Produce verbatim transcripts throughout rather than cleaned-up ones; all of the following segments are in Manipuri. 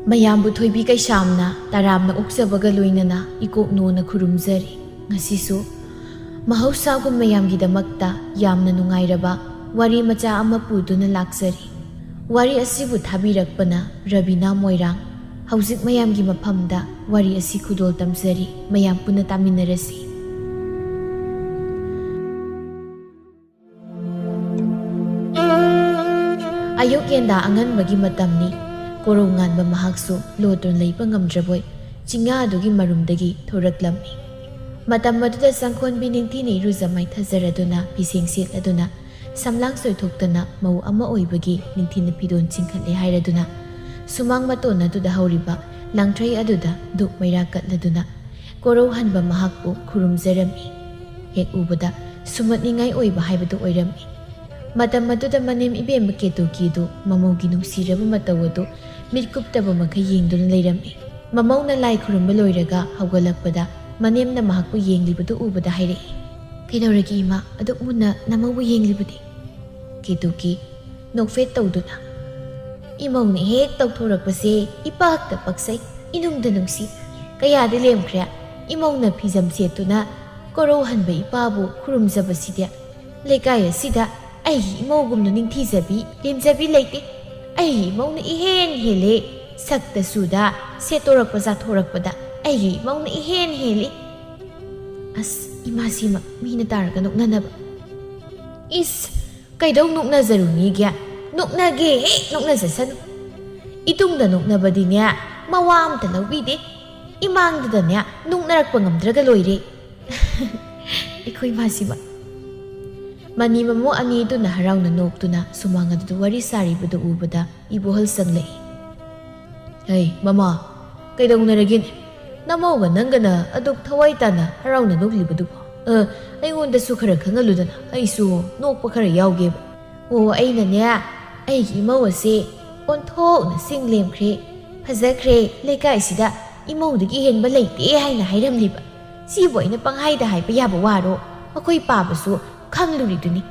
ꯃꯌꯥꯝꯕꯨ ꯊꯣꯏꯕꯤ ꯀꯩꯁꯥꯝꯅ ꯇꯔꯥꯝꯅ ꯑꯣꯛꯆꯕꯒ ꯂꯣꯏꯅꯅ ꯏꯀꯣꯛ ꯅꯣꯅ ꯈꯨꯔꯨꯝꯖꯔꯤ꯫ ꯉꯁꯤꯁꯨ ꯃꯍꯧꯁꯥꯒꯨꯝ ꯃꯌꯥꯝꯒꯤꯗꯃꯛꯇ ꯌꯥꯝꯅ ꯅꯨꯡꯉꯥꯏꯔꯕ ꯋꯥꯔꯤ ꯃꯆꯥ ꯑꯃ ꯄꯨꯗꯨꯅ ꯂꯥꯛꯆꯔꯤ꯫ ꯋꯥꯔꯤ ꯑꯁꯤꯕꯨ ꯊꯥꯕꯤꯔꯛꯄꯅ ꯔꯕꯤꯅꯥ ꯃꯣꯏꯔꯥꯡ꯫ ꯍꯧꯖꯤꯛ ꯃꯌꯥꯝꯒꯤ ꯃꯐꯝꯗ ꯋꯥꯔꯤ ꯑꯁꯤ ꯈꯨꯗꯣꯜ ꯇꯝꯖꯔꯤ꯫ ꯃꯌꯥꯝ ꯄꯨꯟꯅ ꯇꯥꯃꯤꯟꯅꯔꯁꯤ꯫ ꯑꯌꯨꯛ ꯌꯦꯟꯗꯥ ꯑꯉꯟꯕꯒꯤ ꯃꯇꯝꯅꯤ꯫ ꯀꯣꯔꯧ ꯉꯥꯟꯕ ꯃꯍꯥꯛꯁꯨ ꯂꯣꯠꯇꯨꯅ ꯂꯩꯕ ꯉꯝꯗ꯭ꯔꯕꯣꯏ ꯆꯤꯡꯌꯥ ꯑꯗꯨꯒꯤ ꯃꯔꯨꯝꯗꯒꯤ ꯊꯣꯔꯛꯂꯝꯃꯤ꯫ ꯃꯇꯝ ꯑꯗꯨꯗ ꯆꯪꯈꯣꯟꯕꯤ ꯅꯤꯡꯊꯤꯅ ꯏꯔꯨꯖ ꯃꯥꯏꯊꯖꯔꯗꯨꯅ ꯐꯤꯁꯦꯡ ꯁꯦꯠꯂꯗꯨꯅ ꯁꯝꯂꯥꯡ ꯁꯣꯏꯊꯣꯛꯇꯅ ꯃꯧ ꯑꯃ ꯑꯣꯏꯕꯒꯤ ꯅꯤꯡꯊꯤꯅ ꯐꯤꯗꯣꯟ ꯆꯤꯡꯈꯠꯂꯦ ꯍꯥꯏꯔꯗꯨꯅ ꯁꯨꯃꯥꯡ ꯃꯇꯣꯟ ꯑꯗꯨꯗ ꯍꯧꯔꯤꯕ ꯂꯥꯡꯊ꯭ꯔꯩ ꯑꯗꯨꯗ ꯙꯨꯞ ꯃꯩꯔꯥ ꯀꯠꯂꯗꯨꯅ ꯀꯣꯔꯧ ꯍꯟꯕ ꯃꯍꯥꯛꯄꯨ ꯈꯨꯔꯨꯝꯖꯔꯝꯃꯤ꯫ ꯍꯦꯛ ꯎꯕꯗ ꯁꯨꯝꯍꯠꯅꯤꯡꯉꯥꯏ ꯑꯣꯏꯕ ꯍꯥꯏꯕꯗꯨ ꯑꯣꯏꯔꯝꯃꯤ꯫ ꯃꯇꯝ ꯑꯗꯨꯗ ꯃꯅꯦꯝ ꯏꯕꯦꯝꯃ ꯀꯦꯇꯨꯀꯤꯗꯨ ꯃꯃꯧꯒꯤ ꯅꯨꯡꯁꯤꯔꯕ ꯃꯇꯧ ꯑꯗꯨ ꯃꯤꯠ ꯀꯨꯞꯇꯕ ꯃꯈꯩ ꯌꯦꯡꯗꯨꯅ ꯂꯩꯔꯝꯃꯤ꯫ ꯃꯃꯧꯅ ꯂꯥꯏ ꯈꯨꯔꯨꯝꯕ ꯂꯣꯏꯔꯒ ꯍꯧꯒꯠꯂꯛꯄꯗ ꯃꯅꯦꯝꯅ ꯃꯍꯥꯛꯄꯨ ꯌꯦꯡꯂꯤꯕꯗꯨ ꯎꯕꯗ ꯍꯥꯏꯔꯛꯏ, "ꯀꯩꯗꯧꯔꯒꯦ ꯏꯃꯥ, ꯑꯗꯨꯛ ꯃꯨꯟꯅ ꯅꯃꯧꯕꯨ ꯌꯦꯡꯂꯤꯕꯗꯤ?" ꯀꯦꯇꯨꯀꯤ ꯅꯣꯛꯐꯦꯠ ꯇꯧꯗꯨꯅ, "ꯏꯃꯧꯅ ꯍꯦꯛ ꯇꯧꯊꯣꯔꯛꯄꯁꯦ ꯏꯄꯥꯛꯇ ꯄꯛꯆꯩ, ꯏꯅꯨꯡꯗ ꯅꯨꯡꯁꯤ꯫ ꯀꯌꯥꯗꯤ ꯂꯦꯝꯈ꯭ꯔꯦ ꯏꯃꯧꯅ ꯐꯤꯖꯝ ꯁꯦꯠꯇꯨꯅ ꯀꯣꯔꯧ ꯍꯟꯕ ꯏꯄꯥꯕꯨ ꯈꯨꯔꯨꯝꯖꯕꯁꯤꯗꯤ꯫ ꯂꯩꯀꯥꯏ ꯑꯁꯤꯗ ꯑꯩꯒꯤ ꯏꯃꯧꯒꯨꯝꯅ ꯅꯤꯡꯊꯤꯖꯕꯤ, ꯂꯦꯝꯖꯕꯤ ꯂꯩꯇꯦ꯫ ꯑꯩꯒꯤ ꯏꯃꯧꯅ ꯏꯍꯦꯟ ꯍꯦꯜꯂꯦ, ꯁꯛꯇ ꯆꯨꯗ, ꯁꯦꯠꯇꯣꯔꯛꯄ ꯆꯥꯊꯣꯔꯛꯄꯗ ꯑꯩꯒꯤ ꯏꯃꯧꯅ ꯏꯍꯦꯟ ꯍꯦꯜꯂꯤ꯫ ꯑꯁ, ꯏꯃꯥꯁꯤꯃ ꯃꯤꯅ ꯇꯥꯔꯒ ꯅꯣꯛꯅꯅꯕ꯫ ꯏꯁ, ꯀꯩꯗꯧ ꯅꯣꯛꯅꯖꯔꯨꯅꯤꯒꯦ? ꯅꯣꯛꯅꯒꯦ ꯍꯦꯛ ꯅꯣꯛꯅꯖꯁꯅꯨ꯫ ꯏꯇꯨꯡꯗ ꯅꯣꯛꯅꯕꯗꯤꯅꯦ, ꯃꯋꯥ ꯑꯝꯇ ꯂꯧꯕꯤꯗꯦ꯫ ꯏꯃꯥꯡꯗꯨꯗꯅꯦ ꯅꯣꯛꯅꯔꯛꯄ ꯉꯝꯗ꯭ꯔꯒ ꯂꯣꯏꯔꯦ꯫ ꯑꯩꯈꯣꯏ ꯃꯥꯁꯤꯃ꯫" ꯃꯅꯤ ꯃꯃꯧ ꯑꯅꯤꯗꯨꯅ ꯍꯔꯥꯎꯅ ꯅꯣꯛꯇꯨꯅ ꯁꯨꯃꯥꯡ ꯑꯗꯨꯗ ꯋꯥꯔꯤ ꯁꯥꯔꯤꯕꯗꯨ ꯎꯕꯗ ꯏꯕꯣꯍꯜ ꯆꯪꯂꯛꯏ꯫ "ꯍꯩ, ꯃꯃꯥ, ꯀꯩꯗꯧꯅꯔꯒꯦꯅꯦ? ꯅꯃꯧꯒ ꯅꯪꯒꯅ ꯑꯗꯨꯛ ꯊꯋꯥꯏ ꯇꯥꯅ ꯍꯔꯥꯎꯅ ꯅꯣꯛꯂꯤꯕꯗꯨꯕꯨ? ꯑ, ꯑꯩꯉꯣꯟꯗꯁꯨ ꯈꯔ ꯈꯪꯍꯜꯂꯨꯗꯅ, ꯑꯩꯁꯨ ꯅꯣꯛꯄ ꯈꯔ ꯌꯥꯎꯒꯦꯕ꯫" "ꯑꯣ, ꯑꯩꯅꯅꯦ, ꯑꯩꯒꯤ ꯏꯃꯧ ꯑꯁꯦ ꯑꯣꯟꯊꯣꯛꯅ ꯆꯤꯡ ꯂꯦꯝꯈ꯭ꯔꯦ, ꯐꯖꯈ꯭ꯔꯦ, ꯂꯩꯀꯥꯏꯁꯤꯗ ꯏꯃꯧꯗꯒꯤ ꯍꯦꯟꯕ ꯂꯩꯇꯦ ꯍꯥꯏꯅ ꯍꯥꯏꯔꯝꯂꯤꯕ꯫ ꯁꯤꯕꯨ ꯑꯩꯅ ꯄꯪꯍꯥꯏꯗ ꯍꯥꯏꯕ ꯌꯥꯕ ꯋꯥꯔꯣ? ꯑꯩꯈꯣꯏ ꯄꯥꯕꯁꯨ ꯈꯪꯂꯨꯔꯤꯗꯨꯅꯤ꯫"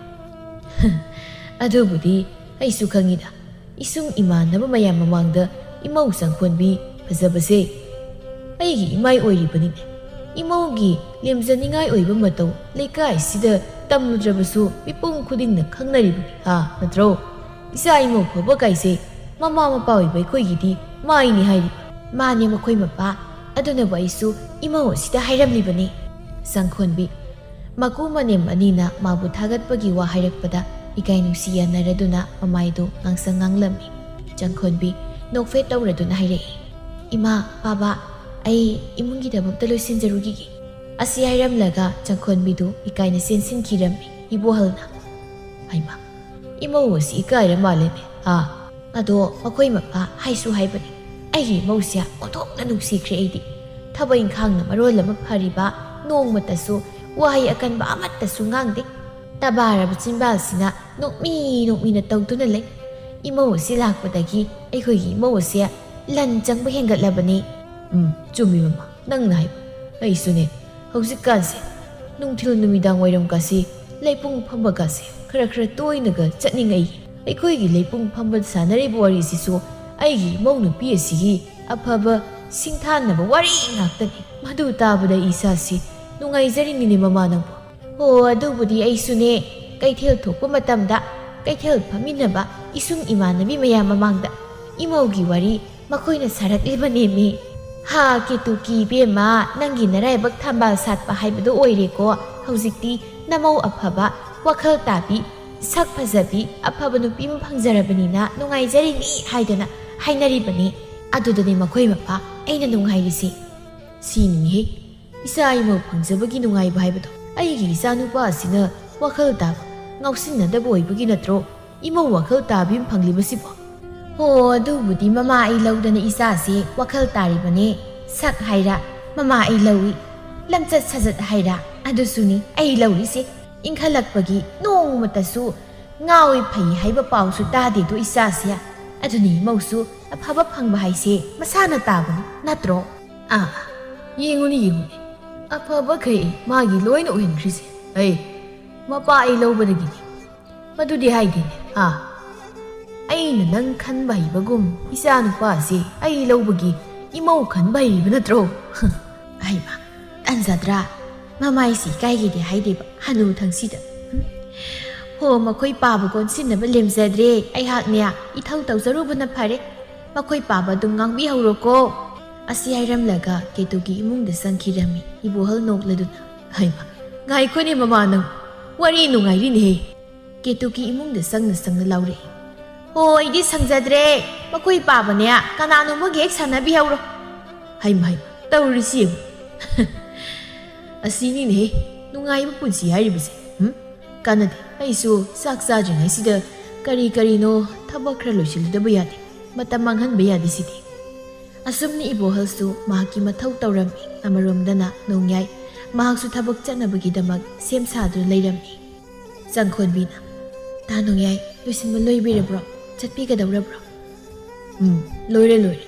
"ꯑꯗꯨꯕꯨꯗꯤ ꯑꯩꯁꯨ ꯈꯪꯉꯤꯗ꯫ ꯏꯁꯨꯡ ꯏꯃꯥꯟꯅꯕ ꯃꯌꯥꯝ ꯃꯃꯥꯡꯗ "ꯏꯃꯧ ꯆꯪꯈꯣꯟꯕꯤ ꯐꯖꯕꯁꯦ, ꯑꯩꯒꯤ ꯏꯃꯥꯏ ꯑꯣꯏꯔꯤꯕꯅꯤꯅꯦ꯫ ꯏꯃꯧꯒꯤ ꯂꯦꯝꯖꯅꯤꯡꯉꯥꯏ ꯑꯣꯏꯕ ꯃꯇꯧ ꯂꯩꯀꯥꯏꯁꯤꯗ ꯇꯝꯂꯨꯗ꯭ꯔꯕꯁꯨ ꯃꯤꯄꯨꯝ ꯈꯨꯗꯤꯡꯅ ꯈꯪꯅꯔꯤꯕꯅꯤ ꯍꯥ, ꯅꯠꯇ꯭ꯔꯣ? ꯏꯆꯥ ꯏꯃꯧ ꯐꯕ ꯀꯥꯏꯁꯦ ꯃꯃꯥ ꯃꯄꯥ ꯑꯣꯏꯕ ꯑꯩꯈꯣꯏꯒꯤꯗꯤ ꯃꯥꯏꯅꯤ ꯍꯥꯏꯔꯤꯕ"꯫ "ꯃꯥꯅꯦ ꯃꯈꯣꯏ ꯃꯄꯥ, ꯑꯗꯨꯅꯕꯨ ꯑꯩꯁꯨ ꯏꯃꯧ ꯑꯁꯤꯗ ꯍꯥꯏꯔꯝꯂꯤꯕꯅꯤ"꯫ ꯆꯪꯈꯣꯟꯕꯤ ꯃꯀꯨ ꯃꯅꯦꯝ ꯑꯅꯤꯅ ꯃꯥꯕꯨ ꯊꯥꯒꯠꯄꯒꯤ ꯋꯥ ꯍꯥꯏꯔꯛꯄꯗ ꯏꯀꯥꯏ ꯅꯨꯡꯁꯤ ꯌꯥꯅꯔꯗꯨꯅ ꯃꯃꯥꯏꯗꯨ ꯉꯥꯡꯁꯪ ꯉꯥꯡꯂꯝꯃꯤ꯫ ꯆꯪꯈꯣꯟꯕꯤ ꯅꯣꯛꯐꯦꯠ ꯇꯧꯔꯗꯨꯅ ꯍꯥꯏꯔꯛꯏ, "ꯏꯃꯥ, ꯕꯥꯕꯥ, ꯑꯩ ꯏꯃꯨꯡꯒꯤ ꯊꯕꯛꯇ ꯂꯣꯏꯁꯤꯟꯖꯔꯨꯈꯤꯒꯦ"꯫ ꯑꯁꯤ ꯍꯥꯏꯔꯝꯂꯒ ꯆꯪꯈꯣꯟꯕꯤꯗꯨ ꯏꯀꯥꯏꯅ ꯆꯦꯟꯁꯤꯟꯈꯤꯔꯝꯃꯤ꯫ ꯏꯕꯣꯍꯜꯅ, "ꯍꯩꯃꯥ, ꯏꯃꯧ ꯑꯁꯤ ꯏꯀꯥꯏꯔ ꯃꯥꯜꯂꯦꯅꯦ꯫ ꯑꯥ, ꯑꯗꯣ ꯃꯈꯣꯏ ꯃꯄꯥ ꯍꯥꯏꯁꯨ ꯍꯥꯏꯕꯅꯤ, ꯑꯩꯒꯤ ꯏꯃꯧꯁꯦ ꯑꯣꯟꯊꯣꯛꯅ ꯅꯨꯡꯁꯤꯈ꯭ꯔꯦ ꯑꯩꯗꯤ꯫ ꯊꯕꯛ ꯏꯪꯈꯥꯡꯅ ꯃꯔꯣꯜ ꯑꯃ ꯐꯔꯤꯕ, ꯅꯣꯡꯃꯇꯁꯨ ꯋꯥꯍꯩ ꯑꯀꯟꯕ ꯑꯃꯠꯇꯁꯨ ꯉꯥꯡꯗꯦ꯫ ꯇꯕꯥꯔꯕ ꯆꯤꯟꯕꯥꯜꯁꯤꯅ ꯅꯣꯛꯃꯤ ꯅꯣꯛꯃꯤꯅ ꯇꯧꯗꯨꯅ ꯂꯩ꯫ ꯏꯃꯧ ꯑꯁꯤ ꯂꯥꯛꯄꯗꯒꯤ ꯑꯩꯈꯣꯏꯒꯤ ꯏꯃꯧ ꯑꯁꯦ ꯂꯟ ꯆꯪꯕ ꯍꯦꯟꯒꯠꯂꯕꯅꯤ"꯫ "ꯎꯝ, ꯆꯨꯝꯃꯤ ꯃꯃꯥ, ꯅꯪꯅ ꯍꯥꯏꯕ꯫ ꯑꯩꯁꯨꯅꯦ, ꯍꯧꯖꯤꯛꯀꯥꯟꯁꯦ ꯅꯨꯡꯊꯤꯜ ꯅꯨꯃꯤꯗꯥꯡ ꯋꯥꯏꯔꯝꯒꯁꯤ ꯂꯩꯄꯨꯡ ꯐꯝꯕꯒꯁꯦ ꯈꯔ ꯈꯔ ꯇꯣꯏꯅꯒ ꯆꯠꯅꯤꯡꯉꯛꯏ꯫ ꯑꯩꯈꯣꯏꯒꯤ ꯂꯩꯄꯨꯡ ꯐꯝꯕ ꯁꯥꯟꯅꯔꯤꯕ ꯋꯥꯔꯤꯁꯤꯁꯨ ꯑꯩꯒꯤ ꯏꯃꯧ ꯅꯨꯄꯤ ꯑꯁꯤꯒꯤ ꯑꯐꯕ ꯁꯤꯡꯊꯥꯅꯕ ꯋꯥꯔꯤ ꯉꯥꯛꯇꯅꯤ꯫ ꯃꯗꯨ ꯇꯥꯕꯗ ꯏꯁꯥꯁꯤ ꯅꯨꯡꯉꯥꯏꯖꯔꯤꯅꯤꯅꯦ ꯃꯃꯥ ꯅꯪꯕꯨ"꯫ "ꯑꯣ, ꯑꯗꯨꯕꯨꯗꯤ ꯑꯩꯁꯨꯅꯦ, ꯀꯩꯊꯦꯜ ꯊꯣꯛꯄ ꯃꯇꯝꯗ ꯀꯩꯊꯦꯜ ꯐꯝꯃꯤꯟꯅꯕ ꯏꯁꯨꯡ ꯏꯃꯥꯟꯅꯕꯤ ꯃꯌꯥꯝ ꯃꯃꯥꯡꯗ ꯏꯃꯧꯒꯤ ꯋꯥꯔꯤ ꯃꯈꯣꯏꯅ ꯁꯥꯔꯛꯂꯤꯕꯅꯦꯃꯤ꯫ ꯍꯥ, ꯀꯦꯇꯨꯀꯤ ꯏꯕꯦꯝꯃ, ꯅꯪꯒꯤ ꯅꯔꯥꯏꯕꯛ ꯊꯝꯕꯥꯜ ꯁꯥꯠꯄ ꯍꯥꯏꯕꯗꯣ ꯑꯣꯏꯔꯦꯀꯣ꯫ ꯍꯧꯖꯤꯛꯇꯤ ꯅꯃꯧ ꯑꯐꯕ, ꯋꯥꯈꯜ ꯇꯥꯕꯤ, ꯁꯛ ꯐꯖꯕꯤ, ꯑꯐꯕ ꯅꯨꯄꯤ ꯑꯃ ꯐꯪꯖꯔꯕꯅꯤꯅ ꯅꯨꯡꯉꯥꯏꯖꯔꯤꯅꯤ" ꯍꯥꯏꯗꯅ ꯍꯥꯏꯅꯔꯤꯕꯅꯤ꯫ ꯑꯗꯨꯗꯅꯦ ꯃꯈꯣꯏ ꯃꯄꯥ ꯑꯩꯅ ꯅꯨꯡꯉꯥꯏꯔꯤꯁꯤ꯫ ꯁꯤꯅꯤꯍꯦ, ꯏꯆꯥ ꯏꯃꯧ ꯐꯪꯖꯕꯒꯤ ꯅꯨꯡꯉꯥꯏꯕ ꯍꯥꯏꯕꯗꯣ꯫ ꯑꯩꯒꯤ ꯏꯆꯥꯅꯨꯄꯥ ꯑꯁꯤꯅ ꯋꯥꯈꯜ ꯇꯥꯕ, ꯉꯥꯎꯁꯤꯟꯅꯗꯕ ꯑꯣꯏꯕꯒꯤ ꯅꯠꯇ꯭ꯔꯣ ꯏꯃꯧ ꯋꯥꯈꯜ ꯇꯥꯕꯤ ꯑꯃ ꯐꯪꯂꯤꯕꯁꯤꯕꯣ? "ꯍꯣ, ꯑꯗꯨꯕꯨꯗꯤ ꯃꯃꯥ ꯑꯩ ꯂꯧꯗꯅ ꯏꯆꯥꯁꯦ ꯋꯥꯈꯜ ꯇꯥꯔꯤꯕꯅꯦ꯫ ꯁꯛ ꯍꯥꯏꯔ ꯃꯃꯥ ꯑꯩ ꯂꯧꯏ, ꯂꯝꯆꯠ ꯁꯥꯖꯠ ꯍꯥꯏꯔ ꯑꯗꯨꯁꯨꯅꯤ ꯑꯩ ꯂꯧꯔꯤꯁꯦ꯫ ꯏꯟꯈꯠꯂꯛꯄꯒꯤ ꯅꯣꯡꯃꯇꯁꯨ ꯉꯥꯎꯏ ꯐꯩ ꯍꯥꯏꯕ ꯄꯥꯎꯁꯨ ꯇꯥꯗꯦꯗꯣ ꯏꯆꯥꯁꯦ꯫ ꯑꯗꯨꯅꯤ ꯏꯃꯧꯁꯨ ꯑꯐꯕ ꯐꯪꯕ ꯍꯥꯏꯁꯦ ꯃꯁꯥꯅ ꯇꯥꯕꯅꯤ ꯅꯠꯇ꯭ꯔꯣ?" "ꯑꯥ, ꯌꯦꯡꯉꯨꯅꯤ, ꯌꯦꯡꯉꯨꯅꯤ, ꯑꯐꯕꯈꯩ ꯃꯥꯒꯤ ꯂꯣꯏꯅ ꯑꯣꯏꯍꯟꯈ꯭ꯔꯤꯁꯦ꯫ ꯑꯩ ꯃꯄꯥ ꯑꯩ ꯂꯧꯕꯗꯒꯤꯅꯤ꯫ ꯃꯗꯨꯗꯤ ꯍꯥꯏꯗꯦꯅꯦ, ꯑꯥ?" ꯑꯩꯅ ꯅꯪ ꯈꯟꯕ ꯍꯩꯕꯒꯨꯝ ꯏꯆꯥ ꯅꯨꯄꯥꯁꯤ ꯑꯩ ꯂꯧꯕꯒꯤ ꯏꯃꯧ ꯈꯟꯕ ꯍꯩꯔꯤꯕ ꯅꯠꯇ꯭ꯔꯣ? ꯍꯩꯃ, ꯇꯟꯖꯗ꯭ꯔꯥ? ꯃꯃꯥꯏꯁꯤ ꯏꯀꯥꯏꯒꯤꯗꯤ ꯍꯥꯏꯗꯦꯕ ꯍꯅꯨ ꯊꯪꯁꯤꯗ꯫ ꯍꯨꯝ꯫ ꯍꯣ, ꯃꯈꯣꯏ ꯄꯥꯕ ꯀꯣꯟꯁꯤꯟꯅꯕ ꯂꯦꯝꯖꯗ꯭ꯔꯦ꯫ ꯑꯩꯍꯥꯛꯅꯦ ꯏꯊꯧ ꯇꯧꯖꯔꯨꯕꯅ ꯐꯔꯦ꯫ ꯃꯈꯣꯏ ꯄꯥꯕ ꯑꯗꯨꯝ ꯉꯥꯡꯕꯤꯍꯧꯔꯣꯀꯣ꯫ ꯑꯁꯤ ꯍꯥꯏꯔꯝꯂꯒ ꯀꯦꯇꯨꯒꯤ ꯏꯃꯨꯡꯗ ꯆꯪꯈꯤꯔꯝꯃꯤ ꯏꯕꯣꯍꯜ ꯅꯣꯛꯂꯗꯨꯅ꯫ ꯍꯩꯃ, ꯉꯥꯏꯈꯣꯅꯦ ꯃꯃꯥ ꯅꯪ, ꯋꯥꯔꯤ ꯅꯨꯡꯉꯥꯏꯔꯤꯅꯦꯍꯦ꯫ ꯀꯦꯇꯨꯒꯤ ꯏꯃꯨꯡꯗ ꯆꯪꯅ ꯆꯪꯅ ꯂꯥꯎꯔꯛꯏ꯫ "ꯍꯣ, ꯑꯩꯗꯤ ꯁꯪꯖꯗ꯭ꯔꯦ꯫ ꯃꯈꯣꯏ ꯄꯥꯕꯅꯦ ꯀꯅꯥꯅꯣ ꯑꯃꯒ ꯍꯦꯛ ꯁꯥꯟꯅꯕꯤꯍꯧꯔꯣ꯫" ꯍꯩꯃ ꯍꯩꯃ, ꯇꯧꯔꯤꯁꯤ ꯌꯦꯡꯉꯨ꯫ ꯑꯁꯤꯅꯤꯅꯦꯍꯦ ꯅꯨꯡꯉꯥꯏꯕ ꯄꯨꯟꯁꯤ ꯍꯥꯏꯔꯤꯕꯁꯦ꯫ ꯎꯝ? ꯀꯥꯟꯅꯗꯦ꯫ ꯑꯩꯁꯨ ꯆꯥꯛ ꯆꯥꯗ꯭ꯔꯤꯉꯩꯁꯤꯗ ꯀꯔꯤ ꯀꯔꯤꯅꯣ ꯊꯕꯛ ꯈꯔ ꯂꯣꯏꯁꯤꯜꯂꯨꯗꯕ ꯌꯥꯗꯦ꯫ ꯃꯇꯝ ꯃꯥꯡꯍꯟꯕ ꯌꯥꯗꯦ ꯁꯤꯗꯤ꯫ ꯑꯁꯨꯝꯅ ꯏꯕꯣꯍꯜꯁꯨ ꯃꯍꯥꯛꯀꯤ ꯃꯊꯧ ꯇꯧꯔꯝꯃꯤ꯫ ꯑꯃꯔꯣꯝꯗꯅ ꯅꯣꯡꯌꯥꯏ ꯃꯍꯥꯛꯁꯨ ꯊꯕꯛ ꯆꯠꯅꯕꯒꯤꯗꯃꯛ ꯁꯦꯝ ꯁꯥꯗꯨꯅ ꯂꯩꯔꯝꯃꯤ꯫ ꯆꯪꯈꯣꯟꯕꯤꯅ, "ꯇꯥ ꯅꯣꯡꯌꯥꯏ, ꯂꯣꯏꯁꯤꯟꯕ ꯂꯣꯏꯕꯤꯔꯕ꯭ꯔꯣ? ꯆꯠꯄꯤꯒꯗꯧꯔꯕ꯭ꯔꯣ?" "ꯎꯝ, ꯂꯣꯏꯔꯦ, ꯂꯣꯏꯔꯦ꯫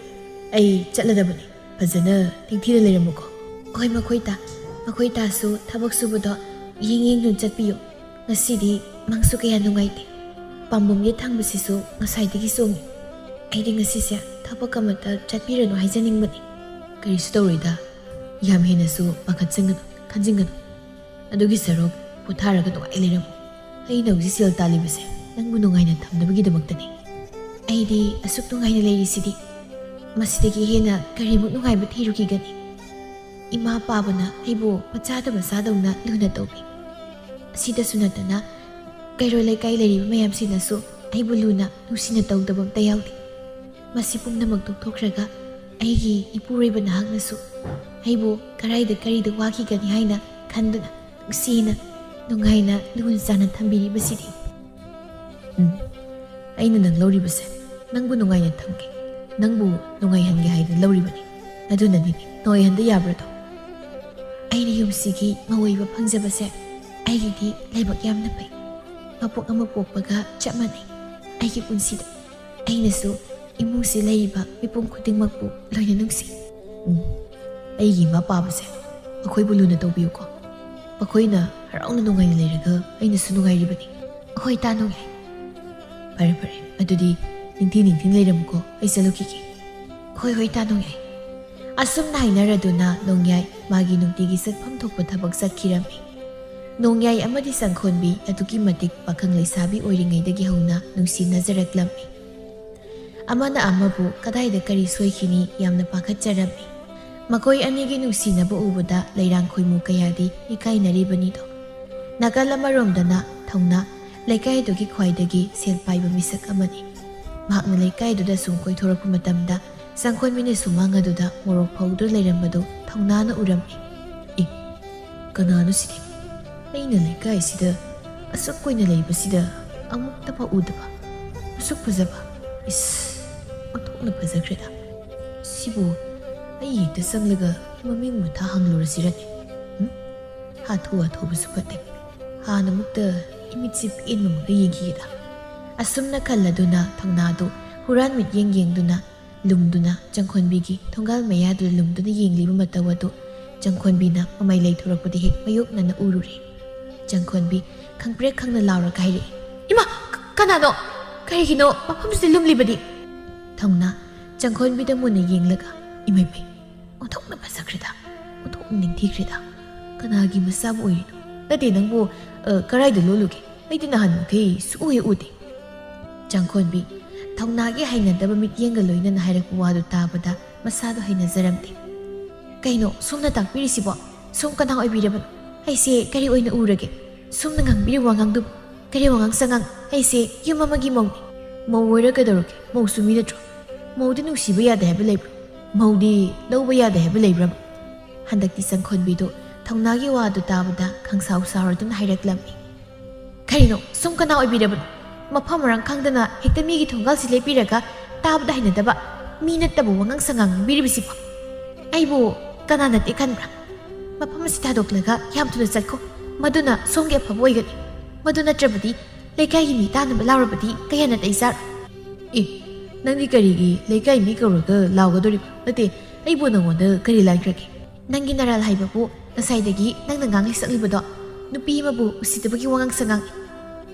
ꯑꯩ ꯆꯠꯂꯗꯕꯅꯤ꯫ ꯐꯖꯅ ꯅꯤꯡꯊꯤꯅ ꯂꯩꯔꯝꯃꯨꯀꯣ꯫" "ꯍꯣꯏ, ꯃꯈꯣꯏ ꯇꯥ, ꯃꯈꯣꯏ ꯇꯥꯁꯨ ꯊꯕꯛ ꯁꯨꯕꯗꯣ ꯌꯦꯡ ꯌꯦꯡꯗꯨꯅ ꯆꯠꯄꯤꯌꯨ꯫ ꯉꯁꯤꯗꯤ ꯃꯪꯁꯨ ꯀꯌꯥ ꯅꯨꯡꯉꯥꯏꯇꯦ꯫ ꯄꯥꯝꯕꯣꯝ ꯌꯦꯠ ꯊꯥꯡꯕꯁꯤꯁꯨ ꯉꯁꯥꯏꯗꯒꯤ ꯆꯣꯡꯉꯤ꯫ ꯑꯩꯗꯤ ꯉꯁꯤꯁꯦ ꯊꯕꯛ ꯑꯃꯠꯇ ꯆꯠꯄꯤꯔꯅꯨ ꯍꯥꯏꯖꯅꯤꯡꯕꯅꯤ꯫" "ꯀꯔꯤꯁꯨ ꯇꯧꯔꯣꯏꯗ꯫ ꯌꯥꯝ ꯍꯦꯟꯅꯁꯨ ꯄꯥꯈꯠꯆꯟꯒꯅꯨ, ꯈꯟꯖꯤꯟꯒꯅꯨ꯫ ꯑꯗꯨꯒꯤ ꯁꯔꯨꯛ ꯄꯣꯊꯥꯔꯒ ꯅꯨꯡꯉꯥꯏ ꯂꯩꯔꯝꯃꯨ꯫ ꯑꯩꯅ ꯍꯧꯖꯤꯛ ꯁꯦꯜ ꯇꯥꯜꯂꯤꯕꯁꯦ ꯅꯪꯕꯨ ꯅꯨꯡꯉꯥꯏꯅ ꯊꯝꯅꯕꯒꯤꯗꯃꯛꯇꯅꯤ꯫" "ꯑꯩꯗꯤ ꯑꯁꯨꯛ ꯅꯨꯡꯉꯥꯏꯅ ꯂꯩꯔꯤꯁꯤꯗꯤ ꯃꯁꯤꯗꯒꯤ ꯍꯦꯟꯅ ꯀꯔꯤꯃꯨꯛ ꯅꯨꯡꯉꯥꯏꯕ ꯊꯤꯔꯨꯈꯤꯒꯅꯤ? ꯏꯃꯥ ꯄꯥꯕꯅ ꯑꯩꯕꯨ ꯃꯆꯥꯗ ꯃꯆꯥꯗꯧꯅ ꯂꯨꯅ ꯇꯧꯕꯤ꯫ ꯑꯁꯤꯗꯁꯨ ꯅꯠꯇꯅ ꯀꯩꯔꯣꯜ ꯂꯩꯀꯥꯏ ꯂꯩꯔꯤꯕ ꯃꯌꯥꯝꯁꯤꯅꯁꯨ ꯑꯩꯕꯨ ꯂꯨꯅ ꯅꯨꯡꯁꯤꯅ ꯇꯧꯗꯕ ꯑꯝꯇ ꯌꯥꯎꯗꯦ꯫ ꯃꯁꯤ ꯄꯨꯝꯅꯃꯛ ꯇꯣꯛꯊꯣꯛꯈ꯭ꯔꯒ ꯑꯩꯒꯤ ꯏꯄꯨꯔꯣꯏꯕ ꯅꯍꯥꯛꯅꯁꯨ ꯑꯩꯕꯨ ꯀꯔꯥꯏꯗ ꯀꯔꯤꯗ ꯋꯥꯈꯤꯒꯅꯤ ꯍꯥꯏꯅ ꯈꯟꯗꯨꯅ ꯅꯨꯡꯁꯤꯅ, ꯅꯨꯡꯉꯥꯏꯅ, ꯂꯨꯅ ꯆꯥꯟꯅ ꯊꯝꯕꯤꯔꯤꯕꯁꯤꯗꯤ꯫" "ꯎꯝ, ꯑꯩꯅ ꯅꯪ ꯂꯧꯔꯤꯕꯁꯦ ꯅꯪꯕꯨ ꯅꯨꯡꯉꯥꯏꯅ ꯊꯝꯒꯦ, ꯅꯪꯕꯨ ꯅꯨꯡꯉꯥꯏꯍꯟꯒꯦ ꯍꯥꯏꯗꯅ ꯂꯧꯔꯤꯕꯅꯤ꯫ ꯑꯗꯨꯅꯅꯤꯅꯦ, ꯅꯨꯡꯉꯥꯏꯍꯟꯗ ꯌꯥꯕ꯭ꯔꯗꯣ? ꯑꯩꯅ ꯌꯨꯝꯁꯤꯒꯤ ꯃꯧ ꯑꯣꯏꯕ ꯐꯪꯖꯕꯁꯦ ꯑꯩꯒꯤꯗꯤ ꯂꯥꯏꯕꯛ ꯌꯥꯝꯅ ꯐꯩ꯫ ꯃꯄꯣꯛ ꯑꯃ ꯄꯣꯛꯄꯒ ꯆꯞ ꯃꯥꯟꯅꯩ꯫ ꯑꯩꯒꯤ ꯄꯨꯟꯁꯤꯗ ꯑꯩꯅꯁꯨ ꯏꯃꯨꯡꯁꯤ ꯂꯩꯔꯤꯕ ꯃꯤꯄꯨꯝ ꯈꯨꯗꯤꯡꯃꯛꯄꯨ ꯂꯣꯏꯅ ꯅꯨꯡꯁꯤ꯫" "ꯎꯝ, ꯑꯩꯒꯤ ꯏꯃꯥ ꯄꯥꯕꯁꯦ ꯃꯈꯣꯏꯕꯨ ꯂꯨꯅ ꯇꯧꯕꯤꯌꯨꯀꯣ꯫ ꯃꯈꯣꯏꯅ ꯍꯔꯥꯎꯅ ꯅꯨꯡꯉꯥꯏꯅ ꯂꯩꯔꯒ ꯑꯩꯅꯁꯨ ꯅꯨꯡꯉꯥꯏꯔꯤꯕꯅꯤ꯫" "ꯍꯣꯏ, ꯇꯥ ꯅꯣꯡꯌꯥꯏ꯫" "ꯐꯔꯦ ꯐꯔꯦ, ꯑꯗꯨꯗꯤ ꯅꯤꯡꯊꯤ ꯅꯤꯡꯊꯤ ꯂꯩꯔꯝꯃꯨꯀꯣ, ꯑꯩ ꯆꯠꯂꯨꯈꯤꯒꯦ"꯫ "ꯍꯣꯏ ꯍꯣꯏ, ꯇꯥ ꯅꯣꯡꯌꯥꯏ"꯫ ꯑꯁꯨꯝꯅ ꯍꯥꯏꯅꯔꯗꯨꯅ ꯅꯣꯡꯌꯥꯏ ꯃꯥꯒꯤ ꯅꯨꯡꯇꯤꯒꯤ ꯆꯠꯐꯝ ꯊꯣꯛꯄ ꯊꯕꯛ ꯆꯠꯈꯤꯔꯝꯃꯤ꯫ ꯅꯣꯡꯌꯥꯏ ꯑꯃꯗꯤ ꯆꯪꯈꯣꯟꯕꯤ ꯑꯗꯨꯛꯀꯤ ꯃꯇꯤꯛ ꯄꯥꯈꯪ ꯂꯩꯁꯥꯕꯤ ꯑꯣꯏꯔꯤꯉꯩꯗꯒꯤ ꯍꯧꯅ ꯅꯨꯡꯁꯤꯅꯖꯔꯛꯂꯝꯃꯤ꯫ ꯑꯃꯅ ꯑꯃꯕꯨ ꯀꯗꯥꯏꯗ ꯀꯔꯤ ꯁꯣꯏꯈꯤꯅꯤ ꯌꯥꯝꯅ ꯄꯥꯈꯠꯆꯔꯝꯃꯤ꯫ ꯃꯈꯣꯏ ꯑꯅꯤꯒꯤ ꯅꯨꯡꯁꯤꯅꯕ ꯎꯕꯗ ꯂꯩꯔꯥꯡ ꯈꯣꯏꯃꯨ ꯀꯌꯥꯗꯤ ꯏꯀꯥꯏꯅꯔꯤꯕꯅꯤꯗꯣ꯫ ꯅꯥꯀꯜ ꯑꯃꯔꯣꯝꯗꯅ ꯊꯧꯅꯥ, ꯂꯩꯀꯥꯏꯗꯨꯒꯤ ꯈ꯭ꯋꯥꯏꯗꯒꯤ ꯁꯦꯜ ꯄꯥꯏꯕ ꯃꯤꯁꯛ ꯑꯃꯅꯤ꯫ ꯃꯍꯥꯛꯅ ꯂꯩꯀꯥꯏꯗꯨꯗ ꯁꯨꯝ ꯀꯣꯏꯊꯣꯔꯛꯄ ꯃꯇꯝꯗ ꯆꯪꯈꯣꯟꯕꯤꯅ ꯁꯨꯃꯥꯡ ꯑꯗꯨꯗ ꯃꯣꯔꯣꯛ ꯐꯧꯗꯨꯅ ꯂꯩꯔꯝꯕꯗꯨ ꯊꯧꯅꯥꯅ ꯎꯔꯝꯃꯤ꯫ "ꯑꯦ, ꯀꯅꯥꯅꯣ ꯁꯤꯗꯤ? ꯑꯩꯅ ꯂꯩꯀꯥꯏꯁꯤꯗ ꯑꯁꯨꯛ ꯀꯨꯏꯅ ꯂꯩꯕꯁꯤꯗ ꯑꯃꯨꯛꯇ ꯐꯥꯎ ꯎꯗꯕ꯫ ꯑꯁꯨꯛ ꯐꯖꯕ꯫ ꯏꯁ, ꯑꯣꯟꯊꯣꯛꯅ ꯐꯖꯈ꯭ꯔꯦꯗ꯫ ꯁꯤꯕꯨ ꯑꯩ ꯍꯦꯛꯇ ꯆꯪꯂꯒ ꯃꯃꯤꯡ ꯃꯊꯥ ꯍꯪꯂꯨꯔꯁꯤꯔꯅꯦ? ꯎꯝ? ꯍꯥꯊꯨ ꯍꯥꯊꯨꯕꯁꯨ ꯐꯠꯇꯦ꯫ ꯍꯥꯟꯅ ꯑꯃꯨꯛꯇ ꯏꯃꯤꯠꯁꯤ ꯄꯦꯟꯕ ꯑꯃꯒ ꯌꯦꯡꯈꯤꯒꯦꯗ"꯫ ꯑꯁꯨꯝꯅ ꯈꯜꯂꯗꯨꯅ ꯊꯧꯅꯥꯗꯨ ꯍꯨꯔꯥꯟ ꯃꯤꯠꯌꯦꯡ ꯌꯦꯡꯗꯨꯅ ꯂꯨꯝꯗꯨꯅ ꯆꯪꯈꯣꯟꯕꯤꯒꯤ ꯊꯣꯡꯒꯥꯜ ꯃꯌꯥꯗꯨꯗ ꯂꯨꯝꯗꯨꯅ ꯌꯦꯡꯂꯤꯕ ꯃꯇꯧ ꯑꯗꯨ ꯆꯪꯈꯣꯟꯕꯤꯅ ꯃꯃꯩ ꯂꯩꯊꯣꯔꯛꯄꯗ ꯍꯦꯛ ꯃꯥꯌꯣꯛꯅꯅ ꯎꯔꯨꯔꯦ꯫ ꯆꯪꯈꯣꯟꯕꯤ ꯈꯪꯄ꯭ꯔꯦꯛ ꯈꯪꯅ ꯂꯥꯎꯔꯒ ꯍꯥꯏꯔꯛꯏ, "ꯏꯃꯥ! ꯀ-, ꯀꯅꯥꯅꯣ? ꯀꯔꯤꯒꯤꯅꯣ ꯃꯐꯝꯁꯤꯗ ꯂꯨꯝꯂꯤꯕꯗꯤ?" ꯊꯧꯅꯥ ꯆꯪꯈꯣꯟꯕꯤꯗ ꯃꯨꯟꯅ ꯌꯦꯡꯂꯒ, "ꯏꯃꯩ ꯃꯩ! ꯑꯣꯟꯊꯣꯛꯅ ꯐꯖꯈ꯭ꯔꯦꯗ, ꯑꯣꯟꯊꯣꯛꯅ ꯅꯤꯡꯊꯤꯈ꯭ꯔꯦꯗ꯫ ꯀꯅꯥꯒꯤ ꯃꯆꯥꯕꯨ ꯑꯣꯏꯔꯤꯅꯣ? ꯅꯠꯇꯦ, ꯅꯪꯕꯨ, ꯑ, ꯀꯔꯥꯏꯗ ꯂꯣꯜꯂꯨꯒꯦ? ꯑꯩꯗꯤ ꯅꯍꯥꯟꯃꯈꯩ ꯁꯨꯛꯎ ꯍꯦꯛ ꯎꯗꯦ"꯫ ꯆꯪꯈꯣꯟꯕꯤ ꯊꯧꯅꯥꯒꯤ ꯍꯩꯅꯗꯕ ꯃꯤꯠꯌꯦꯡꯒ ꯂꯣꯏꯅꯅ ꯍꯥꯏꯔꯛꯄ ꯋꯥꯗꯨ ꯇꯥꯕꯗ ꯃꯁꯥꯗꯣ ꯍꯩꯅꯖꯔꯝꯗꯦ꯫ "ꯀꯩꯅꯣ ꯁꯣꯝꯅ ꯇꯥꯛꯄꯤꯔꯤꯁꯤꯕꯣ? ꯁꯣꯝ ꯀꯅꯥ ꯑꯣꯏꯕꯤꯔꯕꯅꯣ? ꯑꯩꯁꯦ ꯀꯔꯤ ꯑꯣꯏꯅ ꯎꯔꯒꯦ? ꯁꯣꯝꯅ ꯉꯥꯡꯕꯤꯔꯤꯕ ꯋꯥꯉꯥꯡꯗꯨꯕꯨ ꯀꯔꯤ ꯋꯥꯉꯥꯡ ꯁꯉꯥꯡ? ꯑꯩꯁꯦ ꯌꯨꯝ ꯑꯃꯒꯤ ꯃꯧꯅꯤ꯫ ꯃꯧ ꯑꯣꯏꯔ ꯀꯩꯗꯧꯔꯒꯦ? ꯃꯧꯁꯨ ꯃꯤ ꯅꯠꯇ꯭ꯔꯣ? ꯃꯧꯗꯤ ꯅꯨꯡꯁꯤꯕ ꯌꯥꯗꯦ ꯍꯥꯏꯕ ꯂꯩꯕ꯭ꯔꯣ? ꯃꯧꯗꯤ ꯂꯧꯕ ꯌꯥꯗꯦ ꯍꯥꯏꯕ ꯂꯩꯕ꯭ꯔꯕ?" ꯍꯟꯗꯛꯇꯤ ꯆꯪꯈꯣꯟꯕꯤꯗꯨ ꯊꯧꯅꯥꯒꯤ ꯋꯥꯗꯨ ꯇꯥꯕꯗ ꯈꯪꯁꯥꯎ ꯁꯥꯎꯔꯗꯨꯅ ꯍꯥꯏꯔꯛꯂꯝꯃꯤ꯫ "ꯀꯔꯤꯅꯣ? ꯁꯣꯝ ꯀꯅꯥ ꯑꯣꯏꯕꯤꯔꯕꯅꯣ? ꯃꯐꯝ ꯃꯔꯥꯡ ꯈꯪꯗꯅ ꯍꯦꯛꯇ ꯃꯤꯒꯤ ꯊꯣꯡꯒꯥꯜꯁꯤ ꯂꯦꯞꯄꯤꯔꯒ ꯇꯥꯕꯗ ꯍꯩꯅꯗꯕ ꯃꯤ ꯅꯠꯇꯕ ꯋꯥꯉꯥꯡ ꯁꯉꯥꯡ ꯉꯥꯡꯕꯤꯔꯤꯕꯁꯤꯕꯣ? ꯑꯩꯕꯨ ꯀꯅꯥ ꯅꯠꯇꯦ ꯈꯟꯕ꯭ꯔꯥ? ꯃꯐꯝ ꯑꯁꯤ ꯊꯥꯗꯣꯛꯂꯒ ꯌꯥꯝ ꯊꯨꯅ ꯆꯠꯈꯣ꯫ ꯃꯗꯨꯅ ꯁꯣꯝꯒꯤ ꯑꯐꯕ ꯑꯣꯏꯒꯅꯤ꯫ ꯃꯗꯨ ꯅꯠꯇ꯭ꯔꯕꯗꯤ ꯂꯩꯀꯥꯏꯒꯤ ꯃꯤ ꯇꯥꯅꯕ ꯂꯥꯎꯔꯕꯗꯤ ꯀꯌꯥ ꯅꯥꯇꯩ ꯆꯥꯔꯣꯏ"꯫ "ꯑꯦ, ꯅꯪꯗꯤ ꯀꯔꯤꯒꯤ ꯂꯩꯀꯥꯏ ꯃꯤ ꯀꯧꯔꯒ ꯂꯥꯎꯒꯗꯧꯔꯤꯕ? ꯅꯠꯇꯦ, ꯑꯩꯕꯨ ꯅꯪꯉꯣꯟꯗ ꯀꯔꯤ ꯂꯥꯟꯈ꯭ꯔꯒꯦ? ꯅꯪꯒꯤ ꯅꯔꯥꯜ ꯍꯥꯏꯕꯕꯨ ꯉꯁꯥꯏꯗꯒꯤ ꯅꯪꯅ ꯉꯥꯡꯂꯤ ꯁꯛꯂꯤꯕꯗꯣ ꯅꯨꯄꯤ ꯑꯃꯕꯨ ꯎꯁꯤꯠꯇꯕꯒꯤ ꯋꯥꯉꯥꯡ ꯁꯉꯥꯡ"꯫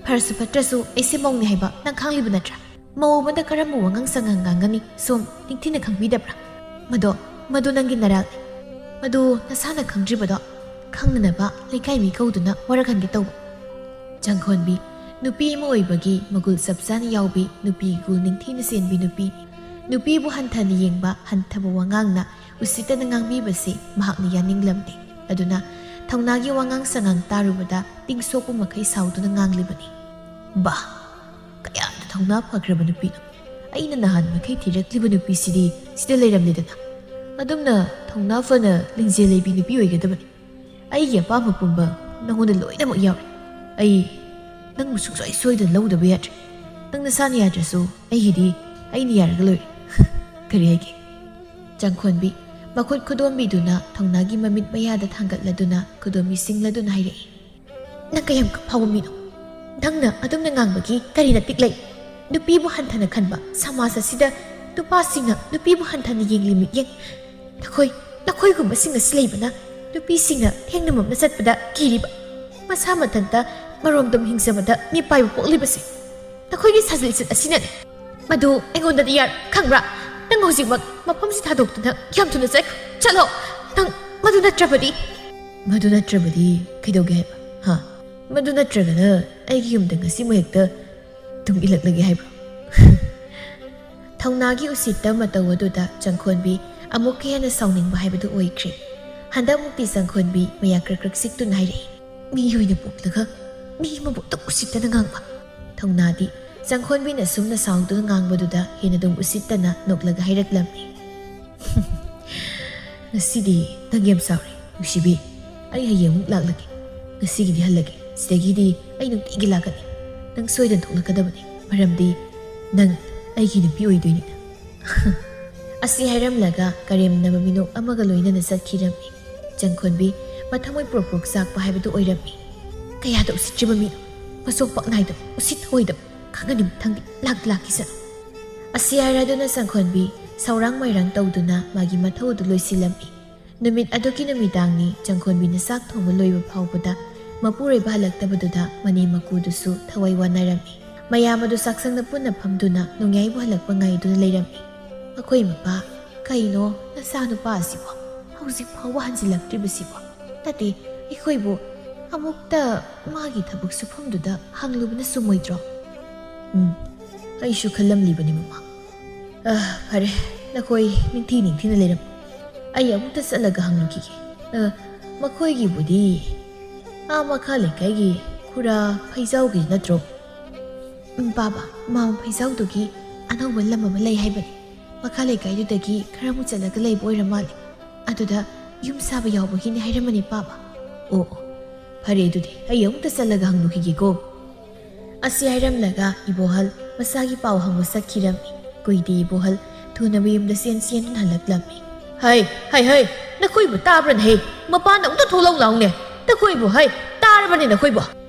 ꯐꯔꯁꯨ ꯐꯠꯇ꯭ꯔꯁꯨ ꯑꯩꯁꯦ ꯃꯧꯅꯤ ꯍꯥꯏꯕ ꯅꯪ ꯈꯪꯂꯤꯕ ꯅꯠꯇ꯭ꯔꯥ? ꯃꯧ ꯑꯃꯗ ꯀꯔꯝꯕ ꯋꯥꯉꯥꯡ ꯁꯉꯥꯡ ꯉꯥꯡꯒꯅꯤ ꯁꯣꯝ ꯅꯤꯡꯊꯤꯅ ꯈꯪꯕꯤꯗꯕ꯭ꯔꯥ? ꯃꯗꯣ, ꯃꯗꯨ ꯅꯪꯒꯤ ꯅꯔꯥꯜꯅꯤ꯫ ꯃꯗꯨ ꯅꯁꯥꯅ ꯈꯪꯗ꯭ꯔꯤꯕꯗꯣ ꯈꯪꯅꯅꯕ ꯂꯩꯀꯥꯏ ꯃꯤ ꯀꯧꯗꯨꯅ ꯋꯥꯔꯛꯍꯟꯒꯦ ꯇꯧꯕ꯫ ꯆꯪꯈꯣꯟꯕꯤ, ꯅꯨꯄꯤ ꯑꯃ ꯑꯣꯏꯕꯒꯤ ꯃꯒꯨꯜ ꯆꯞ ꯆꯥꯅ ꯌꯥꯎꯕꯤ, ꯅꯨꯄꯤ ꯏꯒꯨꯜ ꯅꯤꯡꯊꯤꯅ ꯆꯦꯟꯕꯤ ꯅꯨꯄꯤꯅꯤ꯫ ꯅꯨꯄꯤꯕꯨ ꯍꯟꯊꯅ ꯌꯦꯡꯕ, ꯍꯟꯊꯕ ꯋꯥꯉꯥꯡꯅ ꯎꯁꯤꯠꯇꯅ ꯉꯥꯡꯕꯤꯕꯁꯤ ꯃꯍꯥꯛꯅ ꯌꯥꯅꯤꯡꯂꯝꯗꯦ꯫ ꯑꯗꯨꯅ ꯊꯧꯅꯥꯒꯤ ꯋꯥꯉꯥꯡ ꯁꯉꯥꯡ ꯇꯥꯔꯨꯕꯗ ꯇꯤꯡ ꯁꯣꯛꯄ ꯃꯈꯩ ꯁꯥꯎꯗꯨꯅ ꯉꯥꯡꯂꯤꯕꯅꯤ꯫ ꯕꯥ! ꯀꯌꯥꯗ ꯊꯧꯅꯥ ꯐꯈ꯭ꯔꯕ ꯅꯨꯄꯤꯅꯣ! ꯑꯩꯅ ꯅꯍꯥꯟ ꯃꯈꯩ ꯊꯤꯔꯛꯂꯤꯕ ꯅꯨꯄꯤꯁꯤꯗꯤ ꯁꯤꯗ ꯂꯩꯔꯝꯂꯦꯗꯅ꯫ ꯑꯗꯨꯝꯅ ꯊꯧꯅꯥ ꯐꯅ ꯂꯤꯡꯖꯦꯜ ꯂꯩꯕꯤ ꯅꯨꯄꯤ ꯑꯣꯏꯒꯗꯕꯅꯤ꯫ ꯑꯩꯒꯤ ꯑꯄꯥꯝꯕ ꯄꯨꯝꯕ ꯅꯉꯣꯟꯗ ꯂꯣꯏꯅꯃꯛ ꯌꯥꯎꯔꯦ꯫ ꯑꯩ ꯅꯪꯕꯨ ꯁꯨꯡꯁꯣꯏ ꯁꯣꯏꯗꯅ ꯂꯧꯗꯕ ꯌꯥꯗ꯭ꯔꯦ꯫ ꯅꯪ ꯅꯁꯥꯅ ꯌꯥꯗ꯭ꯔꯁꯨ ꯑꯩꯒꯤꯗꯤ ꯑꯩꯅ ꯌꯥꯔꯒ ꯂꯣꯏꯔꯦ꯫ ꯀꯔꯤ ꯍꯥꯏꯒꯦ? ꯆꯪꯈꯣꯟꯕꯤ, ꯃꯈꯨꯠ ꯈꯨꯗꯣꯝꯕꯤꯗꯨꯅ ꯊꯧꯅꯥꯒꯤ ꯃꯃꯤꯠ ꯃꯌꯥꯗ ꯊꯥꯡꯒꯠꯂꯗꯨꯅ ꯈꯨꯗꯣꯝꯕꯤ ꯁꯤꯡꯂꯗꯨꯅ ꯍꯥꯏꯔꯛꯏ꯫ ꯅꯪ ꯀꯌꯥꯝ ꯐꯥꯎꯕ ꯃꯤꯅꯣ? ꯅꯪꯅ ꯑꯗꯨꯝꯅ ꯉꯥꯡꯕꯒꯤ ꯀꯔꯤ ꯅꯇꯤꯛ ꯂꯩ? ꯅꯨꯄꯤꯕꯨ ꯍꯟꯊꯅ ꯈꯟꯕ ꯁꯃꯥꯖ ꯑꯁꯤꯗ ꯅꯨꯄꯥꯁꯤꯡꯅ ꯅꯨꯄꯤꯕꯨ ꯍꯟꯊꯅ ꯌꯦꯡꯂꯤ ꯃꯤꯠꯌꯦꯡ꯫ ꯅꯈꯣꯏ, ꯅꯈꯣꯏꯒꯨꯝꯕꯁꯤꯡ ꯑꯁꯤ ꯂꯩꯕꯅ ꯅꯨꯄꯤꯁꯤꯡꯅ ꯊꯦꯡꯅꯃꯝꯅ ꯆꯠꯄꯗ ꯀꯤꯔꯤꯕ, ꯃꯁꯥ ꯃꯊꯟꯇ ꯃꯔꯣꯝꯗꯣꯝ ꯍꯤꯡꯖꯕꯗ ꯃꯤꯄꯥꯏꯕ ꯄꯣꯛꯂꯤꯕꯁꯦ ꯅꯈꯣꯏꯒꯤ ꯁꯥꯖꯤꯜ ꯂꯤꯆꯠ ꯑꯁꯤꯅꯅꯦ꯫ ꯃꯗꯨ ꯑꯩꯉꯣꯟꯗꯗꯤ ꯌꯥꯔꯣꯏ, ꯈꯪꯕ꯭ꯔꯥ? ꯅꯪ ꯍꯧꯖꯤꯛꯃꯛ ꯃꯐꯝꯁꯤ ꯊꯥꯗꯣꯛꯇꯨꯅ ꯌꯥꯝ ꯊꯨꯅ ꯆꯠꯈ꯭ꯔꯣ꯫ ꯆꯠꯂꯣ꯫ ꯅꯪ ꯃꯗꯨ ꯅꯠꯇ꯭ꯔꯕꯗꯤ꯫ ꯃꯗꯨ ꯅꯠꯇ꯭ꯔꯕꯗꯤ ꯀꯩꯗꯧꯒꯦ ꯍꯥꯏꯕ? ꯍꯥ? ꯃꯗꯨ ꯅꯠꯇ꯭ꯔꯒꯅ ꯑꯩꯒꯤ ꯌꯨꯝꯗ ꯉꯁꯤꯃꯛ ꯍꯦꯛꯇ ꯇꯨꯡ ꯏꯜꯂꯛꯂꯒꯦ ꯍꯥꯏꯕ꯭ꯔꯣ? ꯊꯧꯅꯥꯒꯤ ꯎꯁꯤꯠꯇ ꯃꯇꯧ ꯑꯗꯨꯗ ꯆꯪꯈꯣꯟꯕꯤ ꯑꯃꯨꯛꯀ ꯍꯦꯟꯅ ꯁꯥꯎꯅꯤꯡꯕ ꯍꯥꯏꯕꯗꯨ ꯑꯣꯏꯈ꯭ꯔꯦ꯫ ꯍꯟꯗꯛꯃꯨꯛꯇꯤ ꯆꯪꯈꯣꯟꯕꯤ ꯃꯌꯥ ꯀ꯭ꯔꯛ ꯀ꯭ꯔꯛ ꯁꯤꯛꯇꯨꯅ ꯍꯥꯏꯔꯛꯏ, "ꯃꯤ ꯑꯣꯏꯅ ꯄꯣꯛꯂꯒ ꯃꯤ ꯑꯃꯕꯨ ꯑꯗꯨꯛ ꯎꯁꯤꯠꯇꯅ ꯉꯥꯡꯕ?" ꯊꯧꯅꯥꯗꯤ ꯆꯪꯈꯣꯟꯕꯤꯅ ꯁꯨꯝꯅ ꯁꯥꯎꯗꯨꯅ ꯉꯥꯡꯕꯗꯨꯗ ꯍꯦꯟꯅ ꯑꯗꯨꯝ ꯎꯁꯤꯠꯇꯅ ꯅꯣꯛꯂꯒ ꯍꯥꯏꯔꯛꯂꯝꯃꯤ꯫ "ꯉꯁꯤꯗꯤ ꯅꯪ ꯌꯥꯝ ꯁꯥꯎꯔꯦ, ꯅꯨꯡꯁꯤꯕꯤ꯫ ꯑꯩ ꯍꯌꯦꯡ ꯑꯃꯨꯛ ꯂꯥꯛꯂꯒꯦ꯫ ꯉꯁꯤꯒꯤꯗꯤ ꯍꯜꯂꯒꯦ꯫ ꯁꯤꯗꯒꯤꯗꯤ ꯑꯩ ꯅꯨꯡꯇꯤꯒꯤ ꯂꯥꯛꯀꯅꯤ꯫ ꯅꯪ ꯁꯣꯏꯗꯅ ꯊꯣꯛꯂꯛꯀꯗꯕꯅꯤ, ꯃꯔꯝꯗꯤ ꯅꯪ ꯑꯩꯒꯤ ꯅꯨꯄꯤ ꯑꯣꯏꯗꯣꯏꯅꯤꯅ꯫" ꯑꯁꯤ ꯍꯥꯏꯔꯝꯂꯒ ꯀꯔꯦꯝꯅꯕ ꯃꯤꯅꯣꯛ ꯑꯃꯒ ꯂꯣꯏꯅꯅ ꯆꯠꯈꯤꯔꯝꯃꯤ꯫ ꯆꯪꯈꯣꯟꯕꯤ ꯃꯊꯃꯣꯏ ꯄ꯭ꯔꯣꯛ ꯄ꯭ꯔꯣꯛ ꯆꯥꯛꯄ ꯍꯥꯏꯕꯗꯨ ꯑꯣꯏꯔꯝꯃꯤ꯫ ꯀꯌꯥꯗ ꯎꯁꯤꯠꯇ꯭ꯔꯤꯕ ꯃꯤꯅꯣ! ꯃꯁꯣꯛ ꯄꯛ ꯅꯥꯏꯗꯕ, ꯎꯁꯤꯠ ꯑꯣꯏꯗꯕ꯫ ꯈꯪꯒꯅꯤ ꯃꯊꯪꯗꯤ꯫ ꯂꯥꯛꯇ ꯂꯥꯛꯈꯤꯁꯅꯨ꯫ ꯑꯁꯤ ꯍꯥꯏꯔꯗꯨꯅ ꯆꯪꯈꯣꯟꯕꯤ ꯁꯧꯔꯥꯡ ꯃꯣꯏꯔꯥꯡ ꯇꯧꯗꯨꯅ ꯃꯥꯒꯤ ꯃꯊꯧ ꯑꯗꯨ ꯂꯣꯏꯁꯤꯜꯂꯝꯃꯤ꯫ ꯅꯨꯃꯤꯠ ꯑꯗꯨꯒꯤ ꯅꯨꯃꯤꯗꯥꯡꯅꯤ꯫ ꯆꯪꯈꯣꯟꯕꯤꯅ ꯆꯥꯛ ꯊꯣꯡꯕ ꯂꯣꯏꯕ ꯐꯥꯎꯕꯗ ꯃꯄꯨꯔꯣꯏꯕ ꯍꯜꯂꯛꯇꯕꯗꯨꯗ ꯃꯅꯦꯝ ꯃꯀꯨꯗꯨꯁꯨ ꯊꯋꯥꯏ ꯋꯥꯅꯔꯝꯃꯤ꯫ ꯃꯌꯥꯝ ꯑꯗꯨ ꯆꯥꯛꯁꯪꯗ ꯄꯨꯟꯅ ꯐꯝꯗꯨꯅ ꯅꯣꯡꯌꯥꯏꯕꯨ ꯍꯜꯂꯛꯄ ꯉꯥꯏꯗꯨꯅ ꯂꯩꯔꯝꯃꯤ꯫ ꯃꯈꯣꯏ ꯃꯄꯥ, "ꯀꯩꯅꯣ, ꯅꯆꯥꯅꯨꯄꯥ ꯑꯁꯤꯕꯣ ꯍꯧꯖꯤꯛ ꯐꯥꯎꯕ ꯍꯟꯖꯤꯜꯂꯛꯇ꯭ꯔꯤꯕꯁꯤꯕꯣ? ꯅꯠꯇꯦ, ꯑꯩꯈꯣꯏꯕꯨ ꯑꯃꯨꯛꯇ ꯃꯥꯒꯤ ꯊꯕꯛ ꯁꯨꯐꯝꯗꯨꯗ ꯍꯪꯂꯨꯕꯅ ꯆꯨꯝꯃꯣꯏꯗ꯭ꯔꯣ?" "ꯎꯝ, ꯑꯩꯁꯨ ꯈꯜꯂꯝꯂꯤꯕꯅꯤ, ꯃꯃꯥ꯫ ꯑ, ꯐꯔꯦ, ꯅꯈꯣꯏ ꯅꯤꯡꯊꯤ ꯅꯤꯡꯊꯤꯅ ꯂꯩꯔꯝꯃꯨ꯫ ꯑꯩ ꯑꯃꯨꯛꯇ ꯆꯠꯂꯒ ꯍꯪꯂꯨꯈꯤꯒꯦ꯫ ꯑ, ꯃꯈꯣꯏꯒꯤꯕꯨꯗꯤ ꯑꯥ ꯃꯈꯥ ꯂꯩꯀꯥꯏꯒꯤ ꯈꯨꯔꯥ ꯐꯩꯖꯥꯎꯒꯤ ꯅꯠꯇ꯭ꯔꯣ?" "ꯎꯝ, ꯄꯥꯕ, ꯃꯥꯎ ꯐꯩꯖꯥꯎꯗꯨꯒꯤ ꯑꯅꯧꯕ ꯂꯝ ꯑꯃ ꯂꯩ ꯍꯥꯏꯕꯅꯤ꯫ ꯃꯈꯥ ꯂꯩꯀꯥꯏꯗꯨꯗꯒꯤ ꯈꯔ ꯑꯃꯨꯛ ꯆꯠꯂꯒ ꯂꯩꯕ ꯑꯣꯏꯔ ꯃꯥꯜꯂꯦ꯫ ꯑꯗꯨꯗ ꯌꯨꯝ ꯁꯥꯕ ꯌꯥꯎꯕꯒꯤꯅꯤ ꯍꯥꯏꯔꯝꯕꯅꯤ, ꯄꯥꯕ꯫" "ꯑꯣ, ꯑꯣ, ꯐꯔꯦ, ꯑꯗꯨꯗꯤ ꯑꯩ ꯑꯃꯨꯛꯇ ꯆꯠꯂꯒ ꯍꯪꯂꯨꯈꯤꯒꯦꯀꯣ꯫" ꯑꯁꯤ ꯍꯥꯏꯔꯝꯂꯒ ꯏꯕꯣꯍꯜ ꯃꯁꯥꯒꯤ ꯄꯥꯎ ꯍꯪꯕ ꯆꯠꯈꯤꯔꯝꯃꯤ꯫ ꯀꯨꯏꯗꯦ ꯏꯕꯣꯍꯜ ꯊꯨꯅ ꯃꯌꯨꯝꯗ ꯆꯦꯟ ꯆꯦꯟꯗꯨꯅ ꯍꯜꯂꯛꯂꯝꯃꯤ꯫ "ꯍꯩ, ꯍꯩ, ꯍꯩ, ꯅꯈꯣꯏꯕꯨ ꯇꯥꯕ꯭ꯔꯅꯦ? ꯍꯩ, ꯃꯄꯥꯟꯗ ꯑꯃꯨꯛꯇ ꯊꯣꯛꯂꯛꯎ ꯂꯥꯎꯅꯦ꯫ ꯅꯈꯣꯏꯕꯨ, ꯍꯩ, ꯇꯥꯔꯕꯅꯦ ꯅꯈꯣꯏꯕꯨ!"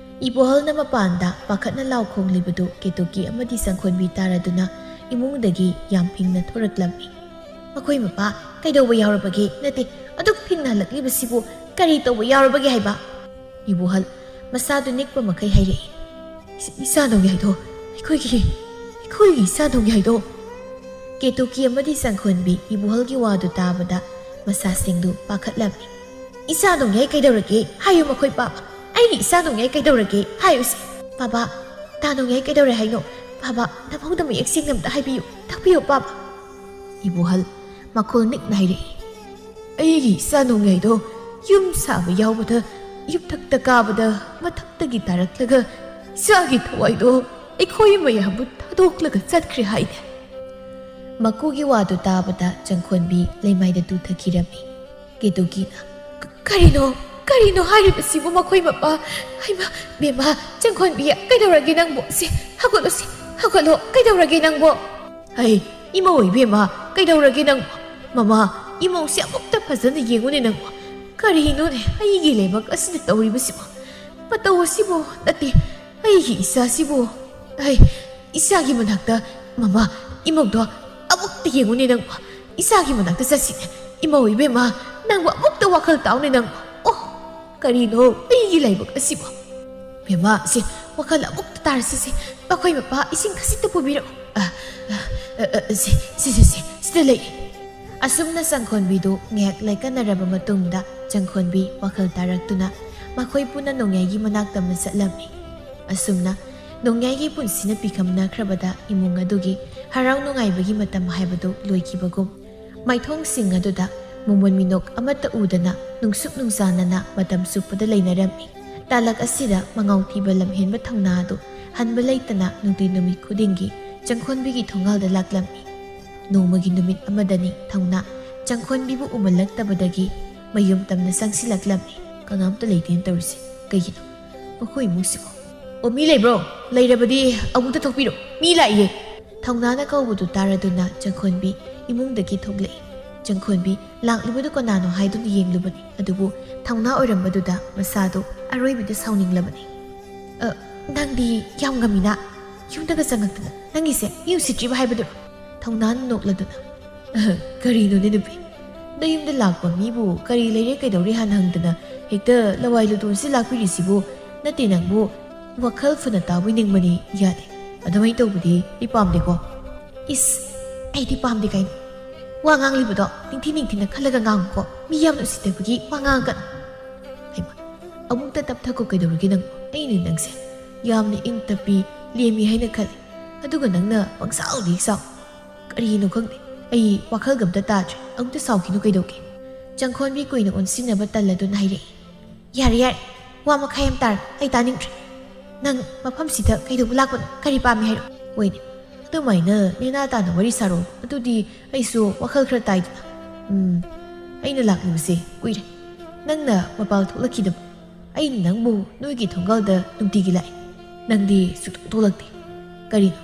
ꯏꯕꯣꯍꯜꯅ ꯃꯄꯥꯟꯗ ꯄꯥꯈꯠꯅ ꯂꯥꯎ ꯈꯣꯡꯂꯤꯕꯗꯨ ꯀꯦꯇꯨꯀꯤ ꯑꯃꯗꯤ ꯆꯪꯈꯣꯟꯕꯤ ꯇꯥꯔꯗꯨꯅ ꯏꯃꯨꯡꯗꯒꯤ ꯌꯥꯝ ꯐꯤꯡꯅ ꯊꯣꯔꯛꯂꯝꯃꯤ꯫ "ꯃꯈꯣꯏ ꯃꯄꯥ ꯀꯩꯗꯧꯕ ꯌꯥꯎꯔꯕꯒꯦ? ꯅꯠꯇꯦ, ꯑꯗꯨꯛ ꯐꯤꯡꯅ ꯍꯜꯂꯛꯂꯤꯕꯁꯤꯕꯨ ꯀꯔꯤ ꯇꯧꯕ ꯌꯥꯎꯔꯕꯒꯦ ꯍꯥꯏꯕ?" ꯏꯕꯣꯍꯜ ꯃꯁꯥꯗꯨ ꯅꯤꯛꯄ ꯃꯈꯩ ꯍꯥꯏꯔꯛꯏ꯫ "ꯏꯆꯥ ꯅꯣꯡꯌꯥꯏꯗꯣ ꯑꯩꯈꯣꯏꯒꯤ, ꯑꯩꯈꯣꯏꯒꯤ ꯏꯆꯥ ꯅꯣꯡꯌꯥꯏꯗꯣ!" ꯀꯦꯇꯨꯀꯤ ꯑꯃꯗꯤ ꯆꯪꯈꯣꯟꯕꯤ ꯏꯕꯣꯍꯜꯒꯤ ꯋꯥꯗꯨ ꯇꯥꯕꯗ ꯃꯁꯥꯁꯤꯡꯗꯨ ꯄꯥꯈꯠꯂꯝꯃꯤ꯫ "ꯏꯆꯥ ꯅꯣꯡꯌꯥꯏ ꯀꯩꯗꯧꯔꯒꯦ? ꯍꯥꯏꯌꯨ ꯃꯈꯣꯏ ꯄꯥꯕ꯫ ꯑꯩꯒꯤ ꯏꯆꯥ ꯅꯣꯡꯌꯥꯏ ꯀꯩꯗꯧꯔꯒꯦ? ꯍꯥꯏꯌꯨꯁꯦ꯫ ꯄꯥꯕ, ꯇꯥ ꯅꯣꯡꯌꯥꯏ ꯀꯩꯗꯧꯔꯦ ꯍꯥꯏꯅꯣ? ꯄꯥꯕ, ꯅꯐꯧꯗ ꯃꯌꯦꯛ ꯁꯦꯡꯅ ꯑꯝꯇ ꯍꯥꯏꯕꯤꯌꯨ, ꯇꯥꯛꯄꯤꯌꯨ ꯄꯥꯕ꯫" ꯏꯕꯣꯍꯜ ꯃꯈꯣꯜ ꯅꯤꯛꯅ ꯍꯥꯏꯔꯛꯏ꯫ "ꯑꯩꯒꯤ ꯏꯆꯥ ꯅꯣꯡꯌꯥꯏꯗꯣ ꯌꯨꯝ ꯁꯥꯕ ꯌꯥꯎꯕꯗ ꯌꯨꯝꯊꯛꯇ ꯀꯥꯕꯗ ꯃꯊꯛꯇꯒꯤ ꯇꯥꯔꯛꯂꯒ ꯏꯆꯥꯒꯤ ꯊꯋꯥꯏꯗꯣ ꯑꯩꯈꯣꯏ ꯃꯌꯥꯝꯕꯨ ꯊꯥꯗꯣꯛꯂꯒ ꯆꯠꯈ꯭ꯔꯦ ꯍꯥꯏꯅꯦ꯫" ꯃꯀꯨꯒꯤ ꯋꯥꯗꯨ ꯇꯥꯕꯗ ꯆꯪꯈꯣꯟꯕꯤ ꯂꯩꯃꯥꯏꯗ ꯇꯨꯊꯈꯤꯔꯝꯃꯤ꯫ ꯀꯦꯇꯨꯀꯤꯅ, "ꯀ-, ꯀꯔꯤꯅꯣ, ꯀꯔꯤꯅꯣ ꯍꯥꯏꯔꯤꯕꯁꯤꯕꯨ ꯃꯈꯣꯏ ꯃꯄꯥ? ꯍꯩꯃꯥ, ꯕꯦꯝꯃ, ꯆꯪꯈꯣꯟꯕꯤ, ꯀꯩꯗꯧꯔꯒꯦ ꯅꯪꯕꯨ? ꯁꯤ, ꯍꯧꯒꯠꯂꯣ, ꯁꯤ, ꯍꯧꯒꯠꯂꯣ, ꯀꯩꯗꯧꯔꯒꯦ ꯅꯪꯕꯨ?" "ꯍꯩ, ꯏꯃꯧ ꯏꯕꯦꯝꯃ, ꯀꯩꯗꯧꯔꯒꯦ ꯅꯪꯕꯨ? ꯃꯃꯥ, ꯏꯃꯧꯁꯦ ꯑꯃꯨꯛꯇ ꯐꯖꯅ ꯌꯦꯡꯉꯨꯅꯦ ꯅꯪꯕꯨ꯫ ꯀꯔꯤꯅꯣꯅꯦ ꯑꯩꯒꯤ ꯂꯥꯏꯕꯛ ꯑꯁꯤꯗ ꯇꯧꯔꯤꯕꯁꯤꯕꯨ? ꯃꯇꯧ ꯑꯁꯤꯕꯨ, ꯅꯠꯇꯦ, ꯑꯩꯒꯤ ꯏꯆꯥꯁꯤꯕꯨ, ꯑꯩ ꯏꯆꯥꯒꯤ ꯃꯅꯥꯛꯇ, ꯃꯃꯥ, ꯏꯃꯧꯗꯣ ꯑꯃꯨꯛꯇ ꯌꯦꯡꯉꯨꯅꯦ ꯅꯪꯕꯨ꯫ ꯏꯆꯥꯒꯤ ꯃꯅꯥꯛꯇ ꯆꯠꯁꯤꯅꯦ꯫ ꯏꯃꯧ ꯏꯕꯦꯝꯃ, ꯅꯪꯕꯨ ꯑꯃꯨꯛꯇ ꯋꯥꯈꯜ ꯇꯥꯎꯅꯦ ꯅꯪꯕꯨ꯫ ꯑꯣ, ꯀꯔꯤꯅꯣ ꯑꯩ ꯂꯥꯏꯕꯛ ꯑꯁꯤꯕꯨ꯫ ꯕꯦꯝꯃ, ꯁꯦ, ꯋꯥꯈꯜ ꯑꯃꯨꯛꯇ ꯇꯥꯔꯁꯤꯁꯦ꯫ ꯃꯈꯣꯏ ꯃꯄꯥ ꯏꯁꯤꯡ ꯈꯖꯤꯛꯇ ꯄꯨꯕꯤꯔꯛꯎ꯫ ꯑ, ꯑ, ꯑ, ꯑ, ꯁꯦ, ꯁꯦ, ꯁꯦ, ꯁꯦ, ꯁꯤꯗ ꯂꯩ꯫ ꯑꯁꯨꯝꯅ ꯆꯪꯈꯣꯟꯕꯤꯗꯨ ꯉꯥꯏꯍꯥꯛ ꯂꯩꯀꯠꯅꯔꯕ ꯃꯇꯨꯡꯗ ꯆꯪꯈꯣꯟꯕꯤ ꯋꯥꯈꯜ ꯇꯥꯔꯛꯇꯨꯅ ꯃꯈꯣꯏ ꯄꯨꯟꯅ ꯅꯣꯡꯌꯥꯏꯒꯤ ꯃꯅꯥꯛꯇ ꯑꯃ ꯆꯠꯂꯝꯃꯤ꯫ ꯑꯁꯨꯝꯅ ꯅꯣꯡꯌꯥꯏꯒꯤ ꯄꯨꯟꯁꯤꯅ ꯄꯤꯈꯝꯅꯈ꯭ꯔꯕꯗ ꯏꯃꯨꯡ ꯑꯗꯨꯒꯤ ꯍꯔꯥꯎ ꯅꯨꯡꯉꯥꯏꯕꯒꯤ ꯃꯇꯝ ꯍꯥꯏꯕꯗꯨ ꯂꯣꯏꯈꯤꯕꯒꯨꯝ ꯃꯥꯏꯊꯣꯡꯁꯤꯡ ꯑꯗꯨꯗ ꯃꯣꯃꯣꯟ ꯃꯤꯅꯣꯛ ꯑꯃꯠꯇ ꯎꯗꯅ ꯅꯨꯡꯁꯨꯛ ꯅꯨꯡꯖꯥꯅꯅ ꯃꯇꯝ ꯆꯨꯞꯄꯗ ꯂꯩꯅꯔꯝꯃꯤ꯫ ꯇꯥꯂꯛ ꯑꯁꯤꯗ ꯃꯉꯥꯎ ꯊꯤꯕ ꯂꯝꯍꯦꯟꯕ ꯊꯧꯅꯥ ꯑꯗꯨ ꯍꯟꯕ ꯂꯩꯇꯅ ꯅꯨꯡꯇꯤ ꯅꯨꯃꯤꯠ ꯈꯨꯗꯤꯡꯒꯤ ꯆꯪꯈꯣꯟꯕꯤꯒꯤ ꯊꯣꯡꯒꯥꯜꯗ ꯂꯥꯛꯂꯝꯃꯤ꯫ ꯅꯣꯡꯃꯒꯤ ꯅꯨꯃꯤꯠ ꯑꯃꯗꯅꯤ ꯊꯧꯅꯥ ꯆꯪꯈꯣꯟꯕꯤꯕꯨ ꯎꯃꯜꯂꯛꯇꯕꯗꯒꯤ ꯃꯌꯨꯝ ꯇꯝꯅ ꯆꯪꯁꯤꯜꯂꯛꯂꯝꯃꯤ꯫ "ꯀꯅꯥꯝꯇ ꯂꯩꯇꯦꯅ ꯇꯧꯔꯤꯁꯦ ꯀꯩꯒꯤꯅꯣ? ꯃꯈꯣꯏ ꯏꯃꯨꯡꯁꯤꯕꯣ? ꯑꯣ, ꯃꯤ ꯂꯩꯕ꯭ꯔꯣ? ꯂꯩꯔꯕꯗꯤ ꯑꯃꯨꯛꯇ ꯊꯣꯛꯄꯤꯔꯣ, ꯃꯤ ꯂꯥꯛꯏꯌꯦ!" ꯊꯧꯅꯥꯅ ꯀꯧꯕꯗꯨ ꯇꯥꯔꯗꯨꯅ ꯆꯪꯈꯣꯟꯕꯤ ꯏꯃꯨꯡꯗꯒꯤ ꯊꯣꯛꯂꯛꯏ꯫ ꯆꯪꯈꯣꯟꯕꯤ ꯂꯥꯛꯂꯤꯕꯗꯨ ꯀꯅꯥꯅꯣ ꯍꯥꯏꯗꯨꯅ ꯌꯦꯡꯂꯨꯕꯅꯤ, ꯑꯗꯨꯕꯨ ꯊꯧꯅꯥ ꯑꯣꯏꯔꯝꯕꯗꯨꯗ ꯃꯁꯥꯗꯨ ꯑꯔꯣꯏꯕꯤꯗ ꯁꯥꯎꯅꯤꯡꯂꯕꯅꯤ꯫ "ꯑ, ꯅꯪꯗꯤ ꯌꯥꯝ ꯉꯝꯃꯤꯅ, ꯌꯨꯝꯗꯒ ꯆꯪꯉꯛꯇꯅ ꯅꯪꯒꯤꯁꯦ ꯃꯤ ꯎꯁꯤꯠꯇ꯭ꯔꯤꯕ ꯍꯥꯏꯕꯗꯨꯔꯣ?" ꯊꯧꯅꯥꯅ ꯅꯣꯛꯂꯗꯨꯅ, "ꯑꯍ, ꯀꯔꯤꯅꯣꯅꯦ ꯅꯨꯄꯤ? ꯅꯌꯨꯝꯗ ꯂꯥꯛꯄ ꯃꯤꯕꯨ ꯀꯔꯤ ꯂꯩꯔꯦ ꯀꯩꯗꯧꯔꯦ ꯍꯥꯟꯅ ꯍꯪꯗꯅ ꯍꯦꯛꯇ ꯂꯋꯥꯏ ꯂꯨꯇꯣꯟꯁꯤ ꯂꯥꯛꯄꯤꯔꯤꯁꯤꯕꯨ? ꯅꯠꯇꯦ ꯅꯪꯕꯨ, ꯋꯥꯈꯜ ꯐꯅ ꯇꯥꯕꯣꯏ ꯅꯤꯡꯕꯅꯤ, ꯌꯥꯗꯦ꯫ ꯑꯗꯨꯃꯥꯏꯅ ꯇꯧꯕꯗꯤ ꯑꯩ ꯄꯥꯝꯗꯦꯀꯣ꯫" "ꯏꯁ, ꯑꯩꯗꯤ ꯄꯥꯝꯗꯦ ꯀꯥꯏꯅ꯫ ꯋꯥ ꯉꯥꯡꯂꯤꯕꯗꯣ ꯅꯤꯡꯊꯤ ꯅꯤꯡꯊꯤꯅ ꯈꯜꯂꯒ ꯉꯥꯡꯉꯨꯀꯣ, ꯃꯤ ꯌꯥꯝꯅ ꯎꯁꯤꯠꯇꯕꯒꯤ ꯋꯥ ꯉꯥꯡꯉꯛꯀꯅꯨ꯫" ꯍꯩꯃꯥ, ꯑꯃꯨꯛꯇ ꯇꯞꯊꯈꯣ ꯀꯩꯗꯧꯔꯒꯦ ꯅꯪꯕꯨ? ꯑꯩꯅ ꯅꯪꯁꯦ ꯌꯥꯝꯅ ꯏꯪ ꯇꯞꯄꯤ, ꯂꯦꯝꯃꯤ ꯍꯥꯏꯅ ꯈꯜꯂꯤ, ꯑꯗꯨꯒ ꯅꯪꯅ ꯄꯪꯁꯥꯎꯗ ꯍꯦꯛ ꯁꯥꯎ꯫ ꯀꯔꯤꯅꯣ ꯈꯪꯗꯦ, ꯑꯩ ꯋꯥꯈꯜꯒ ꯑꯝꯇ ꯇꯥꯗ꯭ꯔꯦ, ꯑꯃꯨꯛꯇ ꯁꯥꯎꯈꯤꯅꯨ ꯀꯩꯗꯧꯒꯦ? ꯆꯪꯈꯣꯟꯕꯤ ꯀꯨꯏꯅ ꯑꯣꯟꯁꯤꯟꯅꯕ ꯇꯜꯂꯗꯨꯅ ꯍꯥꯏꯔꯛꯏ꯫ "ꯌꯥꯔꯦ, ꯌꯥꯔꯦ, ꯋꯥ ꯃꯈꯥꯏ ꯑꯃ ꯇꯥꯔꯦ, ꯑꯩ ꯇꯥꯅꯤꯡꯗ꯭ꯔꯦ꯫ ꯅꯪ ꯃꯐꯝꯁꯤꯗ ꯀꯩꯗꯧꯕ ꯂꯥꯛꯄꯅꯣ? ꯀꯔꯤ ꯄꯥꯝꯃꯤ ꯍꯥꯏꯔꯣ?" "ꯍꯣꯏꯅꯦ, ꯑꯗꯨꯃꯥꯏꯅ ꯅꯦꯅꯥ ꯇꯥꯅ ꯋꯥꯔꯤ ꯁꯥꯔꯣ, ꯑꯗꯨꯗꯤ ꯑꯩꯁꯨ ꯋꯥꯈꯜ ꯈꯔ ꯇꯥꯏꯗꯅ꯫ ꯎꯝ, ꯑꯩꯅ ꯂꯥꯛꯂꯤꯕꯁꯦ ꯀꯨꯏꯔꯦ, ꯅꯪꯅ ꯃꯄꯥꯜ ꯊꯣꯛꯂꯛꯈꯤꯗꯕ꯫ ꯑꯩꯅ ꯅꯪꯕꯨ ꯅꯣꯏꯒꯤ ꯊꯣꯡꯒꯥꯜꯗ ꯅꯨꯡꯇꯤꯒꯤ ꯂꯥꯛꯏ, ꯅꯪꯗꯤ ꯁꯨꯛꯊꯣꯛ ꯊꯣꯛꯂꯛꯇꯦ꯫ ꯀꯔꯤꯅꯣ,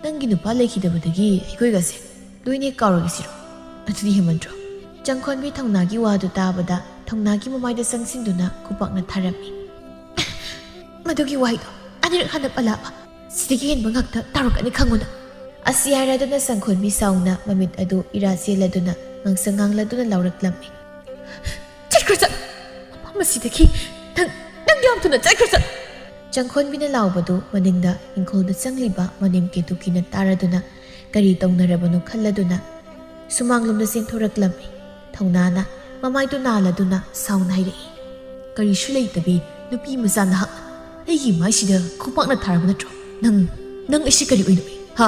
ꯅꯪꯒꯤ ꯅꯨꯄꯥ ꯂꯩꯈꯤꯗꯕꯗꯒꯤ ꯑꯩꯈꯣꯏꯒꯁꯦ ꯂꯣꯏꯅ ꯀꯥꯎꯔꯒꯦ ꯁꯤꯔꯣ? ꯑꯗꯨꯗꯤ ꯍꯦꯟꯃꯟꯗ꯭ꯔꯣ?" ꯆꯪꯈꯣꯟꯕꯤ ꯊꯧꯅꯥꯒꯤ ꯋꯥꯗꯨ ꯇꯥꯕꯗ ꯊꯧꯅꯥꯒꯤ ꯃꯃꯥꯏꯗ ꯆꯪꯁꯤꯟꯗꯨꯅ ꯈꯨꯄꯥꯛꯅ ꯊꯥꯔꯝꯃꯤ꯫ "ꯃꯗꯨꯒꯤ ꯋꯥꯍꯩꯗꯣ ꯑꯅꯤꯔꯛ ꯍꯟꯅ ꯄꯜꯂꯛꯑꯕ, ꯁꯤꯗꯒꯤ ꯍꯦꯟꯕ ꯉꯥꯛꯇ ꯇꯧꯔꯛꯀꯅꯤ ꯈꯪꯉꯨꯅ꯫" ꯑꯁꯤ ꯍꯥꯏꯔꯗꯨꯅ ꯆꯪꯈꯣꯟꯕꯤ ꯁꯥꯎꯅ ꯃꯃꯤꯠ ꯑꯗꯨ ꯏꯔꯥ ꯆꯦꯜꯂꯗꯨꯅ ꯉꯥꯡꯁꯪ ꯉꯥꯡꯂꯗꯨꯅ ꯂꯥꯎꯔꯛꯂꯝꯃꯤ꯫ "ꯆꯠꯈ꯭ꯔꯣ, ꯆꯠꯂꯣ! ꯃꯐꯝ ꯑꯁꯤꯗꯒꯤ ꯅꯪ ꯌꯥꯝ ꯊꯨꯅ ꯆꯠꯈ꯭ꯔꯁꯠ!" ꯆꯪꯈꯣꯟꯕꯤꯅ ꯂꯥꯎꯕꯗꯨ ꯃꯅꯤꯡꯗ ꯏꯪꯈꯣꯜꯗ ꯆꯪꯂꯤꯕ ꯃꯅꯦꯝ ꯀꯦꯇꯨꯀꯤꯅ ꯇꯥꯔꯗꯨꯅ ꯀꯔꯤ ꯇꯧꯅꯔꯕꯅꯣ ꯈꯜꯂꯗꯨꯅ ꯁꯨꯃꯥꯡꯂꯣꯝꯗ ꯆꯦꯟꯊꯣꯔꯛꯂꯝꯃꯤ꯫ ꯊꯧꯅꯥꯅ ꯃꯃꯥꯏꯗꯨ ꯅꯥꯜꯂꯗꯨꯅ ꯁꯥꯎꯅ ꯍꯥꯏꯔꯛꯏ, "ꯀꯔꯤꯁꯨ ꯂꯩꯇꯕꯤ ꯅꯨꯄꯤ ꯃꯆꯥ ꯅꯍꯥꯛꯅ ꯑꯩꯒꯤ ꯃꯥꯏꯁꯤꯗ ꯈꯨꯄꯥꯛꯅ ꯊꯥꯔꯕ ꯅꯠꯇ꯭ꯔꯣ? ꯅꯪ, ꯅꯪ ꯑꯁꯤ ꯀꯔꯤ ꯑꯣꯏꯅ ꯎꯏ? ꯍꯥ?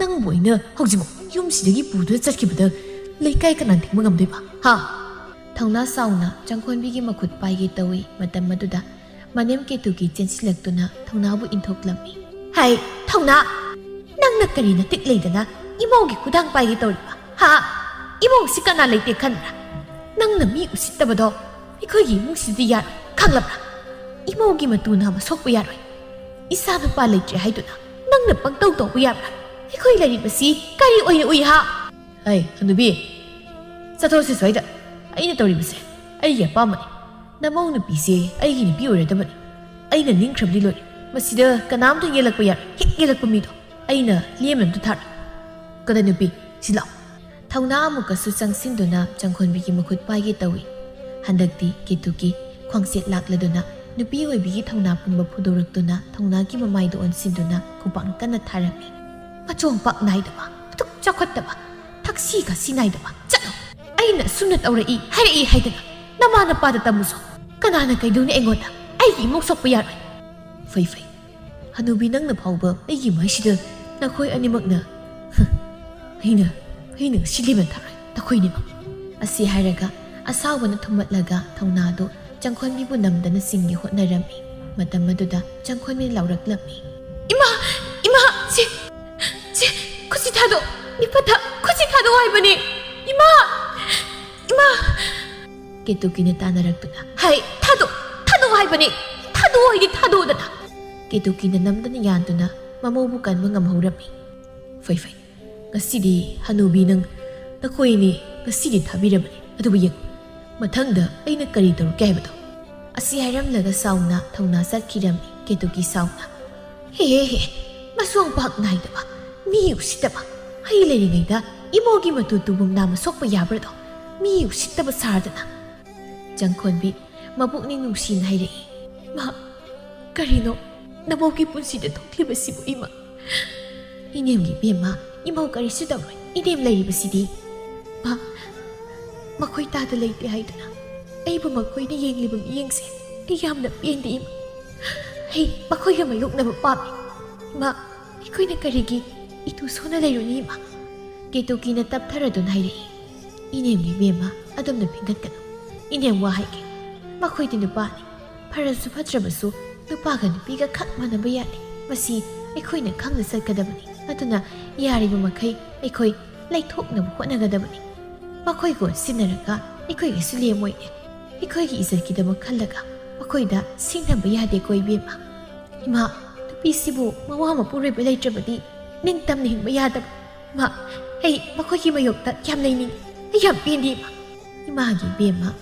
ꯅꯪꯕꯨ ꯑꯩꯅ ꯍꯧꯖꯤꯛꯃꯛ ꯌꯨꯝꯁꯤꯗꯒꯤ ꯄꯨꯗꯨꯅ ꯆꯠꯈꯤꯕꯗ ꯂꯩꯀꯥꯏ ꯀꯅꯥ ꯊꯤꯡꯕ ꯉꯝꯗꯣꯏꯕ? ꯍꯥ?" ꯊꯧꯅꯥ ꯁꯥꯎꯅ ꯆꯪꯈꯣꯟꯕꯤꯒꯤ ꯃꯈꯨꯠ ꯄꯥꯏꯒꯦ ꯇꯧꯏ꯫ ꯃꯇꯝ ꯑꯗꯨꯗ ꯃꯅꯦꯝ ꯀꯦꯇꯨꯀꯤ ꯆꯦꯟꯁꯤꯜꯂꯛꯇꯨꯅ ꯊꯧꯅꯥꯕꯨ ꯏꯟꯊꯣꯛꯂꯝꯃꯤ꯫ "ꯍꯩ, ꯊꯧꯅꯥ! ꯅꯪꯅ ꯀꯔꯤ ꯅꯇꯤꯛ ꯂꯩꯗꯅ ꯏꯃꯧꯒꯤ ꯈꯨꯗꯥꯡ ꯄꯥꯏꯒꯦ ꯇꯧꯔꯤꯕ? ꯍꯥ? ꯏꯃꯧꯁꯤ ꯀꯅꯥ ꯂꯩꯇꯦ ꯈꯟꯕ꯭ꯔꯥ? ꯅꯪꯅ ꯃꯤ ꯎꯁꯤꯠꯇꯕꯗꯣ ꯑꯩꯈꯣꯏꯒꯤ ꯏꯃꯨꯡꯁꯤꯗꯗꯤ ꯌꯥꯔꯣꯏ, ꯈꯪꯂꯕ꯭ꯔꯥ? ꯏꯃꯧꯒꯤ ꯃꯇꯨ ꯅꯥꯝꯃ ꯁꯣꯛꯄ ꯌꯥꯔꯣꯏ꯫ ꯏꯆꯥ ꯅꯨꯄꯥ ꯂꯩꯇ꯭ꯔꯦ ꯍꯥꯏꯗꯨꯅ ꯅꯪꯅ ꯄꯪꯇꯧ ꯇꯧꯕ ꯌꯥꯕ꯭ꯔꯥ? ꯑꯩꯈꯣꯏ ꯂꯩꯔꯤꯕꯁꯤ ꯀꯔꯤ ꯑꯣꯏꯅ ꯎꯏ, ꯍꯥ?" "ꯍꯩ, ꯍꯅꯨꯕꯤ, ꯆꯠꯊꯣꯛꯁꯤ ꯁ꯭ꯋꯥꯏꯗ꯫ ꯑꯩꯅ ꯇꯧꯔꯤꯕꯁꯦ ꯑꯩꯒꯤ ꯑꯄꯥꯝꯕꯅꯤ꯫ ꯅꯃꯧ ꯅꯨꯄꯤꯁꯦ ꯑꯩꯒꯤ ꯅꯨꯄꯤ ꯑꯣꯏꯔꯗꯕꯅꯤ꯫ ꯑꯩꯅ ꯅꯤꯡꯈ꯭ꯔꯕꯗꯤ ꯂꯣꯏꯔꯦ꯫ ꯃꯁꯤꯗ ꯀꯅꯥꯝꯇ ꯌꯦꯜꯂꯛꯄ ꯌꯥꯔꯣꯏ꯫ ꯍꯦꯛ ꯌꯦꯜꯂꯛꯄ ꯃꯤꯗꯣ ꯑꯩꯅ ꯂꯦꯝꯅ ꯑꯝꯇ ꯊꯥꯔꯣꯏ꯫ ꯀꯗꯥꯏ ꯅꯨꯄꯤ? ꯁꯤ ꯂꯥꯛꯑꯣ꯫" ꯊꯧꯅꯥ ꯑꯃꯨꯛꯀꯁꯨ ꯆꯪꯁꯤꯟꯗꯨꯅ ꯆꯪꯈꯣꯟꯕꯤꯒꯤ ꯃꯈꯨꯠ ꯄꯥꯏꯒꯦ ꯇꯧꯏ꯫ ꯍꯟꯗꯛꯇꯤ ꯀꯦꯇꯨꯀꯤ ꯈ꯭ꯋꯥꯡꯆꯦꯠ ꯂꯥꯛꯂꯗꯨꯅ ꯅꯨꯄꯤ ꯑꯣꯏꯕꯤꯒꯤ ꯊꯧꯅꯥ ꯄꯨꯟꯕ ꯐꯨꯗꯣꯔꯛꯇꯨꯅ ꯊꯧꯅꯥꯒꯤ ꯃꯃꯥꯏꯗ ꯑꯣꯟꯁꯤꯟꯗꯨꯅ ꯈꯨꯄꯥꯛꯅ ꯀꯟꯅ ꯊꯥꯔꯝꯃꯤ꯫ "ꯃꯆꯣꯡ ꯄꯥꯛ ꯅꯥꯏꯗꯕ, ꯃꯇꯨꯡ ꯆꯥꯎꯈꯠꯇꯕ, ꯊꯛꯁꯤ ꯈꯥꯁꯤ ꯅꯥꯏꯗꯕ, ꯆꯠꯂꯣ! ꯑꯩꯅ ꯑꯁꯨꯝꯅ ꯇꯧꯔꯛꯏ ꯍꯥꯏꯔꯛꯏ ꯍꯥꯏꯗꯅ ꯅꯃꯥ ꯅꯄꯥꯗ ꯇꯝꯃꯨꯁꯣ꯫ ꯀꯅꯥꯅ ꯀꯩꯗꯧꯅꯤ ꯑꯩꯉꯣꯟꯗ? ꯑꯩꯒꯤ ꯏꯃꯨꯡ ꯁꯣꯛꯄ ꯌꯥꯔꯣꯏ꯫" "ꯐꯩ, ꯐꯩ꯫ ꯍꯅꯨꯕꯤ, ꯅꯪꯅ ꯐꯥꯎꯕ ꯑꯩꯒꯤ ꯃꯥꯏꯁꯤꯗ ꯅꯈꯣꯏ ꯑꯅꯤꯃꯛꯅ꯫ ꯑꯩꯅ, ꯑꯩꯅ ꯉꯁꯤ ꯂꯦꯝꯅ ꯊꯥꯔꯣꯏ ꯅꯈꯣꯏꯅꯤꯃꯛ꯫" ꯑꯁꯤ ꯍꯥꯏꯔꯒ ꯑꯁꯥꯎꯕꯅ ꯊꯨꯝꯃꯠꯂꯒ ꯊꯧꯅꯥꯗꯨ ꯆꯪꯈꯣꯟꯕꯤꯕꯨ ꯅꯝꯗꯅ ꯆꯤꯡꯒꯦ ꯍꯣꯠꯅꯔꯝꯃꯤ꯫ ꯃꯇꯝ ꯑꯗꯨꯗ ꯆꯪꯈꯣꯟꯕꯤꯅ ꯂꯥꯎꯔꯛꯂꯝꯃꯤ꯫ "ꯏꯃꯥ! ꯏꯃꯥ! ꯁꯤ, ꯁꯤ, ꯈꯨꯠꯁꯤ ꯊꯥꯗꯣꯛ! ꯃꯤꯐꯠꯇ ꯈꯨꯠꯁꯤ ꯊꯥꯗꯣꯛ ꯍꯥꯏꯕꯅꯤ! ꯏꯃꯥ! ꯏꯃꯥ!" ꯀꯦꯇꯨꯀꯤꯅ ꯇꯥꯟꯅꯔꯛꯇꯨꯅ, "ꯍꯩ, ꯊꯥꯗꯣꯛ! ꯊꯥꯗꯣꯛ ꯍꯥꯏꯕꯅꯤ! ꯊꯥꯗꯣꯛ ꯍꯥꯏꯗꯤ ꯊꯥꯗꯣꯛꯗꯅ!" ꯀꯦꯇꯨꯀꯤꯅ ꯅꯝꯗꯅ ꯌꯥꯟꯗꯨꯅ ꯃꯃꯧꯕꯨ ꯀꯟꯕ ꯉꯝꯍꯧꯔꯝꯃꯤ꯫ "ꯐꯩ, ꯐꯩ꯫ ꯉꯁꯤꯗꯤ ꯍꯅꯨꯕꯤ ꯅꯪ, ꯅꯈꯣꯏ ꯑꯅꯤ ꯉꯁꯤꯗꯤ ꯊꯥꯕꯤꯔꯕꯅꯤ꯫ ꯑꯗꯨꯕꯨ ꯌꯦꯡꯉꯨ, ꯃꯊꯪꯗ ꯑꯩꯅ ꯀꯔꯤ ꯇꯧꯔꯛꯀꯦ ꯍꯥꯏꯕꯗꯣ꯫" ꯑꯁꯤ ꯍꯥꯏꯔꯝꯂꯒ ꯁꯥꯎꯅ ꯊꯧꯅꯥ ꯆꯠꯈꯤꯔꯝꯃꯤ꯫ ꯀꯦꯇꯨꯀꯤ ꯁꯥꯎꯅ, "ꯍꯦ, ꯍꯦ, ꯍꯦ, ꯃꯆꯣꯡ ꯄꯥꯛ ꯅꯥꯏꯗꯕ, ꯃꯤ ꯎꯁꯤꯠꯇꯕ, ꯑꯩ ꯂꯩꯔꯤꯉꯩꯗ ꯏꯃꯧꯒꯤ ꯃꯇꯨ ꯇꯨꯕꯨꯝ ꯅꯥꯝꯃ ꯁꯣꯛꯄ ꯌꯥꯕ꯭ꯔꯗꯣ? ꯃꯤ ꯎꯁꯤꯠꯇꯕ ꯁꯥꯔꯗꯅ!" ꯆꯪꯈꯣꯟꯕꯤ ꯃꯄꯨꯛꯅꯤꯡ ꯅꯨꯡꯁꯤꯅ ꯍꯥꯏꯔꯛꯏ꯫ ꯃꯥ, ꯀꯔꯤꯅꯣ ꯅꯃꯧꯒꯤ ꯄꯨꯟꯁꯤꯗ ꯊꯣꯛꯂꯤꯕꯁꯤꯕꯨ ꯏꯃꯥ? ꯏꯅꯦꯝꯒꯤ ꯏꯕꯦꯝꯃ, ꯏꯃꯧ ꯀꯔꯤꯁꯨ ꯇꯧꯔꯣꯏ, ꯏꯅꯦꯝ ꯂꯩꯔꯤꯕꯁꯤꯗꯤ꯫ ꯃꯥ, ꯃꯈꯣꯏ ꯇꯥꯗ ꯂꯩꯇꯦ ꯍꯥꯏꯗꯨꯅ ꯑꯩꯕꯨ ꯃꯈꯣꯏꯅ ꯌꯦꯡꯂꯤꯕ ꯃꯤꯠꯌꯦꯡꯁꯦ ꯑꯩ ꯌꯥꯝꯅ ꯄꯦꯟꯗꯦ ꯏꯃꯥ꯫ ꯑꯩ ꯃꯈꯣꯏꯒ ꯃꯥꯌꯣꯛꯅꯕ ꯄꯥꯝꯃꯤ꯫ ꯏꯃꯥ, ꯑꯩꯈꯣꯏꯅ ꯀꯔꯤꯒꯤ ꯏꯇꯨ ꯁꯣꯟꯅ ꯂꯩꯔꯨꯅꯤ ꯏꯃꯥ? ꯀꯦꯇꯨꯀꯤꯅ ꯇꯞꯊꯔꯗꯨꯅ ꯍꯥꯏꯔꯛꯏ꯫ ꯏꯅꯦꯝꯒꯤ ꯏꯕꯦꯝꯃ, ꯑꯗꯨꯝꯅ ꯐꯤꯡꯒꯠꯀꯅꯨ꯫ ꯏꯅꯦꯝ ꯋꯥ ꯍꯥꯏꯒꯦ, ꯃꯈꯣꯏꯗꯤ ꯅꯨꯄꯥꯅꯤ, ꯐꯔꯁꯨ ꯐꯠꯇ꯭ꯔꯕꯁꯨ ꯅꯨꯄꯥꯒ ꯅꯨꯄꯤꯒ ꯈꯛ ꯃꯥꯟꯅꯕ ꯌꯥꯗꯦ꯫ ꯃꯁꯤ ꯑꯩꯈꯣꯏꯅ ꯈꯪꯅ ꯆꯠꯀꯗꯕꯅꯤ꯫ ꯑꯗꯨꯅ ꯌꯥꯔꯤꯕ ꯃꯈꯩ ꯑꯩꯈꯣꯏ ꯂꯩꯊꯣꯛꯅꯕ ꯍꯣꯠꯅꯒꯗꯕꯅꯤ꯫ ꯃꯈꯣꯏꯒ ꯑꯣꯟꯁꯤꯟꯅꯔꯒ ꯑꯩꯈꯣꯏꯒꯤꯁꯨ ꯂꯦꯝꯃꯣꯏꯅꯦ꯫ ꯑꯩꯈꯣꯏꯒꯤ ꯏꯖꯠꯀꯤꯗꯃꯛ ꯈꯜꯂꯒ ꯃꯈꯣꯏꯗ ꯁꯤꯡꯅꯕ ꯌꯥꯗꯦꯀꯣ ꯏꯕꯦꯝꯃ꯫ ꯏꯃꯥ, ꯅꯨꯄꯤꯁꯤꯕꯨ ꯃꯋꯥ ꯃꯄꯨꯔꯣꯏꯕ ꯂꯩꯇ꯭ꯔꯕꯗꯤ ꯅꯤꯡꯇꯝꯅ ꯍꯤꯡꯕ ꯌꯥꯗꯕ꯫ ꯃꯥ, ꯑꯩ ꯃꯈꯣꯏꯒꯤ ꯃꯥꯌꯣꯛꯇ ꯌꯥꯝ ꯂꯩꯅꯤꯡꯉꯤ꯫ ꯑꯩ ꯌꯥꯝ ꯄꯦꯟꯗꯦ ꯏꯃꯥ꯫ ꯏꯃꯥꯒꯤ ꯏꯕꯦꯝꯃ,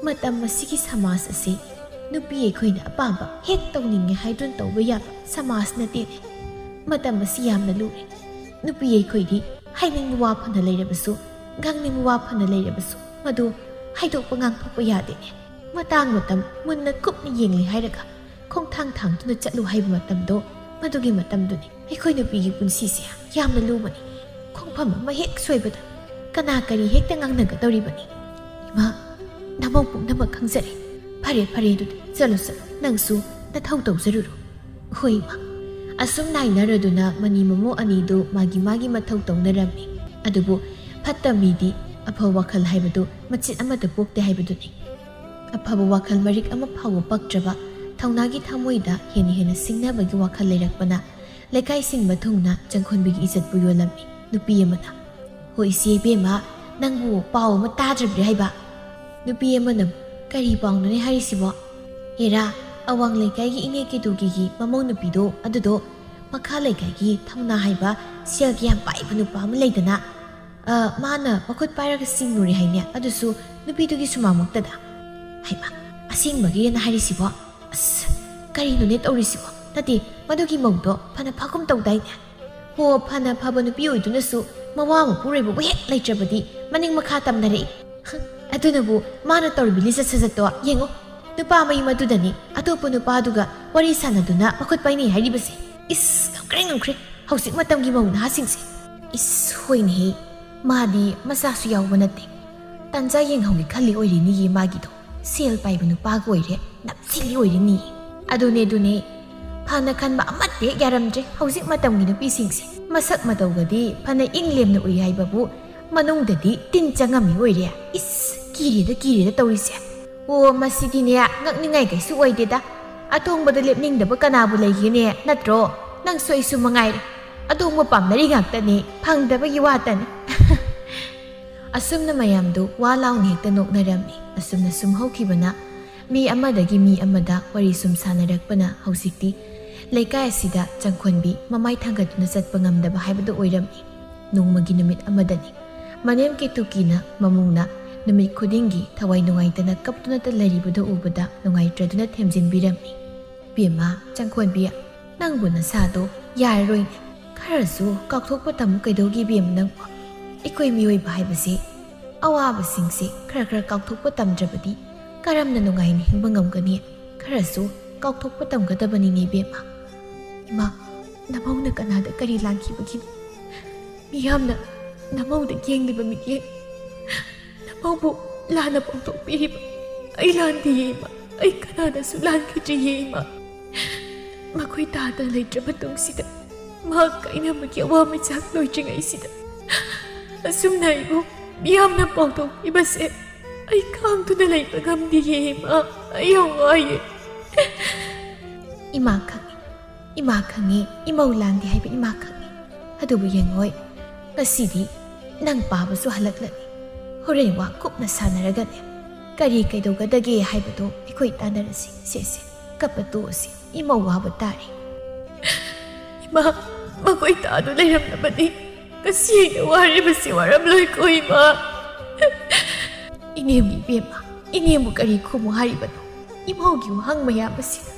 ꯃꯇꯝ ꯑꯁꯤꯒꯤ ꯁꯃꯥꯖ ꯑꯁꯤ ꯅꯨꯄꯤ ꯑꯩꯈꯣꯏꯅ ꯑꯄꯥꯝꯕ ꯍꯦꯛ ꯇꯧꯅꯤꯡꯉꯦ ꯍꯥꯏꯗꯨꯅ ꯇꯧꯕ ꯌꯥꯕ ꯁꯃꯥꯖ ꯅꯠꯇꯦꯅꯦ꯫ ꯃꯇꯝ ꯑꯁꯤ ꯌꯥꯝꯅ ꯂꯨꯔꯦ꯫ ꯅꯨꯄꯤ ꯑꯩꯈꯣꯏꯗꯤ ꯍꯥꯏꯅꯤꯡꯕ ꯋꯥ ꯐꯅ ꯂꯩꯔꯕꯁꯨ, ꯉꯥꯡꯅꯤꯡꯕ ꯋꯥ ꯐꯅ ꯂꯩꯔꯕꯁꯨ, ꯃꯗꯨ ꯍꯥꯏꯗꯣꯛꯄ ꯉꯥꯡꯊꯣꯛꯄ ꯌꯥꯗꯦꯅꯦ꯫ ꯃꯇꯥꯡ ꯃꯇꯝ ꯃꯨꯟꯅ ꯀꯨꯞꯅ ꯌꯦꯡꯂꯦ ꯍꯥꯏꯔꯒ ꯈꯣꯡꯊꯥꯡ ꯊꯥꯡꯗꯨꯅ ꯆꯠꯂꯨ ꯍꯥꯏꯕ ꯃꯇꯝꯗꯣ, ꯃꯗꯨꯒꯤ ꯃꯇꯝꯗꯨꯅꯤ꯫ ꯑꯩꯈꯣꯏ ꯅꯨꯄꯤꯒꯤ ꯄꯨꯟꯁꯤꯁꯦ ꯌꯥꯝꯅ ꯂꯨꯕꯅꯤ꯫ ꯈꯣꯡꯐꯝ ꯑꯃ ꯍꯦꯛ ꯁꯣꯏꯕꯗ ꯀꯅꯥ ꯀꯔꯤ ꯍꯦꯛꯇ ꯉꯥꯡꯅꯒꯗꯧꯔꯤꯕꯅꯤ꯫ ꯏꯃꯥ, ꯅꯃꯧ ꯄꯨꯝꯅꯃꯛ ꯈꯪꯖꯔꯦ꯫ ꯐꯔꯦ, ꯐꯔꯦ, ꯑꯗꯨꯗꯤ ꯆꯠꯂꯨ, ꯆꯠꯂꯨ꯫ ꯅꯪꯁꯨ ꯅꯊꯧ ꯇꯧꯖꯔꯨꯔꯣ꯫ ꯍꯣꯏ, ꯏꯃꯥ꯫ ꯑꯁꯨꯝ ꯅꯥꯏꯅꯔꯗꯨꯅ ꯃꯅꯤ ꯃꯃꯧ ꯑꯅꯤꯗꯨ ꯃꯥꯒꯤ ꯃꯥꯒꯤ ꯃꯊꯧ ꯇꯧꯅꯔꯝꯃꯤ꯫ ꯑꯗꯨꯕꯨ ꯐꯠꯇ ꯃꯤꯗꯤ ꯑꯐꯕ ꯋꯥꯈꯜ ꯍꯥꯏꯕꯗꯨ ꯃꯆꯤꯠ ꯑꯃꯠꯇ ꯄꯣꯛꯇꯦ ꯍꯥꯏꯕꯗꯨꯅꯤ꯫ ꯑꯐꯕ ꯋꯥꯈꯜ ꯃꯔꯤꯛ ꯑꯃ ꯐꯥꯎꯕ ꯄꯛꯇ꯭ꯔꯕ, ꯊꯧꯅꯥꯒꯤ ꯊꯃꯣꯏꯗ ꯍꯦꯟꯅ ꯍꯦꯟꯅ ꯁꯤꯡꯅꯕꯒꯤ ꯋꯥꯈꯜ ꯂꯩꯔꯛꯄꯅ ꯂꯩꯀꯥꯏ ꯁꯤꯟꯕ ꯊꯨꯡꯅ ꯆꯪꯈꯣꯟꯕꯤꯒꯤ ꯏꯖꯠꯄꯨ ꯌꯣꯜꯂꯝꯃꯤ꯫ ꯅꯨꯄꯤ ꯑꯃꯅ, "ꯍꯣ ꯏꯆꯦ ꯏꯕꯦꯝꯃ, ꯅꯪꯕꯨ ꯄꯥꯎ ꯑꯃ ꯇꯥꯗ꯭ꯔꯕ꯭ꯔꯥ ꯍꯥꯏꯕ?" ꯅꯨꯄꯤ ꯑꯃꯅ, "ꯀꯔꯤ ꯄꯥꯎꯅꯣꯅꯦ ꯍꯥꯏꯔꯤꯁꯤꯕꯣ?" "ꯍꯦꯔꯥ, ꯑꯋꯥꯡ ꯂꯩꯀꯥꯏꯒꯤ ꯏꯅꯦ ꯀꯦꯇꯨꯀꯤꯒꯤ ꯃꯃꯧ ꯅꯨꯄꯤꯗꯣ, ꯑꯗꯨꯗꯣ ꯃꯈꯥ ꯂꯩꯀꯥꯏꯒꯤ ꯊꯧꯅꯥ ꯍꯥꯏꯕ ꯁꯦꯜꯒꯤ ꯌꯥꯝ ꯄꯥꯏꯕ ꯅꯨꯄꯥ ꯑꯃ ꯂꯩꯗꯅ, ꯑ, ꯃꯥꯅ ꯃꯈꯨꯠ ꯄꯥꯏꯔꯒ ꯆꯤꯡꯂꯨꯔꯦ ꯍꯥꯏꯅꯦ, ꯑꯗꯨꯁꯨ ꯅꯨꯄꯤꯗꯨꯒꯤ ꯁꯨꯃꯥꯡꯃꯛꯇꯗ꯫" ꯍꯩꯃꯥ, ꯑꯁꯦꯡꯕꯒꯤꯔꯅ ꯍꯥꯏꯔꯤꯁꯤꯕꯣ? ꯑꯁ, ꯀꯔꯤꯅꯣꯅꯦ ꯇꯧꯔꯤꯁꯤꯕꯣ? ꯅꯠꯇꯦ, ꯃꯗꯨꯒꯤ ꯃꯧꯗꯣ ꯐꯅ ꯐꯥꯒꯨꯝ ꯇꯧꯗꯥꯏꯅꯦ? ꯍꯣ, ꯐꯅ ꯐꯕ ꯅꯨꯄꯤ ꯑꯣꯏꯗꯨꯅꯁꯨ ꯃꯋꯥ ꯃꯄꯨꯔꯣꯏꯕꯕꯨ ꯍꯦꯛ ꯂꯩꯇ꯭ꯔꯕꯗꯤ ꯃꯅꯤꯡ ꯃꯈꯥ ꯇꯝꯅꯔꯛꯏ꯫ ꯍ, ꯑꯗꯨꯅꯕꯨ ꯃꯥꯅ ꯇꯧꯔꯤꯕ ꯂꯤꯆꯠ ꯁꯥꯖꯠꯇꯣ ꯌꯦꯡꯉꯨ꯫ ꯅꯨꯄꯥ ꯃꯌꯨꯝ ꯑꯗꯨꯗꯅꯤ ꯑꯇꯣꯞꯄ ꯅꯨꯄꯥꯗꯨꯒ ꯋꯥꯔꯤ ꯁꯥꯟꯅꯗꯨꯅ ꯃꯈꯨꯠ ꯄꯥꯏꯅꯩ ꯍꯥꯏꯔꯤꯕꯁꯦ꯫ ꯏꯁ, ꯉꯝꯈ꯭ꯔꯦ, ꯉꯝꯈ꯭ꯔꯦ ꯍꯧꯖꯤꯛ ꯃꯇꯝꯒꯤ ꯃꯧ ꯅꯍꯥꯁꯤꯡꯁꯦ꯫ ꯏꯁ, ꯍꯣꯏꯅꯦꯍꯦ, ꯃꯥꯗꯤ ꯃꯆꯥꯁꯨ ꯌꯥꯎꯕ ꯅꯠꯇꯦ꯫ ꯇꯥꯟꯖꯥ ꯌꯦꯡꯍꯧꯒꯦ ꯈꯜꯂꯤ ꯑꯣꯏꯔꯤꯅꯤꯌꯦ ꯃꯥꯒꯤꯗꯣ꯫ ꯁꯦꯜ ꯄꯥꯏꯕ ꯅꯨꯄꯥꯒ ꯑꯣꯏꯔꯦ, ꯅꯞꯁꯤꯜꯂꯤ ꯑꯣꯏꯔꯤꯅꯤ꯫ ꯑꯗꯨꯅꯦ, ꯑꯗꯨꯅꯦ, ꯐꯅ ꯈꯟꯕ ꯑꯃꯠꯇ ꯍꯦꯛ ꯌꯥꯔꯝꯗ꯭ꯔꯦ ꯍꯧꯖꯤꯛ ꯃꯇꯝꯒꯤ ꯅꯨꯄꯤꯁꯤꯡꯁꯦ꯫ ꯃꯁꯛ ꯃꯇꯧꯒꯗꯤ ꯐꯅ ꯏꯪ ꯂꯦꯝꯅ ꯎꯏ ꯍꯥꯏꯕꯕꯨ, ꯃꯅꯨꯡꯗꯗꯤ ꯇꯤꯟ ꯆꯪꯉꯝꯃꯤ ꯑꯣꯏꯔꯦ꯫ ꯏꯁ, ꯀꯤꯔꯦꯗ, ꯀꯤꯔꯦꯗ ꯇꯧꯔꯤꯁꯦ꯫ ꯑꯣ, ꯃꯁꯤꯗꯤꯅꯦ, ꯉꯛꯅꯤꯡꯉꯥꯏ ꯀꯩꯁꯨ ꯑꯣꯏꯗꯦꯗ꯫ ꯑꯇꯣꯡꯕꯗ ꯂꯦꯞꯅꯤꯡꯗꯕ ꯀꯅꯥꯕꯨ ꯂꯩꯒꯦꯅꯦ, ꯅꯠꯇ꯭ꯔꯣ? ꯅꯪꯁꯨ ꯑꯩꯁꯨ ꯃꯉꯥꯏꯔꯦ꯫ ꯑꯇꯣꯡꯕ ꯄꯥꯝꯅꯔꯤ ꯉꯥꯛꯇꯅꯤ, ꯐꯪꯗꯕꯒꯤ ꯋꯥꯇꯅꯤ꯫ ꯑꯁꯨꯝꯅ ꯃꯌꯥꯝꯗꯨ ꯋꯥ ꯂꯥꯎꯅ ꯍꯦꯛꯇ ꯅꯣꯛꯅꯔꯝꯃꯤ꯫ ꯑꯁꯨꯝꯅ ꯁꯨꯝ ꯍꯧꯈꯤꯕꯅ ꯃꯤ ꯑꯃꯗꯒꯤ ꯃꯤ ꯑꯃꯗ ꯋꯥꯔꯤ ꯁꯨꯝ ꯁꯥꯟꯅꯔꯛꯄꯅ ꯍꯧꯖꯤꯛꯇꯤ ꯂꯩꯀꯥꯏ ꯑꯁꯤꯗ ꯆꯪꯈꯣꯟꯕꯤ ꯃꯃꯥꯏ ꯊꯥꯡꯒꯠꯇꯨꯅ ꯆꯠꯄ ꯉꯝꯗꯕ ꯍꯥꯏꯕꯗꯨ ꯑꯣꯏꯔꯝꯃꯤ꯫ ꯅꯣꯡꯃꯒꯤ ꯅꯨꯃꯤꯠ ꯑꯃꯗꯅꯤ꯫ ꯃꯅꯦꯝ ꯀꯦꯇꯨꯀꯤꯅ ꯃꯃꯧꯅ ꯅꯨꯃꯤꯠ ꯈꯨꯗꯤꯡꯒꯤ ꯊꯋꯥꯏ ꯅꯨꯡꯉꯥꯏꯇꯅ ꯀꯞꯇꯨꯅꯇ ꯂꯩꯔꯤꯕꯗꯨ ꯎꯕꯗ ꯅꯨꯡꯉꯥꯏꯇ꯭ꯔꯗꯨꯅ ꯊꯦꯝꯖꯤꯟꯕꯤꯔꯝꯃꯤ꯫ "ꯕꯦꯝꯃ, ꯆꯪꯈꯣꯟꯕꯤ, ꯅꯪꯕꯨ ꯅꯁꯥꯗꯣ ꯌꯥꯔꯔꯣꯏꯅꯦ꯫ ꯈꯔꯁꯨ ꯀꯥꯎꯊꯣꯛꯄ ꯇꯝꯃꯨ ꯀꯩꯗꯧꯒꯦ ꯏꯕꯦꯝꯃ ꯅꯪꯕꯨ? ꯑꯩꯈꯣꯏ ꯃꯤꯑꯣꯏꯕ ꯍꯥꯏꯕꯁꯤ ꯑꯋꯥꯕꯁꯤꯡꯁꯦ ꯈꯔ ꯈꯔ ꯀꯥꯎꯊꯣꯛꯄ ꯇꯝꯗ꯭ꯔꯕꯗꯤ ꯀꯔꯝꯅ ꯅꯨꯡꯉꯥꯏꯅ ꯍꯤꯡꯕ ꯉꯝꯒꯅꯤ? ꯈꯔꯁꯨ ꯀꯥꯎꯊꯣꯛꯄ ꯇꯝꯒꯗꯕꯅꯤꯅꯦ ꯏꯕꯦꯝꯃ꯫" "ꯏꯃꯥ, ꯅꯃꯧꯅ ꯀꯅꯥꯗ ꯀꯔꯤ ꯂꯥꯟꯈꯤꯕꯒꯤꯅꯣ? ꯃꯤꯌꯥꯝꯅ ꯅꯃꯧꯗ ꯌꯦꯡꯂꯤꯕ ꯃꯤꯠꯌꯦꯡ, ꯅꯃꯧꯕꯨ ꯂꯥꯟꯅ ꯄꯥꯎꯊꯣꯛꯄꯤꯔꯤꯕ ꯑꯩ ꯂꯥꯟꯗꯤꯌꯦ ꯏꯃꯥ, ꯑꯩ ꯀꯅꯥꯗꯁꯨ ꯂꯥꯟꯈꯤꯗ꯭ꯔꯤꯌꯦ ꯏꯃꯥ꯫ ꯃꯈꯣꯏ ꯇꯥꯗ ꯂꯩꯇ꯭ꯔ ꯃꯇꯨꯡꯁꯤꯗ, ꯃꯍꯥꯛ ꯀꯥꯏꯅꯕꯒꯤ ꯑꯋꯥ ꯃꯆꯥꯛ ꯂꯣꯏꯗ꯭ꯔꯤꯉꯩꯁꯤꯗ, ꯑꯁꯨꯝꯅ ꯑꯩꯕꯨ ꯃꯤꯌꯥꯝꯅ ꯄꯥꯎꯊꯣꯛꯄꯤꯕꯁꯦ ꯑꯩ ꯈꯥꯡꯗꯨꯅ ꯂꯩꯕ ꯉꯝꯗꯤꯌꯦ ꯏꯃꯥ, ꯑꯩ ꯌꯥꯝ ꯋꯥꯏꯌꯦ꯫" "ꯏꯃꯥ ꯈꯪꯉꯤ, ꯏꯃꯥ ꯈꯪꯉꯤ, ꯏꯃꯧ ꯂꯥꯟꯗꯦ ꯍꯥꯏꯕ ꯏꯃꯥ ꯈꯪꯉꯤ꯫ ꯑꯗꯨꯕꯨ ꯌꯦꯡꯉꯣꯏ, ꯉꯁꯤꯗꯤ ꯅꯪ ꯄꯥꯕꯁꯨ ꯍꯜꯂꯛꯂꯅꯤ꯫ ꯍꯣꯔꯦꯟ ꯋꯥ ꯀꯨꯞꯅ ꯁꯥꯟꯅꯔꯒꯅꯦ, ꯀꯔꯤ ꯀꯩꯗꯧꯒꯗꯒꯦ ꯍꯥꯏꯕꯗꯣ ꯑꯩꯈꯣꯏ ꯇꯥꯟꯅꯔꯁꯤ꯫ ꯁꯦ, ꯁꯦ, ꯀꯞꯄ ꯇꯣꯛꯑꯁꯤ, ꯏꯃꯧ ꯋꯥꯕ ꯇꯥꯔꯦ꯫" "ꯏꯃꯥ, ꯃꯈꯣꯏ ꯇꯥꯗꯨ ꯂꯩꯔꯝꯂꯕꯗꯤ ꯉꯁꯤ ꯑꯩꯅ ꯋꯥꯔꯤꯕꯁꯤ ꯋꯥꯔꯝꯂꯣꯏꯀꯣ ꯏꯃꯥ꯫" "ꯏꯅꯦꯝꯒꯤ ꯏꯕꯦꯝꯃ, ꯏꯅꯦꯝꯕꯨ ꯀꯔꯤ ꯈꯨꯝꯃꯨ ꯍꯥꯏꯔꯤꯕꯅꯣ? ꯏꯃꯧꯒꯤ ꯋꯥꯍꯪ ꯃꯌꯥꯝ ꯑꯁꯤꯅ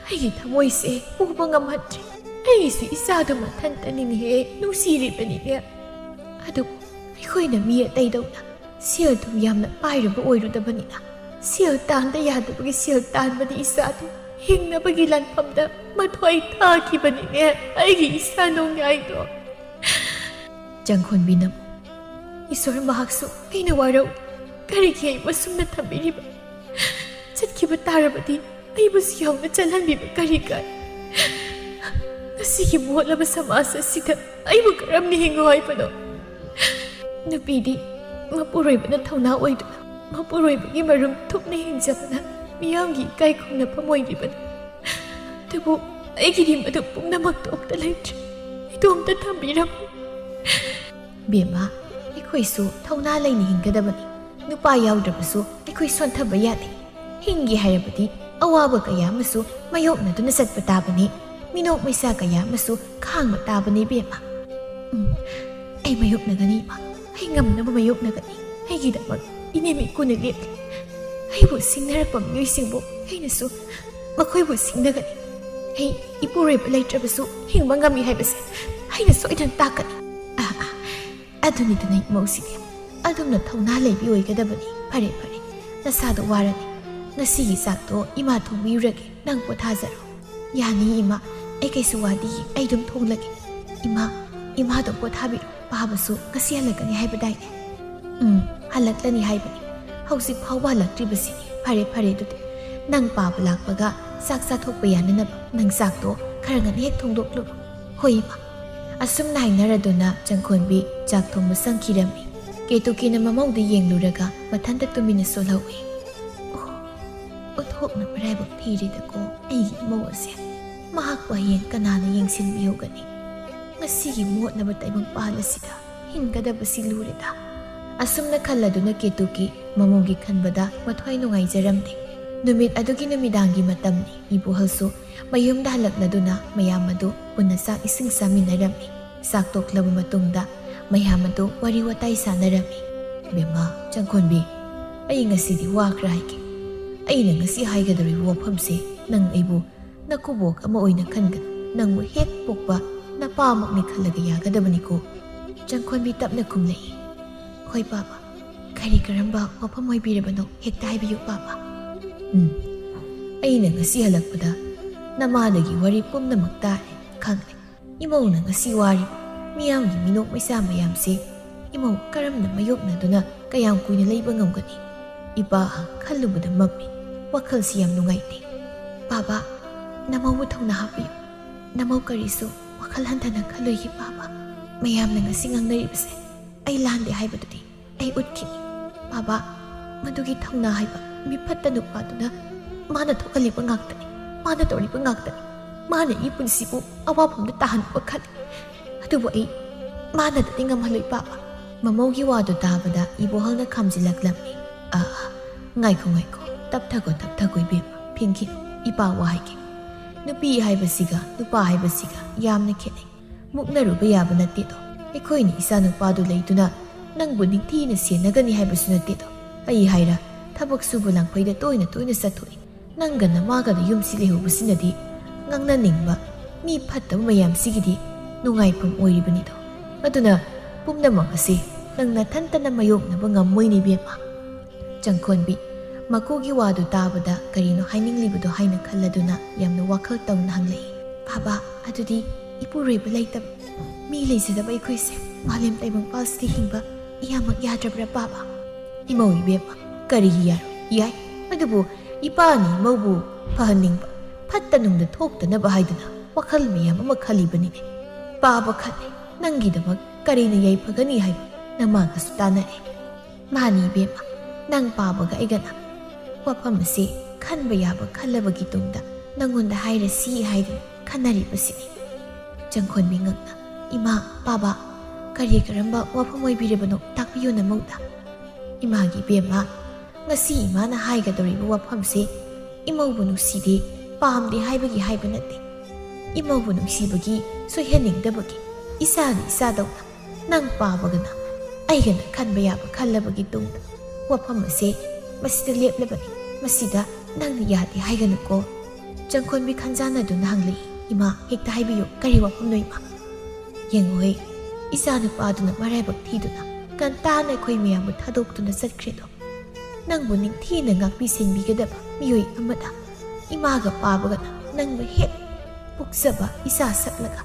ꯑꯩꯒꯤ ꯊꯃꯣꯏꯁꯦ ꯄꯨꯕ ꯉꯝꯍꯟꯗ꯭ꯔꯦ꯫ ꯑꯩꯒꯤꯁꯨ ꯏꯆꯥꯗꯨ ꯃꯊꯟꯇꯅꯤꯅꯦꯍꯦ, ꯅꯨꯡꯁꯤꯔꯤꯕꯅꯤꯅꯦ꯫ ꯑꯗꯨꯕꯨ ꯑꯩꯈꯣꯏꯅ ꯃꯤ ꯑꯇꯩꯗꯧꯅ ꯁꯦꯜ ꯊꯨꯝ ꯌꯥꯝꯅ ꯄꯥꯏꯔꯨꯕ ꯑꯣꯏꯔꯨꯗꯕꯅꯤꯅ ꯁꯦꯜ ꯇꯥꯟꯗ ꯌꯥꯗꯕꯒꯤ ꯁꯦꯜ ꯇꯥꯟꯕꯅꯤ ꯏꯆꯥꯗꯤ꯫ ꯍꯤꯡꯅꯕꯒꯤ ꯂꯥꯟꯐꯝꯗ ꯃꯊ꯭ꯋꯥꯏ ꯊꯥꯈꯤꯕꯅꯤꯅꯦ ꯑꯩꯒꯤ ꯏꯆꯥ ꯅꯣꯡꯌꯥꯏꯗꯣ꯫ ꯆꯪꯈꯣꯟꯕꯤꯅ, "ꯏꯁꯣꯔ, ꯃꯍꯥꯛꯁꯨ ꯑꯩꯅ ꯋꯥꯔꯧꯏ꯫ ꯀꯔꯤꯒꯤ ꯑꯩꯕꯨ ꯑꯁꯨꯝꯅ ꯊꯝꯕꯤꯔꯤꯕ? ꯆꯠꯈꯤꯕ ꯇꯥꯔꯕꯗꯤ ꯑꯩꯕꯨꯁꯨ ꯌꯥꯎꯅ ꯆꯠꯍꯟꯕꯤꯕ ꯀꯔꯤ ꯀꯥꯏ? ꯉꯁꯤꯒꯤ ꯃꯣꯠꯂꯕ ꯁꯃꯥꯖ ꯑꯁꯤꯗ ꯑꯩꯕꯨ ꯀꯔꯝꯅ ꯍꯤꯡꯉꯨ ꯍꯥꯏꯕꯅꯣ?" ꯅꯨꯄꯤꯗꯤ ꯃꯄꯨꯔꯣꯏꯕꯅ ꯊꯧꯅꯥ ꯑꯣꯏꯗꯨꯅ ꯃꯄꯨꯔꯣꯏꯕꯒꯤ ꯃꯔꯨꯝ ꯊꯨꯞꯅ ꯍꯤꯡꯖꯕꯅ ꯃꯤꯌꯥꯝꯒꯤ ꯏꯀꯥꯏ ꯈꯨꯝꯅꯐꯝ ꯑꯣꯏꯔꯤꯕꯅꯤ꯫ ꯑꯗꯨꯕꯨ ꯑꯩꯒꯤꯗꯤ ꯃꯗꯨ ꯄꯨꯝꯅꯃꯛꯇꯣ ꯑꯝꯇ ꯂꯩꯇ꯭ꯔꯦ꯫ ꯏꯇꯣꯝꯇ ꯊꯝꯕꯤꯔꯝꯃꯨ꯫ ꯕꯦꯝꯃ, ꯑꯩꯈꯣꯏꯁꯨ ꯊꯧꯅꯥ ꯂꯩꯅ ꯍꯤꯡꯒꯗꯕꯅꯤ꯫ ꯅꯨꯄꯥ ꯌꯥꯎꯗ꯭ꯔꯕꯁꯨ ꯑꯩꯈꯣꯏ ꯁꯣꯟꯊꯕ ꯌꯥꯗꯦ꯫ ꯍꯤꯡꯒꯦ ꯍꯥꯏꯔꯕꯗꯤ ꯑꯋꯥꯕ ꯀꯌꯥ ꯑꯃꯁꯨ ꯃꯥꯌꯣꯛꯅꯗꯨꯅ ꯆꯠꯄ ꯇꯥꯕꯅꯤ꯫ ꯃꯤꯅꯣꯛ ꯃꯩꯁꯥ ꯀꯌꯥ ꯑꯃꯁꯨ ꯈꯥꯡꯕ ꯇꯥꯕꯅꯤ ꯕꯦꯝꯃ꯫ ꯎꯝ, ꯑꯩ ꯃꯥꯌꯣꯛꯅꯒꯅꯤ ꯏꯃꯥ꯫ ꯑꯩ ꯉꯝꯅꯕ ꯃꯥꯌꯣꯛꯅꯒꯅꯤ꯫ ꯑꯩꯒꯤꯗꯃꯛ ꯏꯅꯦꯝ ꯏꯀꯨꯅ ꯂꯦꯞꯂꯤ꯫ ꯑꯩꯕꯨ ꯁꯤꯡꯅꯔꯛꯄ ꯃꯤꯑꯣꯏꯁꯤꯡꯕꯨ ꯑꯩꯅꯁꯨ ꯃꯈꯣꯏꯕꯨ ꯁꯤꯡꯅꯒꯅꯤ꯫ ꯑꯩ ꯏꯄꯨꯔꯣꯏꯕ ꯂꯩꯇ꯭ꯔꯕꯁꯨ ꯍꯤꯡꯕ ꯉꯝꯃꯤ ꯍꯥꯏꯕꯁꯦ ꯑꯩꯅ ꯁꯣꯏꯗꯅ ꯇꯥꯛꯀꯅꯤ꯫ ꯑꯥ, ꯑꯥ, ꯑꯗꯨꯅꯤꯗꯅ ꯏꯃꯧꯁꯤꯗꯤ꯫ ꯑꯗꯨꯝꯅ ꯊꯧꯅꯥ ꯂꯩꯕꯤ ꯑꯣꯏꯒꯗꯕꯅꯤ꯫ ꯐꯔꯦ, ꯐꯔꯦ, ꯅꯁꯥꯗꯣ ꯋꯥꯔꯅꯤ꯫ ꯉꯁꯤꯒꯤ ꯆꯥꯛꯇꯣ ꯏꯃꯥ ꯊꯣꯡꯕꯤꯔꯨꯔꯒꯦ, ꯅꯪ ꯄꯣꯊꯥꯖꯔꯣ꯫ ꯌꯥꯅꯤ ꯏꯃꯥ, ꯑꯩ ꯀꯩꯁꯨ ꯋꯥꯗꯤꯌꯦ, ꯑꯩ ꯑꯗꯨꯝ ꯊꯣꯡꯂꯒꯦ꯫ ꯏꯃꯥ, ꯏꯃꯥꯗꯣ ꯄꯣꯊꯥꯕꯤꯔꯣ, ꯄꯥꯕꯁꯨ ꯉꯁꯤ ꯍꯜꯂꯛꯀꯅꯤ ꯍꯥꯏꯕꯗꯥꯏꯅꯦ? ꯎꯝ, ꯍꯜꯂꯛꯂꯅꯤ ꯍꯥꯏꯕꯅꯤ꯫ ꯍꯧꯖꯤꯛ ꯐꯥꯎꯕ ꯍꯜꯂꯛꯇ꯭ꯔꯤꯕꯁꯤꯅꯤ꯫ ꯐꯔꯦ, ꯐꯔꯦ, ꯑꯗꯨꯗꯤ ꯅꯪ ꯄꯥꯕ ꯂꯥꯛꯄꯒ ꯆꯥꯛ ꯆꯥꯊꯣꯛꯄ ꯌꯥꯅꯅꯕ ꯅꯪ ꯆꯥꯛꯇꯣ ꯈꯔ ꯉꯟꯅ ꯍꯦꯛ ꯊꯣꯡꯗꯣꯛꯂꯨꯔꯣ꯫ ꯍꯣꯏ ꯏꯃꯥ꯫ ꯑꯁꯨꯝꯅ ꯍꯥꯏꯅꯔꯗꯨꯅ ꯆꯪꯈꯣꯟꯕꯤ ꯆꯥꯛ ꯊꯣꯡꯕ ꯆꯪꯈꯤꯔꯝꯃꯤ꯫ ꯀꯦꯇꯨꯀꯤꯅ ꯃꯃꯧꯗ ꯌꯦꯡꯂꯨꯔꯒ ꯃꯊꯟꯇ ꯇꯨꯃꯤꯟꯅ ꯁꯣꯜꯍꯧꯏ꯫ ꯑꯣ, ꯑꯣꯟꯊꯣꯛꯅ ꯃꯔꯥꯏꯕꯛ ꯊꯤꯔꯦꯗꯀꯣ ꯑꯩꯒꯤ ꯏꯃꯧ ꯑꯁꯦ꯫ ꯃꯍꯥꯛꯄꯨ ꯍꯌꯦꯡ ꯀꯅꯥꯅ ꯌꯦꯡꯁꯤꯟꯕꯤꯍꯧꯒꯅꯤ? ꯉꯁꯤꯒꯤ ꯃꯣꯠꯅꯕ ꯇꯥꯏꯕꯪꯄꯥꯟ ꯑꯁꯤꯗ ꯍꯤꯡꯒꯗꯕꯁꯤ ꯂꯨꯔꯦꯗ꯫ ꯑꯁꯨꯝꯅ ꯈꯜꯂꯗꯨꯅ ꯀꯦꯇꯨꯀꯤ ꯃꯃꯧꯒꯤ ꯈꯟꯕꯗ ꯃꯊ꯭ꯋꯥꯏ ꯅꯨꯡꯉꯥꯏꯖꯔꯝꯗꯦ꯫ ꯅꯨꯃꯤꯠ ꯑꯗꯨꯒꯤ ꯅꯨꯃꯤꯗꯥꯡꯒꯤ ꯃꯇꯝꯅꯤ꯫ ꯏꯕꯣꯍꯜꯁꯨ ꯃꯌꯨꯝꯗ ꯍꯜꯂꯛꯂꯗꯨꯅ ꯃꯌꯥꯝ ꯑꯗꯨ ꯄꯨꯟꯅ ꯆꯥꯛ ꯏꯁꯤꯡ ꯆꯥꯃꯤꯟꯅꯔꯝꯃꯤ꯫ ꯆꯥꯛ ꯇꯣꯛꯂꯕ ꯃꯇꯨꯡꯗ ꯃꯌꯥꯝ ꯑꯗꯨ ꯋꯥꯔꯤ ꯋꯥꯇꯥꯏ ꯁꯥꯟꯅꯔꯝꯃꯤ꯫ "ꯕꯦꯝꯃ, ꯆꯪꯈꯣꯟꯕꯤ, ꯑꯩ ꯉꯁꯤꯗꯤ ꯋꯥꯈ꯭ꯔ ꯍꯥꯏꯒꯦ꯫ ꯑꯩꯅ ꯉꯁꯤ ꯍꯥꯏꯒꯗꯧꯔꯤꯕ ꯋꯥꯐꯝꯁꯦ ꯅꯪ ꯑꯩꯕꯨ ꯅꯀꯨꯕꯣꯛ ꯑꯃ ꯑꯣꯏꯅ ꯈꯟꯒꯅꯨ꯫ ꯅꯪꯕꯨ ꯍꯦꯛ ꯄꯣꯛꯄ ꯅꯄꯥꯃꯛꯅꯤ ꯈꯜꯂꯒ ꯌꯥꯒꯗꯕꯅꯤꯀꯣ?" ꯆꯪꯈꯣꯟꯕꯤ ꯇꯞꯅ ꯈꯨꯝꯂꯛꯏ, "ꯍꯣꯏ ꯄꯥꯕ, ꯀꯔꯤ ꯀꯔꯝꯕ ꯋꯥꯐꯝ ꯑꯣꯏꯕꯤꯔꯕꯅꯣ? ꯍꯦꯛꯇ ꯍꯥꯏꯕꯤꯌꯨ, ꯄꯥꯕ꯫ ꯎꯝ, ꯑꯩꯅ ꯉꯁꯤ ꯍꯜꯂꯛꯄꯗ ꯅꯃꯥꯗꯒꯤ ꯋꯥꯔꯤ ꯄꯨꯝꯅꯃꯛ ꯇꯥꯔꯦ, ꯈꯪꯂꯦ꯫ ꯏꯃꯧꯅ ꯉꯁꯤ ꯋꯥꯔꯤꯕ ꯃꯤꯌꯥꯝꯒꯤ ꯃꯤꯅꯣꯛ ꯃꯩꯁꯥ ꯃꯌꯥꯝꯁꯦ ꯏꯃꯧ ꯀꯔꯝꯅ ꯃꯥꯌꯣꯛꯅꯗꯨꯅ ꯀꯌꯥꯝ ꯀꯨꯏꯅ ꯂꯩꯕ ꯉꯝꯒꯅꯤ? ꯏꯄꯥ ꯈꯜꯂꯨꯕꯗ ꯃꯝꯃꯤ, ꯋꯥꯈꯜꯁꯤ ꯌꯥꯝ ꯅꯨꯡꯉꯥꯏꯇꯦ꯫ ꯄꯥꯕ, ꯅꯃꯧꯕꯨ ꯊꯧꯅꯥ ꯍꯥꯞꯄꯤꯌꯨ꯫ ꯅꯃꯧ ꯀꯔꯤꯁꯨ ꯋꯥꯈꯜ ꯍꯟꯊꯅ ꯈꯜꯂꯣꯏꯒꯤ, ꯄꯥꯕ꯫ ꯃꯌꯥꯝꯅ ꯉꯁꯤ ꯉꯥꯡꯅꯔꯤꯕꯁꯦ ꯑꯩ ꯂꯥꯟꯗꯦ ꯍꯥꯏꯕꯗꯨꯗꯤ ꯑꯩ ꯎꯠꯈꯤꯅꯤ꯫ ꯄꯥꯕ, ꯃꯗꯨꯒꯤ ꯊꯧꯅꯥ ꯍꯥꯏꯕ ꯃꯤꯐꯠꯇ ꯅꯨꯄꯥꯗꯨꯅ ꯃꯥꯅ ꯊꯣꯛꯍꯜꯂꯤꯕ ꯉꯥꯛꯇꯅꯤ, ꯃꯥꯅ ꯇꯧꯔꯤꯕ ꯉꯥꯛꯇꯅꯤ꯫ ꯃꯥꯅ ꯑꯩ ꯄꯨꯟꯁꯤꯕꯨ ꯑꯋꯥꯐꯝꯗ ꯇꯥꯍꯟꯅꯕ ꯈꯜꯂꯤ꯫ ꯑꯗꯨꯕꯨ ꯑꯩ ꯃꯥꯅꯗꯗꯤ ꯉꯝꯍꯜꯂꯣꯏ, ꯄꯥꯕ꯫ ꯃꯃꯧꯒꯤ ꯋꯥꯗꯨ ꯇꯥꯕꯗ ꯏꯕꯣꯍꯜꯅ ꯈꯥꯝꯖꯤꯜꯂꯛꯂꯝꯃꯤ꯫ "ꯑꯥ, ꯑꯥ, ꯉꯥꯏꯈꯣ, ꯉꯥꯏꯈꯣ, ꯇꯞꯊꯈꯣ, ꯇꯞꯊꯈꯣ, ꯏꯕꯦꯝꯃ", ꯐꯤꯡꯈꯤ꯫ "ꯏꯄꯥ ꯋꯥ ꯍꯥꯏꯒꯦ꯫ ꯅꯨꯄꯤ ꯍꯥꯏꯕꯁꯤꯒ ꯅꯨꯄꯥ ꯍꯥꯏꯕꯁꯤꯒ ꯌꯥꯝꯅ ꯈꯦꯠꯅꯩ꯫ ꯃꯨꯛꯅꯔꯨꯕ ꯌꯥꯕ ꯅꯠꯇꯦꯗꯣ꯫ ꯑꯩꯈꯣꯏꯅ ꯏꯆꯥꯅꯨꯄꯥꯗꯨ ꯂꯩꯗꯨꯅ ꯅꯪꯕꯨ ꯅꯤꯡꯊꯤꯅ ꯁꯦꯟꯅꯒꯅꯤ ꯍꯥꯏꯕꯁꯨ ꯅꯠꯇꯦꯗꯣ꯫ ꯑꯩ ꯍꯥꯏꯔ ꯊꯕꯛ ꯁꯨꯕ ꯂꯥꯡꯐꯩꯗ ꯇꯣꯏꯅ ꯇꯣꯏꯅ ꯆꯠꯊꯣꯛꯏ꯫ ꯅꯪꯒ ꯅꯃꯥꯒꯗ ꯌꯨꯝꯁꯤ ꯂꯩꯍꯧꯕꯁꯤꯅꯗꯤ ꯉꯥꯡꯅꯅꯤꯡꯕ ꯃꯤ ꯐꯠꯇꯕ ꯃꯌꯥꯝꯁꯤꯒꯤꯗꯤ ꯅꯨꯡꯉꯥꯏꯐꯝ ꯑꯣꯏꯔꯤꯕꯅꯤꯗꯣ꯫ ꯑꯗꯨꯅ ꯄꯨꯝꯅꯃꯛ ꯑꯁꯤ ꯅꯪ ꯅꯊꯟꯇꯅ ꯃꯥꯌꯣꯛꯅꯕ ꯉꯝꯃꯣꯏꯅꯦ, ꯏꯕꯦꯝꯃ꯫" ꯆꯪꯈꯣꯟꯕꯤ ꯃꯀꯨꯒꯤ ꯋꯥꯗꯨ ꯇꯥꯕꯗ ꯀꯔꯤꯅꯣ ꯍꯥꯏꯅꯤꯡꯂꯤꯕꯗꯣ ꯍꯥꯏꯅ ꯈꯜꯂꯗꯨꯅ ꯌꯥꯝꯅ ꯋꯥꯈꯜ ꯇꯧꯅ ꯍꯪꯂꯛꯏ꯫ "ꯄꯥꯕ, ꯑꯗꯨꯗꯤ ꯏꯄꯨꯔꯣꯏꯕ ꯂꯩꯇꯕ, ꯃꯤ ꯂꯩꯖꯗꯕ ꯑꯩꯈꯣꯏꯁꯦ ꯃꯥꯂꯦꯝ ꯇꯥꯏꯕꯪꯄꯥꯜꯁꯤꯗ ꯍꯤꯡꯕ ꯏꯌꯥꯃꯛ ꯌꯥꯗ꯭ꯔꯕ꯭ꯔꯥ, ꯄꯥꯕ?" "ꯏꯃꯧ ꯏꯕꯦꯝꯃ, ꯀꯔꯤꯒꯤ ꯌꯥꯔꯣꯏ? ꯌꯥꯏ꯫ ꯑꯗꯨꯕꯨ ꯏꯄꯥꯅ ꯏꯃꯧꯕꯨ ꯐꯍꯟꯅꯤꯡꯕ, ꯐꯠꯇ ꯅꯨꯡꯗ ꯊꯣꯛꯇꯅꯕ ꯍꯥꯏꯗꯨꯅ ꯋꯥꯈꯜ ꯃꯌꯥꯝ ꯑꯃ ꯈꯜꯂꯤꯕꯅꯤꯅꯦ꯫ ꯄꯥꯕ ꯈꯜꯂꯦ, ꯅꯪꯒꯤꯗꯃꯛ ꯀꯔꯤꯅ ꯌꯥꯏꯐꯒꯅꯤ ꯍꯥꯏꯕ ꯅꯃꯥꯒꯁꯨ ꯇꯥꯟꯅꯔꯦ꯫" "ꯃꯥꯅꯤ ꯏꯕꯦꯝꯃ, ꯅꯪ ꯄꯥꯕꯒ ꯑꯩꯒꯅ ꯋꯥꯐꯝ ꯑꯁꯤ ꯈꯟꯕ ꯌꯥꯕ ꯈꯜꯂꯕꯒꯤ ꯇꯨꯡꯗ ꯅꯪꯉꯣꯟꯗ ꯍꯥꯏꯔꯁꯤ ꯍꯥꯏꯗꯨꯅ ꯈꯟꯅꯔꯤꯕꯁꯤꯅꯤ꯫" ꯆꯪꯈꯣꯟꯕꯤ ꯉꯛꯅ, "ꯏꯃꯥ, ꯄꯥꯕ, ꯀꯔꯤ ꯀꯔꯝꯕ ꯋꯥꯐꯝ ꯑꯣꯏꯕꯤꯔꯕꯅꯣ? ꯇꯥꯛꯄꯤꯌꯨ ꯅꯃꯧꯗ꯫" "ꯏꯃꯥꯒꯤ ꯏꯕꯦꯝꯃ, ꯉꯁꯤ ꯏꯃꯥꯅ ꯍꯥꯏꯒꯗꯧꯔꯤꯕ ꯋꯥꯐꯝꯁꯦ ꯏꯃꯧꯕꯨ ꯅꯨꯡꯁꯤꯗꯦ, ꯄꯥꯝꯗꯦ ꯍꯥꯏꯕꯒꯤ ꯍꯥꯏꯕ ꯅꯠꯇꯦ꯫ ꯏꯃꯧꯕꯨ ꯅꯨꯡꯁꯤꯕꯒꯤ, ꯁꯣꯏꯍꯟꯅꯤꯡꯗꯕꯒꯤ, ꯏꯁꯥꯅ ꯏꯁꯥꯗꯧꯅ ꯅꯪ ꯄꯥꯕꯒꯅ ꯑꯩꯒꯅ ꯈꯟꯕ ꯌꯥꯕ ꯈꯜꯂꯕꯒꯤ ꯇꯨꯡꯗ ꯋꯥꯐꯝ ꯑꯁꯦ ꯃꯁꯤꯗ ꯂꯦꯞꯂꯕꯅꯤ꯫ ꯃꯁꯤꯗ ꯅꯪꯅ ꯌꯥꯗꯦ ꯍꯥꯏꯒꯅꯨꯀꯣ꯫" ꯆꯪꯈꯣꯟꯕꯤ ꯈꯟꯖꯥꯟꯅꯗꯨꯅ ꯍꯪꯂꯛꯏ, "ꯏꯃꯥ, ꯍꯦꯛꯇ ꯍꯥꯏꯕꯤꯌꯨ, ꯀꯔꯤ ꯋꯥꯐꯝꯅꯣ, ꯏꯃꯥ?" "ꯌꯦꯡꯉꯨꯍꯦ, ꯏꯆꯥ ꯅꯨꯄꯥꯗꯨꯅ ꯃꯔꯥꯏꯕꯛ ꯊꯤꯗꯨꯅ ꯉꯟꯇꯥꯅ ꯑꯩꯈꯣꯏ ꯃꯌꯥꯝꯕꯨ ꯊꯥꯗꯣꯛꯇꯨꯅ ꯆꯠꯈ꯭ꯔꯦꯗꯣ꯫ ꯅꯪꯕꯨ ꯅꯤꯡꯊꯤꯅ ꯉꯥꯛꯄꯤ ꯁꯦꯟꯕꯤꯒꯗꯕ ꯃꯤꯑꯣꯏ ꯑꯃꯗ ꯏꯃꯥꯒ ꯄꯥꯕꯒꯅ ꯅꯪꯕꯨ ꯍꯦꯛ ꯄꯣꯛꯆꯕ ꯏꯆꯥ ꯁꯛꯂꯒ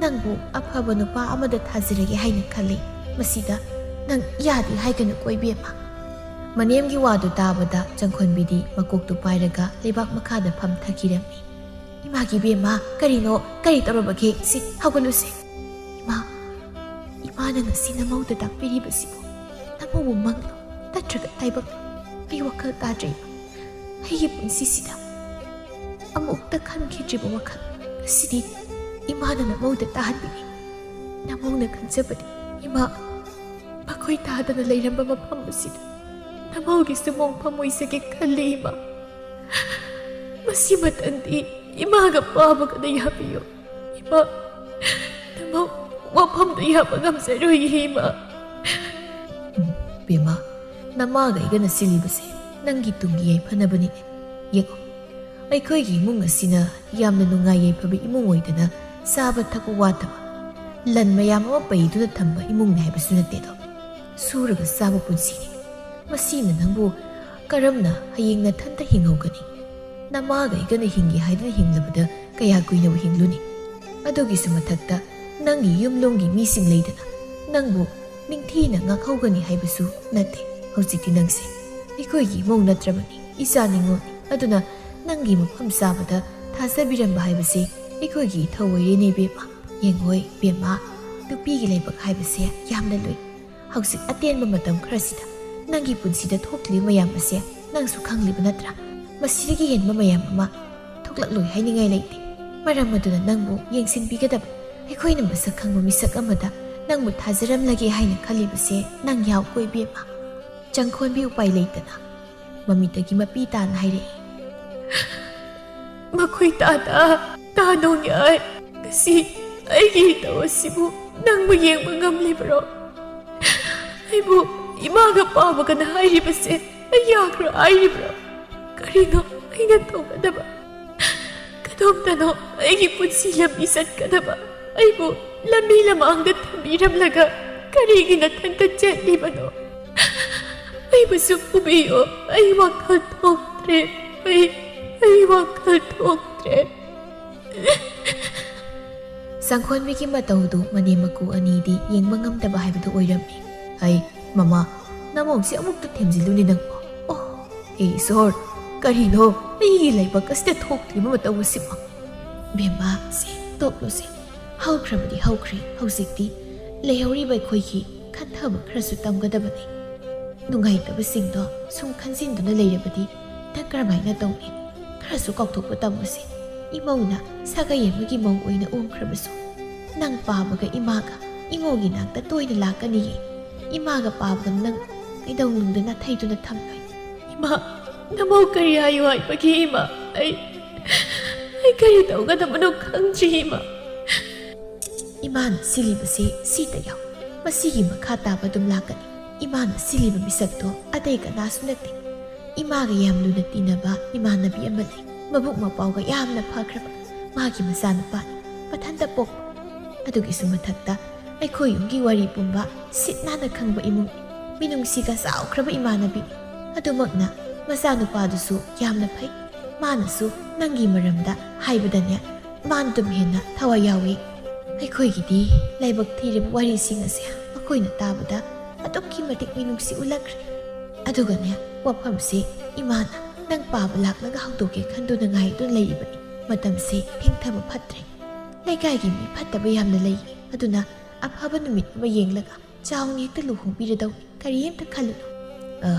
ꯅꯪꯕꯨ ꯑꯐꯕ ꯅꯨꯄꯥ ꯑꯃꯗ ꯊꯥꯖꯔꯒꯦ ꯍꯥꯏꯅ ꯈꯜꯂꯤ꯫ ꯃꯁꯤꯗ ꯅꯪ ꯌꯥꯗꯦ ꯍꯥꯏꯒꯅꯨꯀꯣ ꯏꯕꯦꯝꯃ꯫ ꯃꯅꯦꯝꯒꯤ ꯋꯥꯗꯨ ꯇꯥꯕꯗ ꯆꯪꯈꯣꯟꯕꯤꯗꯤ ꯃꯀꯣꯛꯇꯨ ꯄꯥꯏꯔꯒ ꯂꯩꯕꯥꯛ ꯃꯈꯥꯗ ꯐꯝꯊꯈꯤꯔꯝꯃꯤ꯫ "ꯏꯃꯥꯒꯤ ꯏꯕꯦꯝꯃ, ꯀꯔꯤꯅꯣ? ꯀꯔꯤ ꯇꯧꯔꯕꯒꯦ? ꯁꯤ ꯍꯧꯒꯠꯂꯨꯁꯦ꯫ ꯏꯃꯥ, ꯏꯃꯥꯅ ꯉꯁꯤ ꯅꯃꯧꯗ ꯇꯥꯛꯄꯤꯔꯤꯕꯁꯤꯕꯨ ꯅꯃꯧꯕꯨ ꯃꯪꯂꯣ ꯅꯠꯇ꯭ꯔꯒ ꯇꯥꯏꯕꯪꯂꯣ? ꯑꯩ ꯋꯥꯈꯜ ꯇꯥꯗ꯭ꯔꯦ ꯏꯃꯥ꯫ ꯑꯩꯒꯤ ꯄꯨꯟꯁꯤꯁꯤꯗ ꯑꯃꯨꯛꯇ ꯈꯟꯈꯤꯗ꯭ꯔꯤꯕ ꯋꯥꯈꯜ ꯉꯁꯤꯗꯤ ꯏꯃꯥꯅ ꯅꯃꯧꯗ ꯇꯥꯍꯟꯕꯤꯔꯤ꯫ ꯅꯃꯧꯅ ꯈꯟꯖꯕꯗꯤ ꯏꯃꯥ ꯃꯈꯣꯏ ꯇꯥꯗꯅ ꯂꯩꯔꯝꯕ ꯃꯐꯝ ꯑꯁꯤꯗ ꯅꯃꯧꯒꯤꯁꯨ ꯃꯣꯡꯐꯝ ꯑꯣꯏꯖꯒꯦ ꯈꯜꯂꯤ ꯏꯃꯥ꯫ ꯃꯁꯤꯃꯇꯪꯗꯤ ꯏꯃꯥꯒ ꯄꯥꯕꯒꯗ ꯌꯥꯕꯤꯌꯨ꯫ ꯏꯃꯥ, ꯅꯃꯧ ꯋꯥꯐꯝꯗꯨ ꯌꯥꯕ ꯉꯝꯖꯔꯣꯏꯌꯦ ꯏꯃꯥ꯫" "ꯎꯝ, ꯕꯦꯝꯃ, ꯅꯃꯥꯒ ꯑꯩꯒꯅ ꯁꯤꯜꯂꯤꯕꯁꯦ ꯅꯪꯒꯤ ꯇꯨꯡꯒꯤ ꯌꯥꯏꯐꯅꯕꯅꯤꯅꯦ꯫ ꯌꯦꯡꯉꯣ, ꯑꯩꯈꯣꯏꯒꯤ ꯏꯃꯨꯡ ꯑꯁꯤꯅ ꯌꯥꯝꯅ ꯅꯨꯡꯉꯥꯏ ꯌꯥꯏꯐꯕ ꯏꯃꯨꯡ ꯑꯣꯏꯗꯅ ꯆꯥꯕ ꯊꯛꯄ ꯋꯥꯠꯇꯕ, ꯂꯟ ꯃꯌꯥꯝ ꯑꯃ ꯄꯩꯗꯨꯅ ꯊꯝꯕ ꯏꯃꯨꯡꯅꯤ ꯍꯥꯏꯕꯁꯨ ꯅꯠꯇꯦꯗꯣ꯫ ꯁꯨꯔꯒ ꯆꯥꯕ ꯄꯨꯟꯁꯤꯅꯤ꯫ ꯃꯁꯤꯅ ꯅꯪꯕꯨ ꯀꯔꯝꯅ ꯍꯌꯦꯡ ꯅꯊꯟꯇ ꯍꯤꯡꯍꯧꯒꯅꯤ? ꯅꯃꯥꯒ ꯑꯩꯒꯅ ꯍꯤꯡꯒꯦ ꯍꯥꯏꯗꯨꯅ ꯍꯤꯡꯂꯕꯗ ꯀꯌꯥ ꯀꯨꯏꯅꯕꯨ ꯍꯤꯡꯂꯨꯅꯤ? ꯑꯗꯨꯒꯤꯁꯨ ꯃꯊꯛꯇ ꯅꯪꯒꯤ ꯌꯨꯝꯂꯣꯝꯒꯤ ꯃꯤꯁꯤꯡ ꯂꯩꯗꯅ ꯅꯪꯕꯨ ꯅꯤꯡꯊꯤꯅ ꯉꯥꯛꯍꯧꯒꯅꯤ ꯍꯥꯏꯕꯁꯨ ꯅꯠꯇꯦ꯫ ꯍꯧꯖꯤꯛꯇꯤ ꯅꯪꯁꯦ ꯑꯩꯈꯣꯏꯒꯤ ꯏꯃꯧ ꯅꯠꯇ꯭ꯔꯕꯅꯤ, ꯏꯆꯥ ꯅꯤꯉꯣꯜꯅꯤ꯫ ꯑꯗꯨꯅ ꯅꯪꯒꯤ ꯃꯐꯝ ꯆꯥꯕꯗ ꯊꯥꯖꯕꯤꯔꯝꯕ ꯍꯥꯏꯕꯁꯦ ꯑꯩꯈꯣꯏꯒꯤ ꯏꯊꯧ ꯑꯣꯏꯔꯦꯅꯦ ꯏꯕꯦꯝꯃ꯫ ꯌꯦꯡꯉꯣꯏ ꯏꯕꯦꯝꯃ, ꯅꯨꯄꯤꯒꯤ ꯂꯥꯏꯕꯛ ꯍꯥꯏꯕꯁꯦ ꯌꯥꯝꯅ ꯂꯨꯏ꯫ ꯍꯧꯖꯤꯛ ꯑꯇꯦꯟꯕ ꯃꯇꯝ ꯈꯔꯁꯤꯗ ꯅꯪꯒꯤ ꯄꯨꯟꯁꯤꯗ ꯊꯣꯛꯂꯤꯕ ꯃꯌꯥꯝ ꯑꯁꯦ ꯅꯪꯁꯨ ꯈꯪꯂꯤꯕ ꯅꯠꯇ꯭ꯔꯥ? ꯃꯁꯤꯗꯒꯤ ꯍꯦꯟꯕ ꯃꯌꯥꯝ ꯑꯃ ꯊꯣꯛꯂꯛꯂꯣꯏ ꯍꯥꯏꯅꯤꯡꯉꯥꯏ ꯂꯩꯇꯦ꯫ ꯃꯔꯝ ꯑꯗꯨꯅ ꯅꯪꯕꯨ ꯌꯦꯡꯁꯤꯟꯕꯤꯒꯗꯕ ꯑꯩꯈꯣꯏꯅ ꯃꯁꯛ ꯈꯪꯕ ꯃꯤꯁꯛ ꯑꯃꯗ ꯅꯪꯕꯨ ꯊꯥꯖꯔꯝꯂꯒꯦ ꯍꯥꯏꯅ ꯈꯜꯂꯤꯕꯁꯦ ꯅꯪ ꯌꯥꯎꯀꯣ ꯏꯕꯦꯝꯃ꯫" ꯆꯪꯈꯣꯟꯕꯤ ꯎꯄꯥꯏ ꯂꯩꯇꯅ ꯃꯃꯤꯠꯇꯒꯤ ꯃꯄꯤ ꯇꯥꯅ ꯍꯥꯏꯔꯛꯏ꯫ "ꯃꯈꯣꯏ ꯇꯥ ꯇꯥ ꯇꯥ ꯅꯣꯡꯌꯥꯏ, ꯉꯁꯤ ꯑꯩꯒꯤ ꯏꯇꯧ ꯑꯁꯤꯕꯨ ꯅꯪꯕꯨ ꯌꯦꯡꯕ ꯉꯝꯂꯤꯕ꯭ꯔꯣ? ꯑꯩꯕꯨ ꯏꯃꯥꯒ ꯄꯥꯕꯒꯅ ꯍꯥꯏꯔꯤꯕꯁꯦ ꯑꯩ ꯌꯥꯈ꯭ꯔꯣ ꯍꯥꯏꯔꯤꯕ꯭ꯔꯣ? ꯀꯔꯤꯅꯣ ꯑꯩꯅ ꯇꯧꯒꯗꯕ? ꯀꯗꯣꯝꯗꯅꯣ ꯑꯩꯒꯤ ꯄꯨꯟꯁꯤ ꯂꯝꯕꯤ ꯆꯠꯀꯗꯕ? ꯑꯩꯕꯨ ꯂꯝꯕꯤ ꯂꯃꯥꯡꯗ ꯊꯝꯕꯤꯔꯝꯂꯒ ꯀꯔꯤꯒꯤ ꯅꯊꯟꯇ ꯆꯦꯜꯂꯤꯕꯅꯣ? ꯑꯩꯕꯨꯁꯨ ꯄꯨꯕꯤꯌꯨ꯫ ꯑꯩ ꯋꯥꯈꯜ ꯊꯣꯛꯇ꯭ꯔꯦ꯫ ꯑꯩ ꯑꯩ ꯋꯥꯈꯜ ꯊꯣꯛꯇ꯭ꯔꯦ꯫ ꯁꯪꯈꯣꯟꯕꯤꯒꯤ ꯃꯇꯧꯗꯨ ꯃꯅꯦꯝ ꯃꯀꯨ ꯑꯅꯤꯗꯤ ꯌꯦꯡꯕ ꯉꯝꯗꯕ ꯍꯥꯏꯕꯗꯨ ꯑꯣꯏꯔꯝꯃꯤ꯫ "ꯍꯩ, ꯃꯃꯥ, ꯅꯃꯧꯁꯤ ꯑꯃꯨꯛꯇ ꯊꯦꯝꯖꯤꯜꯂꯨꯅꯦ ꯅꯪꯕꯣ꯫ ꯑꯣ, ꯍꯦ ꯏꯁꯣꯔ, ꯀꯔꯤꯅꯣ ꯑꯩꯒꯤ ꯂꯥꯏꯕꯛ ꯑꯁꯤꯗ ꯊꯣꯛꯂꯤꯕ ꯃꯇꯧ ꯑꯁꯤꯕꯣ?" "ꯕꯦꯝꯃ, ꯁꯦ, ꯇꯣꯛꯂꯣꯁꯦ꯫ ꯍꯧꯈ꯭ꯔꯕꯗꯤ ꯍꯧꯈ꯭ꯔꯦ꯫ ꯍꯧꯖꯤꯛꯇꯤ ꯂꯩꯍꯧꯔꯤꯕ ꯑꯩꯈꯣꯏꯒꯤ ꯈꯟꯊꯕ ꯈꯔꯁꯨ ꯇꯝꯒꯗꯕꯅꯤ꯫ ꯅꯨꯡꯉꯥꯏꯇꯕꯁꯤꯡꯗꯣ ꯁꯨꯝ ꯈꯟꯖꯤꯟꯗꯨꯅ ꯂꯩꯔꯕꯗꯤ ꯅꯪ ꯀꯔꯝꯍꯥꯏꯅ ꯇꯧꯅꯤ? ꯈꯔꯁꯨ ꯀꯥꯎꯊꯣꯛꯄ ꯇꯝꯃꯨꯁꯦ꯫ ꯏꯃꯧꯅ ꯁꯥꯒꯩ ꯑꯃꯒꯤ ꯃꯧ ꯑꯣꯏꯅ ꯑꯣꯟꯈ꯭ꯔꯕꯁꯨ, ꯅꯪ ꯄꯥꯕꯒ ꯏꯃꯥꯒ ꯏꯃꯧꯒꯤ ꯅꯥꯛꯇ ꯇꯣꯏꯅ ꯂꯥꯛꯀꯅꯤꯌꯦ꯫ ꯏꯃꯥꯒ ꯄꯥꯕꯒ ꯅꯪ ꯀꯩꯗꯧꯅꯨꯡꯗ ꯅꯥꯊꯩꯗꯨꯅ ꯊꯝꯂꯣꯏ꯫ ꯏꯃꯥ, ꯅꯃꯧ ꯀꯔꯤ ꯍꯥꯏꯌꯨ ꯍꯥꯏꯕꯒꯦ ꯏꯃꯥ? ꯑꯩ ꯑꯩ ꯀꯔꯤ ꯇꯧꯒꯗꯕꯅꯣ ꯈꯪꯗ꯭ꯔꯤ ꯏꯃꯥ꯫ ꯏꯃꯥꯅ ꯁꯤꯜꯂꯤꯕꯁꯦ ꯁꯤꯗ ꯌꯥꯎ꯫ ꯃꯁꯤꯒꯤ ꯃꯈꯥ ꯇꯥꯕ ꯑꯗꯨꯝ ꯂꯥꯛꯀꯅꯤ꯫ ꯏꯃꯥꯅ ꯁꯤꯜꯂꯤꯕ ꯃꯤꯁꯛꯇꯣ ꯑꯇꯩ ꯀꯅꯥꯁꯨ ꯅꯠꯇꯦ꯫ ꯏꯃꯥꯒ ꯌꯥꯝ ꯂꯨꯅ ꯇꯤꯟꯅꯕ ꯏꯃꯥꯟꯅꯕꯤ ꯑꯃ ꯂꯩ꯫ ꯃꯕꯨꯛ ꯃꯄꯥꯎꯒ ꯌꯥꯝꯅ ꯐꯈ꯭ꯔꯕ꯫ ꯃꯥꯒꯤ ꯃꯆꯥꯅꯨꯄꯥꯅꯤ꯫ ꯃꯊꯟꯇ ꯄꯣꯛꯄ꯫ ꯑꯗꯨꯒꯤꯁꯨ ꯃꯊꯛꯇ ꯑꯩꯈꯣꯏ ꯌꯨꯝꯒꯤ ꯋꯥꯔꯤ ꯄꯨꯝꯕ ꯁꯤꯠ ꯅꯥꯟꯅ ꯈꯪꯕ ꯏꯃꯨꯡꯅꯤ꯫ ꯃꯤꯅꯨꯡꯁꯤꯒ ꯆꯥꯎꯈ꯭ꯔꯕ ꯏꯃꯥꯟꯅꯕꯤꯅꯤ꯫ ꯑꯗꯨꯃꯛꯅ ꯃꯆꯥꯅꯨꯄꯥꯗꯨꯁꯨ ꯌꯥꯝꯅ ꯐꯩ꯫ ꯃꯥꯅꯁꯨ ꯅꯪꯒꯤ ꯃꯔꯝꯗ ꯍꯥꯏꯕꯗꯅꯦ, ꯃꯥꯅ ꯑꯗꯨꯝ ꯍꯦꯟꯅ ꯊꯋꯥꯏ ꯌꯥꯎꯏ꯫ ꯑꯩꯈꯣꯏꯒꯤꯗꯤ ꯂꯥꯏꯕꯛ ꯊꯤꯔꯕ ꯋꯥꯔꯤꯁꯤꯡ ꯑꯁꯦ ꯃꯈꯣꯏꯅ ꯇꯥꯕꯗ ꯑꯗꯨꯛꯀꯤ ꯃꯇꯤꯛ ꯃꯤꯅꯨꯡꯁꯤ ꯎꯠꯂꯛꯈ꯭ꯔꯦ꯫ ꯑꯗꯨꯒꯅꯦ, ꯋꯥꯐꯝꯁꯦ ꯏꯃꯥꯅ ꯅꯪ ꯄꯥꯕ ꯂꯥꯛꯂꯒ ꯍꯧꯗꯣꯛꯀꯦ ꯈꯟꯗꯨꯅ ꯉꯥꯏꯗꯨꯅ ꯂꯩꯔꯤꯕꯅꯤ꯫ ꯃꯇꯝꯁꯦ ꯊꯦꯡꯊꯕ ꯐꯠꯇ꯭ꯔꯦ꯫ ꯂꯩꯀꯥꯏꯒꯤ ꯃꯤ ꯐꯠꯇꯕ ꯌꯥꯝꯅ ꯂꯩꯌꯦ꯫ ꯑꯗꯨꯅ ꯑꯐꯕ ꯅꯨꯃꯤꯠ ꯑꯃ ꯌꯦꯡꯂꯒ ꯆꯥꯎꯅ ꯍꯦꯛꯇ ꯂꯨꯍꯣꯡꯕꯤꯔꯗꯧꯅꯤ꯫ ꯀꯔꯤꯝꯇ ꯈꯜꯂꯨꯅꯨ꯫ ꯑ,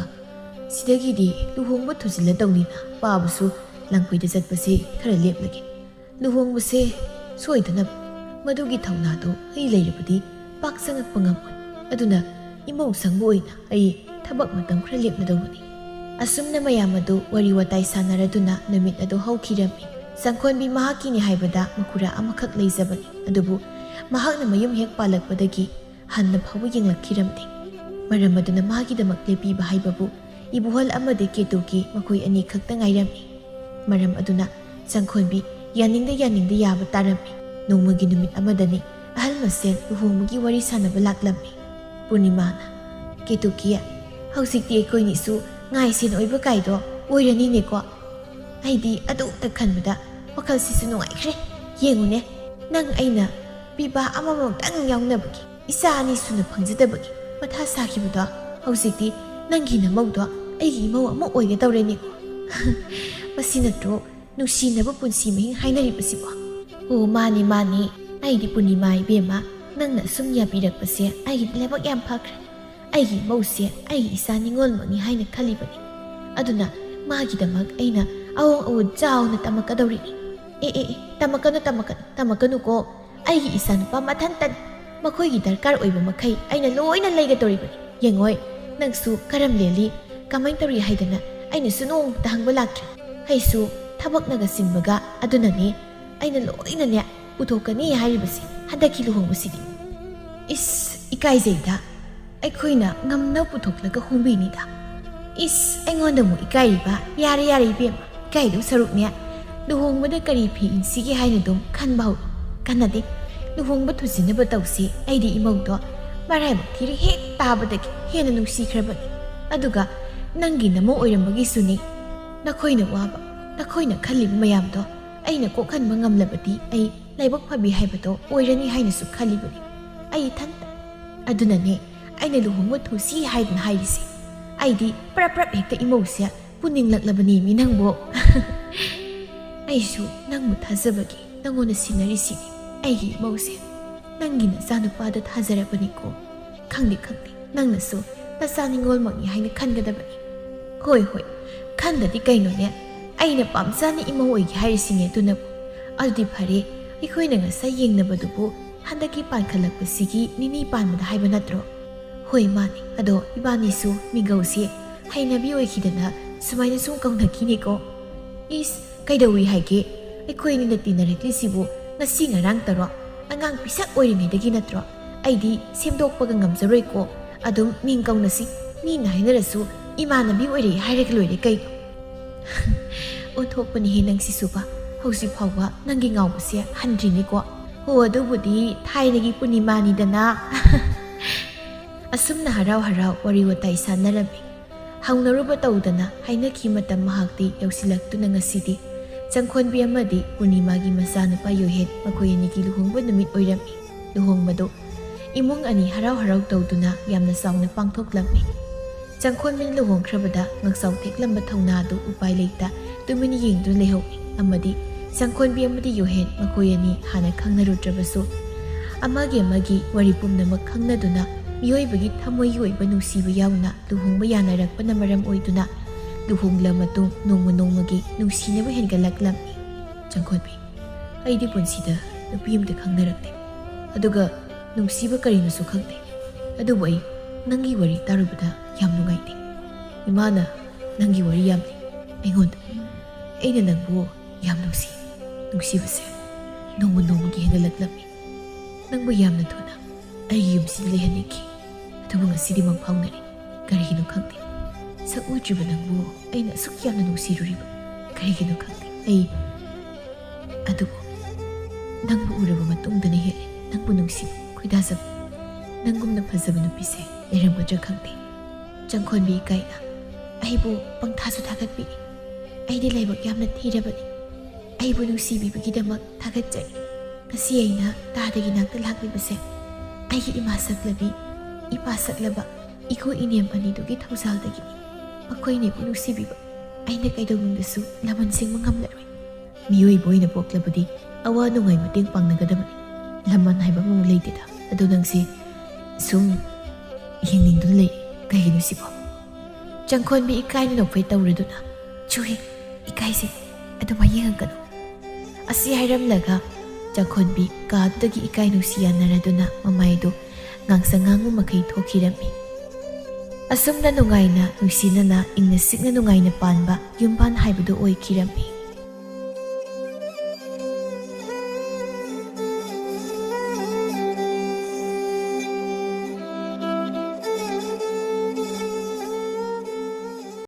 ꯁꯤꯗꯒꯤꯗꯤ ꯂꯨꯍꯣꯡꯕ ꯊꯨꯖꯤꯜꯂꯗꯧꯅꯤꯅ ꯄꯥꯕꯁꯨ ꯂꯪꯈꯣꯏꯗ ꯆꯠꯄꯁꯦ ꯈꯔ ꯂꯦꯞꯂꯒꯦ꯫ ꯂꯨꯍꯣꯡꯕꯁꯦ ꯁꯣꯏꯗꯅꯕ꯫ ꯃꯗꯨꯒꯤ ꯊꯧꯅꯥꯗꯣ ꯑꯩ ꯂꯩꯔꯕꯗꯤ ꯄꯥꯛ ꯆꯪꯉꯛꯄ ꯉꯝꯃꯣꯏ꯫ ꯑꯗꯨꯅ ꯏꯃꯧ ꯁꯪꯕ ꯑꯣꯏꯅ ꯑꯩ ꯊꯕꯛ ꯃꯇꯝ ꯈꯔ ꯂꯦꯞꯂꯗꯧꯕꯅꯤ꯫ ꯑꯁꯨꯝꯅ ꯃꯌꯥꯝ ꯑꯗꯨ ꯋꯥꯔꯤ ꯋꯥꯇꯥꯏ ꯁꯥꯟꯅꯔꯗꯨꯅ ꯅꯨꯃꯤꯠ ꯑꯗꯨ ꯍꯧꯈꯤꯔꯝꯃꯤ꯫ ꯁꯪꯈꯣꯟꯕꯤ ꯃꯍꯥꯛꯀꯤꯅꯤ ꯍꯥꯏꯕꯗ ꯃꯈꯨꯔꯥ ꯑꯃꯈꯛ ꯂꯩꯖꯕꯅꯤ꯫ ꯑꯗꯨꯕꯨ ꯃꯍꯥꯛꯅ ꯃꯌꯨꯝ ꯍꯦꯛ ꯄꯥꯜꯂꯛꯄꯗꯒꯤ ꯍꯟꯅ ꯐꯥꯎꯕ ꯌꯦꯡꯂꯛꯈꯤꯔꯝꯗꯦ꯫ ꯃꯔꯝ ꯑꯗꯨꯅ ꯃꯥꯒꯤꯗꯃꯛ ꯂꯦꯞꯄꯤꯕ ꯍꯥꯏꯕꯕꯨ ꯏꯕꯨꯍꯜ ꯑꯃꯗꯤ ꯀꯦꯇꯨꯒꯤ ꯃꯈꯣꯏ ꯑꯅꯤ ꯈꯛꯇ ꯉꯥꯏꯔꯝꯃꯤ꯫ ꯃꯔꯝ ꯑꯗꯨꯅ ꯁꯪꯈꯣꯟꯕꯤ ꯌꯥꯅꯤꯡꯗ ꯌꯥꯅꯤꯡꯗ ꯌꯥꯕ ꯇꯥꯔꯝꯃꯤ꯫ ꯅꯣꯡꯃꯒꯤ ꯅꯨꯃꯤꯠ ꯑꯃꯗꯅꯤ ꯑꯍꯜ ꯃꯁꯦꯜ ꯂꯨꯍꯣꯡꯕꯒꯤ ꯋꯥꯔꯤ ꯁꯥꯟꯅꯕ ꯂꯥꯛꯂꯝꯃꯤ꯫ ꯄꯨꯔꯅꯤꯃꯥꯅ, "ꯀꯦꯇꯨꯀꯤ, ꯍꯧꯖꯤꯛꯇꯤ ꯑꯩꯈꯣꯏꯅꯤꯁꯨ ꯉꯥꯏꯁꯦꯟ ꯑꯣꯏꯕ ꯀꯥꯏꯗꯣ ꯑꯣꯏꯔꯅꯤꯅꯦꯀꯣ꯫ ꯑꯩꯗꯤ ꯑꯗꯨꯇ ꯈꯟꯕꯗ ꯋꯥꯈꯜꯁꯤꯁꯨ ꯅꯨꯡꯉꯥꯏꯈ꯭ꯔꯦ꯫ ꯌꯦꯡꯉꯨꯅꯦ, ꯅꯪ ꯑꯩꯅ ꯄꯤꯕ ꯑꯃꯃꯝꯇꯪ ꯌꯥꯎꯅꯕꯒꯤ, ꯏꯆꯥ ꯑꯅꯤ ꯁꯨꯅ ꯐꯪꯖꯗꯕꯒꯤ ꯃꯊꯥ ꯁꯥꯈꯤꯕꯗꯣ, ꯍꯧꯖꯤꯛꯇꯤ ꯅꯪꯒꯤ ꯅꯃꯧꯗꯣ ꯑꯩꯒꯤ ꯏꯃꯧ ꯑꯃ ꯑꯣꯏꯒꯗꯧꯔꯦꯅꯦꯀꯣ꯫ ꯃꯁꯤ ꯅꯠꯇ꯭ꯔꯣ ꯅꯨꯡꯁꯤꯅꯕ ꯄꯨꯟꯁꯤ ꯃꯍꯤꯡ ꯍꯥꯏꯅꯔꯤꯕꯁꯤꯕꯣ?" "ꯑꯣ, ꯃꯥꯅꯤ, ꯃꯥꯅꯤ꯫ ꯑꯩꯗꯤ ꯄꯨꯔꯅꯤꯃꯥ ꯏꯕꯦꯝꯃ, ꯅꯪꯅ ꯑꯁꯨꯝ ꯌꯥꯕꯤꯔꯛꯄꯁꯦ ꯑꯩꯒꯤꯗꯤ ꯂꯥꯏꯕꯛ ꯌꯥꯝ ꯐꯈ꯭ꯔꯦ꯫ ꯑꯩꯒꯤ ꯏꯃꯧꯁꯦ ꯑꯩꯒꯤ ꯏꯆꯥ ꯅꯤꯉꯣꯜꯃꯛꯅꯤ ꯍꯥꯏꯅ ꯈꯜꯂꯤꯕꯅꯤ꯫ ꯑꯗꯨꯅ ꯃꯥꯒꯤꯗꯃꯛ ꯑꯩꯅ ꯑꯋꯣꯡ ꯑꯋꯨꯟ ꯆꯥꯎꯅ ꯇꯝꯃꯛꯀꯗꯧꯔꯤꯅꯤ꯫" "ꯑꯦ, ꯑꯦ, ꯑꯦ, ꯇꯝꯃꯛꯀꯅꯨ, ꯇꯝꯃꯛꯀꯅꯨ, ꯇꯝꯃꯛꯀꯅꯨꯀꯣ꯫ ꯑꯩꯒꯤ ꯏꯆꯥꯅꯨꯄꯥ ꯃꯊꯟꯇꯅꯤ꯫ ꯃꯈꯣꯏꯒꯤ ꯗꯔꯀꯥꯔ ꯑꯣꯏꯕ ꯃꯈꯩ ꯑꯩꯅ ꯂꯣꯏꯅ ꯂꯩꯒꯗꯧꯔꯤꯕꯅꯤ꯫ ꯌꯦꯡꯉꯣꯏ, ꯅꯪꯁꯨ ꯀꯔꯝ ꯂꯦꯜꯂꯤ, ꯀꯃꯥꯏꯅ ꯇꯧꯔꯤ ꯍꯥꯏꯗꯅ ꯑꯩꯅꯁꯨ ꯅꯣꯡꯃꯇ ꯍꯪꯕ ꯂꯥꯛꯇ꯭ꯔꯦ꯫ ꯑꯩꯁꯨ ꯊꯕꯛꯅꯒ ꯆꯤꯟꯕꯒ, ꯑꯗꯨꯅꯅꯦ ꯑꯩꯅ ꯂꯣꯏꯅꯅꯦ ꯄꯨꯊꯣꯛꯀꯅꯤ ꯍꯥꯏꯔꯤꯕꯁꯦ ꯍꯟꯗꯛꯀꯤ ꯂꯨꯍꯣꯡꯕꯁꯤꯗꯤ꯫" "ꯏꯁ, ꯏꯀꯥꯏꯖꯩꯗ꯫ ꯑꯩꯈꯣꯏꯅ ꯉꯝꯅ ꯄꯨꯊꯣꯛꯂꯒ ꯍꯣꯡꯕꯤꯅꯤꯗ꯫" "ꯏꯁ, ꯑꯩꯉꯣꯟꯗ ꯑꯃꯨꯛ ꯏꯀꯥꯏꯔꯤꯕ? ꯌꯥꯔꯦ, ꯌꯥꯔꯦ ꯏꯕꯦꯝꯃ, ꯏꯀꯥꯏꯗꯧ ꯁꯔꯨꯛꯅꯦ ꯂꯨꯍꯣꯡꯕꯗ ꯀꯔꯤ ꯐꯤ ꯏꯟꯁꯤꯒꯦ ꯍꯥꯏꯅ ꯑꯗꯨꯝ ꯈꯟꯕ ꯍꯧꯔꯣ꯫ ꯀꯥꯟꯅꯗꯦ, ꯂꯨꯍꯣꯡꯕ ꯊꯨꯖꯤꯟꯅꯕ ꯇꯧꯁꯤ꯫ ꯑꯩꯗꯤ ꯏꯃꯧꯗꯣ ꯃꯔꯥꯏꯕꯛ ꯊꯤꯔꯦ ꯍꯦꯛ ꯇꯥꯕꯗꯒꯤ ꯍꯦꯟꯅ ꯅꯨꯡꯁꯤꯈ꯭ꯔꯕꯅꯤ꯫ ꯑꯗꯨꯒ ꯅꯪꯒꯤ ꯅꯃꯧ ꯑꯣꯏꯔꯝꯕꯒꯤꯁꯨꯅꯤ꯫ ꯅꯈꯣꯏꯅ ꯋꯥꯕ, ꯅꯈꯣꯏꯅ ꯈꯜꯂꯤꯕ ꯃꯌꯥꯝꯗꯣ ꯑꯩꯅ ꯀꯣꯛꯍꯟꯕ ꯉꯝꯂꯕꯗꯤ ꯑꯩ ꯂꯥꯏꯕꯛ ꯐꯕꯤ ꯍꯥꯏꯕꯗꯣ ꯑꯣꯏꯔꯅꯤ ꯍꯥꯏꯅꯁꯨ ꯈꯜꯂꯤꯕꯅꯤ ꯑꯩ ꯏꯊꯟꯇ꯫ ꯑꯗꯨꯅꯅꯦ ꯑꯩꯅ ꯂꯨꯍꯣꯡꯕ ꯊꯨꯁꯤ ꯍꯥꯏꯗꯅ ꯍꯥꯏꯔꯤꯁꯦ꯫ ꯑꯩꯗꯤ ꯄ꯭ꯔꯞ ꯄ꯭ꯔꯞ ꯍꯦꯛꯇ ꯏꯃꯧꯁꯦ ꯄꯨꯅꯤꯡꯂꯛꯂꯕꯅꯦꯃꯤ ꯅꯪꯕꯣ꯫" "ꯑꯩꯁꯨ ꯅꯪꯕꯨ ꯊꯥꯖꯕꯒꯤ ꯅꯪꯉꯣꯟꯗ ꯁꯤꯟꯅꯔꯤꯁꯤꯅꯤ ꯑꯩꯒꯤ ꯏꯃꯧꯁꯦ꯫ ꯅꯪꯒꯤ ꯅꯆꯥꯅꯨꯄꯥꯗ ꯊꯥꯖꯔꯕꯅꯤꯀꯣ꯫ ꯈꯪꯗꯦ, ꯈꯪꯗꯦ, ꯅꯪꯅꯁꯨ ꯅꯆꯥ ꯅꯤꯉꯣꯜꯃꯛꯅꯤ ꯍꯥꯏꯅ ꯈꯟꯒꯗꯕꯅꯤ꯫" "ꯍꯣꯏ, ꯍꯣꯏ, ꯈꯟꯗꯗꯤ ꯀꯩꯅꯣꯅꯦ? ꯑꯩꯅ ꯄꯥꯝꯖꯅ ꯏꯃꯧ ꯑꯣꯏꯒꯦ ꯍꯥꯏꯔꯤꯁꯤꯅꯦ ꯑꯗꯨꯅꯕꯨ꯫ ꯑꯗꯨꯗꯤ ꯐꯔꯦ, ꯑꯩꯈꯣꯏꯅ ꯉꯁꯥꯏ ꯌꯦꯡꯅꯕꯗꯨꯕꯨ ꯍꯟꯗꯛꯀꯤ ꯄꯥꯟꯈꯠꯂꯛꯄꯁꯤꯒꯤ ꯅꯤꯅꯤ ꯄꯥꯟꯕꯗ ꯍꯥꯏꯕ ꯅꯠꯇ꯭ꯔꯣ?" "ꯍꯣꯏ, ꯃꯥꯅꯤ꯫ ꯑꯗꯣ ꯏꯕꯥꯅꯤꯁꯨ ꯃꯤꯡꯒꯧꯁꯦ ꯍꯩꯅꯕꯤ ꯑꯣꯏꯈꯤꯗꯅ ꯁꯨꯃꯥꯏꯅ ꯁꯨꯝ ꯀꯧꯅꯈꯤꯅꯤꯀꯣ꯫" "ꯏꯁ, ꯀꯩꯗꯧꯏ ꯍꯥꯏꯒꯦ? ꯑꯩꯈꯣꯏ ꯑꯅꯤꯅ ꯇꯤꯟꯅꯔꯛꯂꯤꯁꯤꯕꯨ ꯉꯁꯤ ꯉꯔꯥꯡꯇꯔꯣ? ꯑꯉꯥꯡ ꯄꯤꯁꯛ ꯑꯣꯏꯔꯤꯉꯩꯗꯒꯤ ꯅꯠꯇ꯭ꯔꯣ? ꯑꯩꯗꯤ ꯁꯦꯝꯗꯣꯛꯄꯒ ꯉꯝꯖꯔꯣꯏꯀꯣ꯫ ꯑꯗꯨꯝ ꯃꯤꯡ ꯀꯧꯅꯁꯤ꯫ ꯃꯤꯅ ꯍꯥꯏꯅꯔꯁꯨ ꯏꯃꯥꯟꯅꯕꯤ ꯑꯣꯏꯔꯛꯏ ꯍꯥꯏꯔꯒ ꯂꯣꯏꯔꯦ ꯀꯩꯅꯣ꯫" "ꯑꯣꯟꯊꯣꯛꯄꯅꯤꯍꯦ ꯅꯪꯁꯤꯁꯨꯕ꯫ ꯍꯧꯖꯤꯛ ꯐꯥꯎꯕ ꯅꯪꯒꯤ ꯉꯥꯎꯕꯁꯦ ꯍꯟꯗ꯭ꯔꯤꯅꯤꯀꯣ꯫ ꯍꯣ, ꯑꯗꯨꯕꯨꯗꯤ ꯊꯥꯏꯅꯒꯤ ꯄꯨꯔꯅꯤꯃꯥꯅꯤꯗꯅ꯫" ꯑꯁꯨꯝꯅ ꯍꯔꯥꯎ ꯍꯔꯥꯎ ꯋꯥꯔꯤ ꯋꯥꯇꯥꯏ ꯁꯥꯟꯅꯔꯝꯃꯤ꯫ ꯍꯧꯅꯔꯨꯕ ꯇꯧꯗꯅ ꯍꯥꯏꯅꯈꯤ꯫ ꯃꯇꯝ ꯃꯍꯥꯛꯇꯤ ꯌꯧꯁꯤꯜꯂꯛꯇꯨꯅ ꯉꯁꯤꯗꯤ ꯆꯪꯈꯣꯟꯕꯤ ꯑꯃꯗꯤ ꯄꯨꯔꯅꯤꯃꯥꯒꯤ ꯃꯆꯥꯅꯨꯄꯥ ꯌꯣꯍꯦꯟ ꯃꯈꯣꯏ ꯑꯅꯤꯒꯤ ꯂꯨꯍꯣꯡꯕ ꯅꯨꯃꯤꯠ ꯑꯣꯏꯔꯝꯃꯤ꯫ ꯂꯨꯍꯣꯡꯕꯗꯨ ꯏꯃꯨꯡ ꯑꯅꯤ ꯍꯔꯥꯎ ꯍꯔꯥꯎ ꯇꯧꯗꯨꯅ ꯌꯥꯝꯅ ꯆꯥꯎꯅ ꯄꯥꯡꯊꯣꯛꯂꯝꯃꯤ꯫ ꯆꯪꯈꯣꯟꯕꯤꯅ ꯂꯨꯍꯣꯡꯈ꯭ꯔꯕꯗ ꯉꯛꯆꯥꯎ ꯊꯦꯛꯂꯝꯕ ꯊꯧꯅꯥꯗꯨ ꯎꯄꯥꯏ ꯂꯩꯇ ꯇꯨꯃꯤꯟ ꯌꯦꯡꯗꯨꯅ ꯂꯩꯍꯧꯏ꯫ ꯑꯃꯗꯤ ꯆꯪꯈꯣꯟꯕꯤ ꯑꯃꯗꯤ ꯌꯣꯍꯦꯟ ꯃꯈꯣꯏ ꯑꯅꯤ ꯍꯥꯟꯅ ꯈꯪꯅꯔꯨꯗ꯭ꯔꯕꯁꯨ ꯑꯃꯒꯤ ꯑꯃꯒꯤ ꯋꯥꯔꯤ ꯄꯨꯝꯅꯃꯛ ꯈꯪꯅꯗꯨꯅ ꯃꯤꯑꯣꯏꯕꯒꯤ ꯊꯃꯣꯏꯒꯤ ꯑꯣꯏꯕ ꯅꯨꯡꯁꯤꯕ ꯌꯥꯎꯅ ꯂꯨꯍꯣꯡꯕ ꯌꯥꯅꯔꯛꯄꯅ ꯃꯔꯝ ꯑꯣꯏꯗꯨꯅ ꯂꯨꯍꯣꯡꯂ ꯃꯇꯨꯡ ꯅꯣꯡꯃ ꯅꯣꯡꯃꯒꯤ ꯅꯨꯡꯁꯤꯅꯕ ꯍꯦꯟꯒꯠꯂꯛꯂꯝꯃꯤ꯫ ꯆꯪꯈꯣꯟꯕꯤ, ꯑꯩꯗꯤ ꯄꯨꯟꯁꯤꯗ ꯅꯨꯄꯤ ꯑꯃꯇ ꯈꯪꯅꯔꯛꯇꯦ꯫ ꯑꯗꯨꯒ ꯅꯨꯡꯁꯤꯕ ꯀꯔꯤꯅꯣꯁꯨ ꯈꯪꯗꯦ꯫ ꯑꯗꯨꯕꯨ ꯑꯩ ꯅꯪꯒꯤ ꯋꯥꯔꯤ ꯇꯥꯔꯨꯕꯗ ꯌꯥꯝ ꯅꯨꯡꯉꯥꯏꯇꯦ꯫ ꯏꯃꯥꯅ ꯅꯪꯒꯤ ꯋꯥꯔꯤ ꯌꯥꯝ ꯂꯩ ꯑꯩꯉꯣꯟꯗ꯫ ꯑꯩꯅ ꯅꯪꯕꯨ ꯌꯥꯝ ꯅꯨꯡꯁꯤ꯫ ꯅꯨꯡꯁꯤꯕꯁꯦ ꯅꯣꯡꯃ ꯅꯣꯡꯃꯒꯤ ꯍꯦꯟꯒꯠꯂꯛꯂꯝꯃꯤ꯫ ꯅꯪꯕꯨ ꯌꯥꯝꯅ ꯊꯨꯅ ꯑꯩꯒꯤ ꯌꯨꯝꯁꯤꯗ ꯂꯩꯍꯟꯅꯤꯡꯈꯤ꯫ ꯑꯗꯨꯕꯨ ꯉꯁꯤꯗꯤ ꯃꯪꯐꯥꯎꯅꯔꯦ꯫ ꯀꯔꯤꯒꯤꯅꯣ ꯈꯪꯗꯦ꯫ ꯁꯛ ꯎꯗ꯭ꯔꯤꯕ ꯅꯪꯕꯨ ꯑꯩꯅ ꯑꯁꯨꯛ ꯌꯥꯝꯅ ꯅꯨꯡꯁꯤꯔꯨꯔꯤꯕ ꯀꯔꯤꯒꯤꯅꯣ ꯈꯪꯗꯦ꯫ ꯑꯩ ꯑꯗꯨꯕꯨ ꯅꯪꯕꯨ ꯎꯔꯕ ꯃꯇꯨꯡꯗꯅ ꯍꯦꯜꯂꯦ ꯅꯪꯕꯨ ꯅꯨꯡꯁꯤꯕ, ꯈꯣꯏꯗꯥꯖꯕ꯫ ꯅꯪꯒꯨꯝꯅ ꯐꯖꯕ ꯅꯨꯄꯤꯁꯦ ꯂꯩꯔꯝꯒꯗ꯭ꯔꯥ ꯈꯪꯗꯦ꯫ ꯆꯪꯈꯣꯟꯕꯤ ꯏꯀꯥꯏꯅ ꯑꯩꯕꯨ ꯄꯪꯊꯥꯁꯨ ꯊꯥꯒꯠꯄꯤꯔꯤ꯫ ꯑꯩꯗꯤ ꯂꯥꯏꯕꯛ ꯌꯥꯝꯅ ꯊꯤꯔꯕꯅꯤ꯫ ꯑꯩꯕꯨ ꯅꯨꯡꯁꯤꯕꯤꯕꯒꯤꯗꯃꯛ ꯊꯥꯒꯠꯆꯔꯤ꯫ ꯉꯁꯤ ꯑꯩꯅ ꯇꯥꯗꯒꯤ ꯅꯥꯛꯇ ꯂꯥꯛꯂꯤꯕꯁꯦ ꯑꯩꯒꯤ ꯏꯃꯥ ꯁꯛꯂꯕꯤ, ꯏꯄꯥ ꯁꯛꯂꯕ ꯏꯒꯣ ꯏꯅꯦꯝ ꯑꯅꯤꯗꯨꯒꯤ ꯊꯧꯖꯥꯜꯗꯒꯤꯅꯤ꯫ ꯃꯈꯣꯏꯅ ꯑꯩꯕꯨ ꯅꯨꯡꯁꯤꯕꯤꯕ ꯑꯩꯅ ꯀꯩꯗꯧꯅꯨꯡꯗꯁꯨ ꯂꯃꯟ ꯁꯤꯡꯕ ꯉꯝꯂꯔꯣꯏ꯫ ꯃꯤꯑꯣꯏꯕ ꯑꯣꯏꯅ ꯄꯣꯛꯂꯕꯗꯤ ꯑꯋꯥ ꯅꯨꯡꯉꯥꯏ ꯃꯇꯦꯡ ꯄꯥꯡꯅꯒꯗꯕꯅꯤ꯫ ꯂꯃꯟ ꯍꯥꯏꯕ ꯑꯃꯃꯨꯛ ꯂꯩꯇꯦꯗ꯫ ꯑꯗꯣ ꯅꯪꯁꯦ ꯁꯨꯝ ꯌꯦꯡꯅꯤꯡꯗꯨꯅ ꯂꯩ꯫ ꯀꯩꯒꯤꯅꯣ ꯁꯤꯕꯣ? ꯆꯪꯈꯣꯟꯕꯤ ꯏꯀꯥꯏꯅ ꯅꯣꯛꯐꯦꯠ ꯇꯧꯔꯗꯨꯅ, "ꯆꯨꯍꯦ, ꯏꯀꯥꯏꯁꯦ, ꯑꯗꯨꯃꯥꯏ ꯌꯦꯡꯉꯛꯀꯅꯨ"꯫ ꯑꯁꯤ ꯍꯥꯏꯔꯝꯂꯒ ꯆꯪꯈꯣꯟꯕꯤ ꯀꯥꯗꯨꯗꯒꯤ ꯏꯀꯥꯏ ꯅꯨꯡꯁꯤ ꯌꯥꯅꯔꯗꯨꯅ ꯃꯃꯥꯏꯗꯨ ꯉꯥꯡꯁꯪ ꯉꯥꯡꯕ ꯃꯈꯩ ꯊꯣꯛꯈꯤꯔꯝꯃꯤ꯫ ꯑꯁꯨꯝꯅ ꯅꯨꯡꯉꯥꯏꯅ ꯅꯨꯡꯁꯤꯅꯅ ꯏꯪꯅ ꯆꯤꯛꯅ ꯅꯨꯡꯉꯥꯏꯅ ꯄꯥꯟꯕ ꯌꯨꯝꯕꯥꯟ ꯍꯥꯏꯕꯗꯨ ꯑꯣꯏꯈꯤꯔꯝꯃꯤ꯫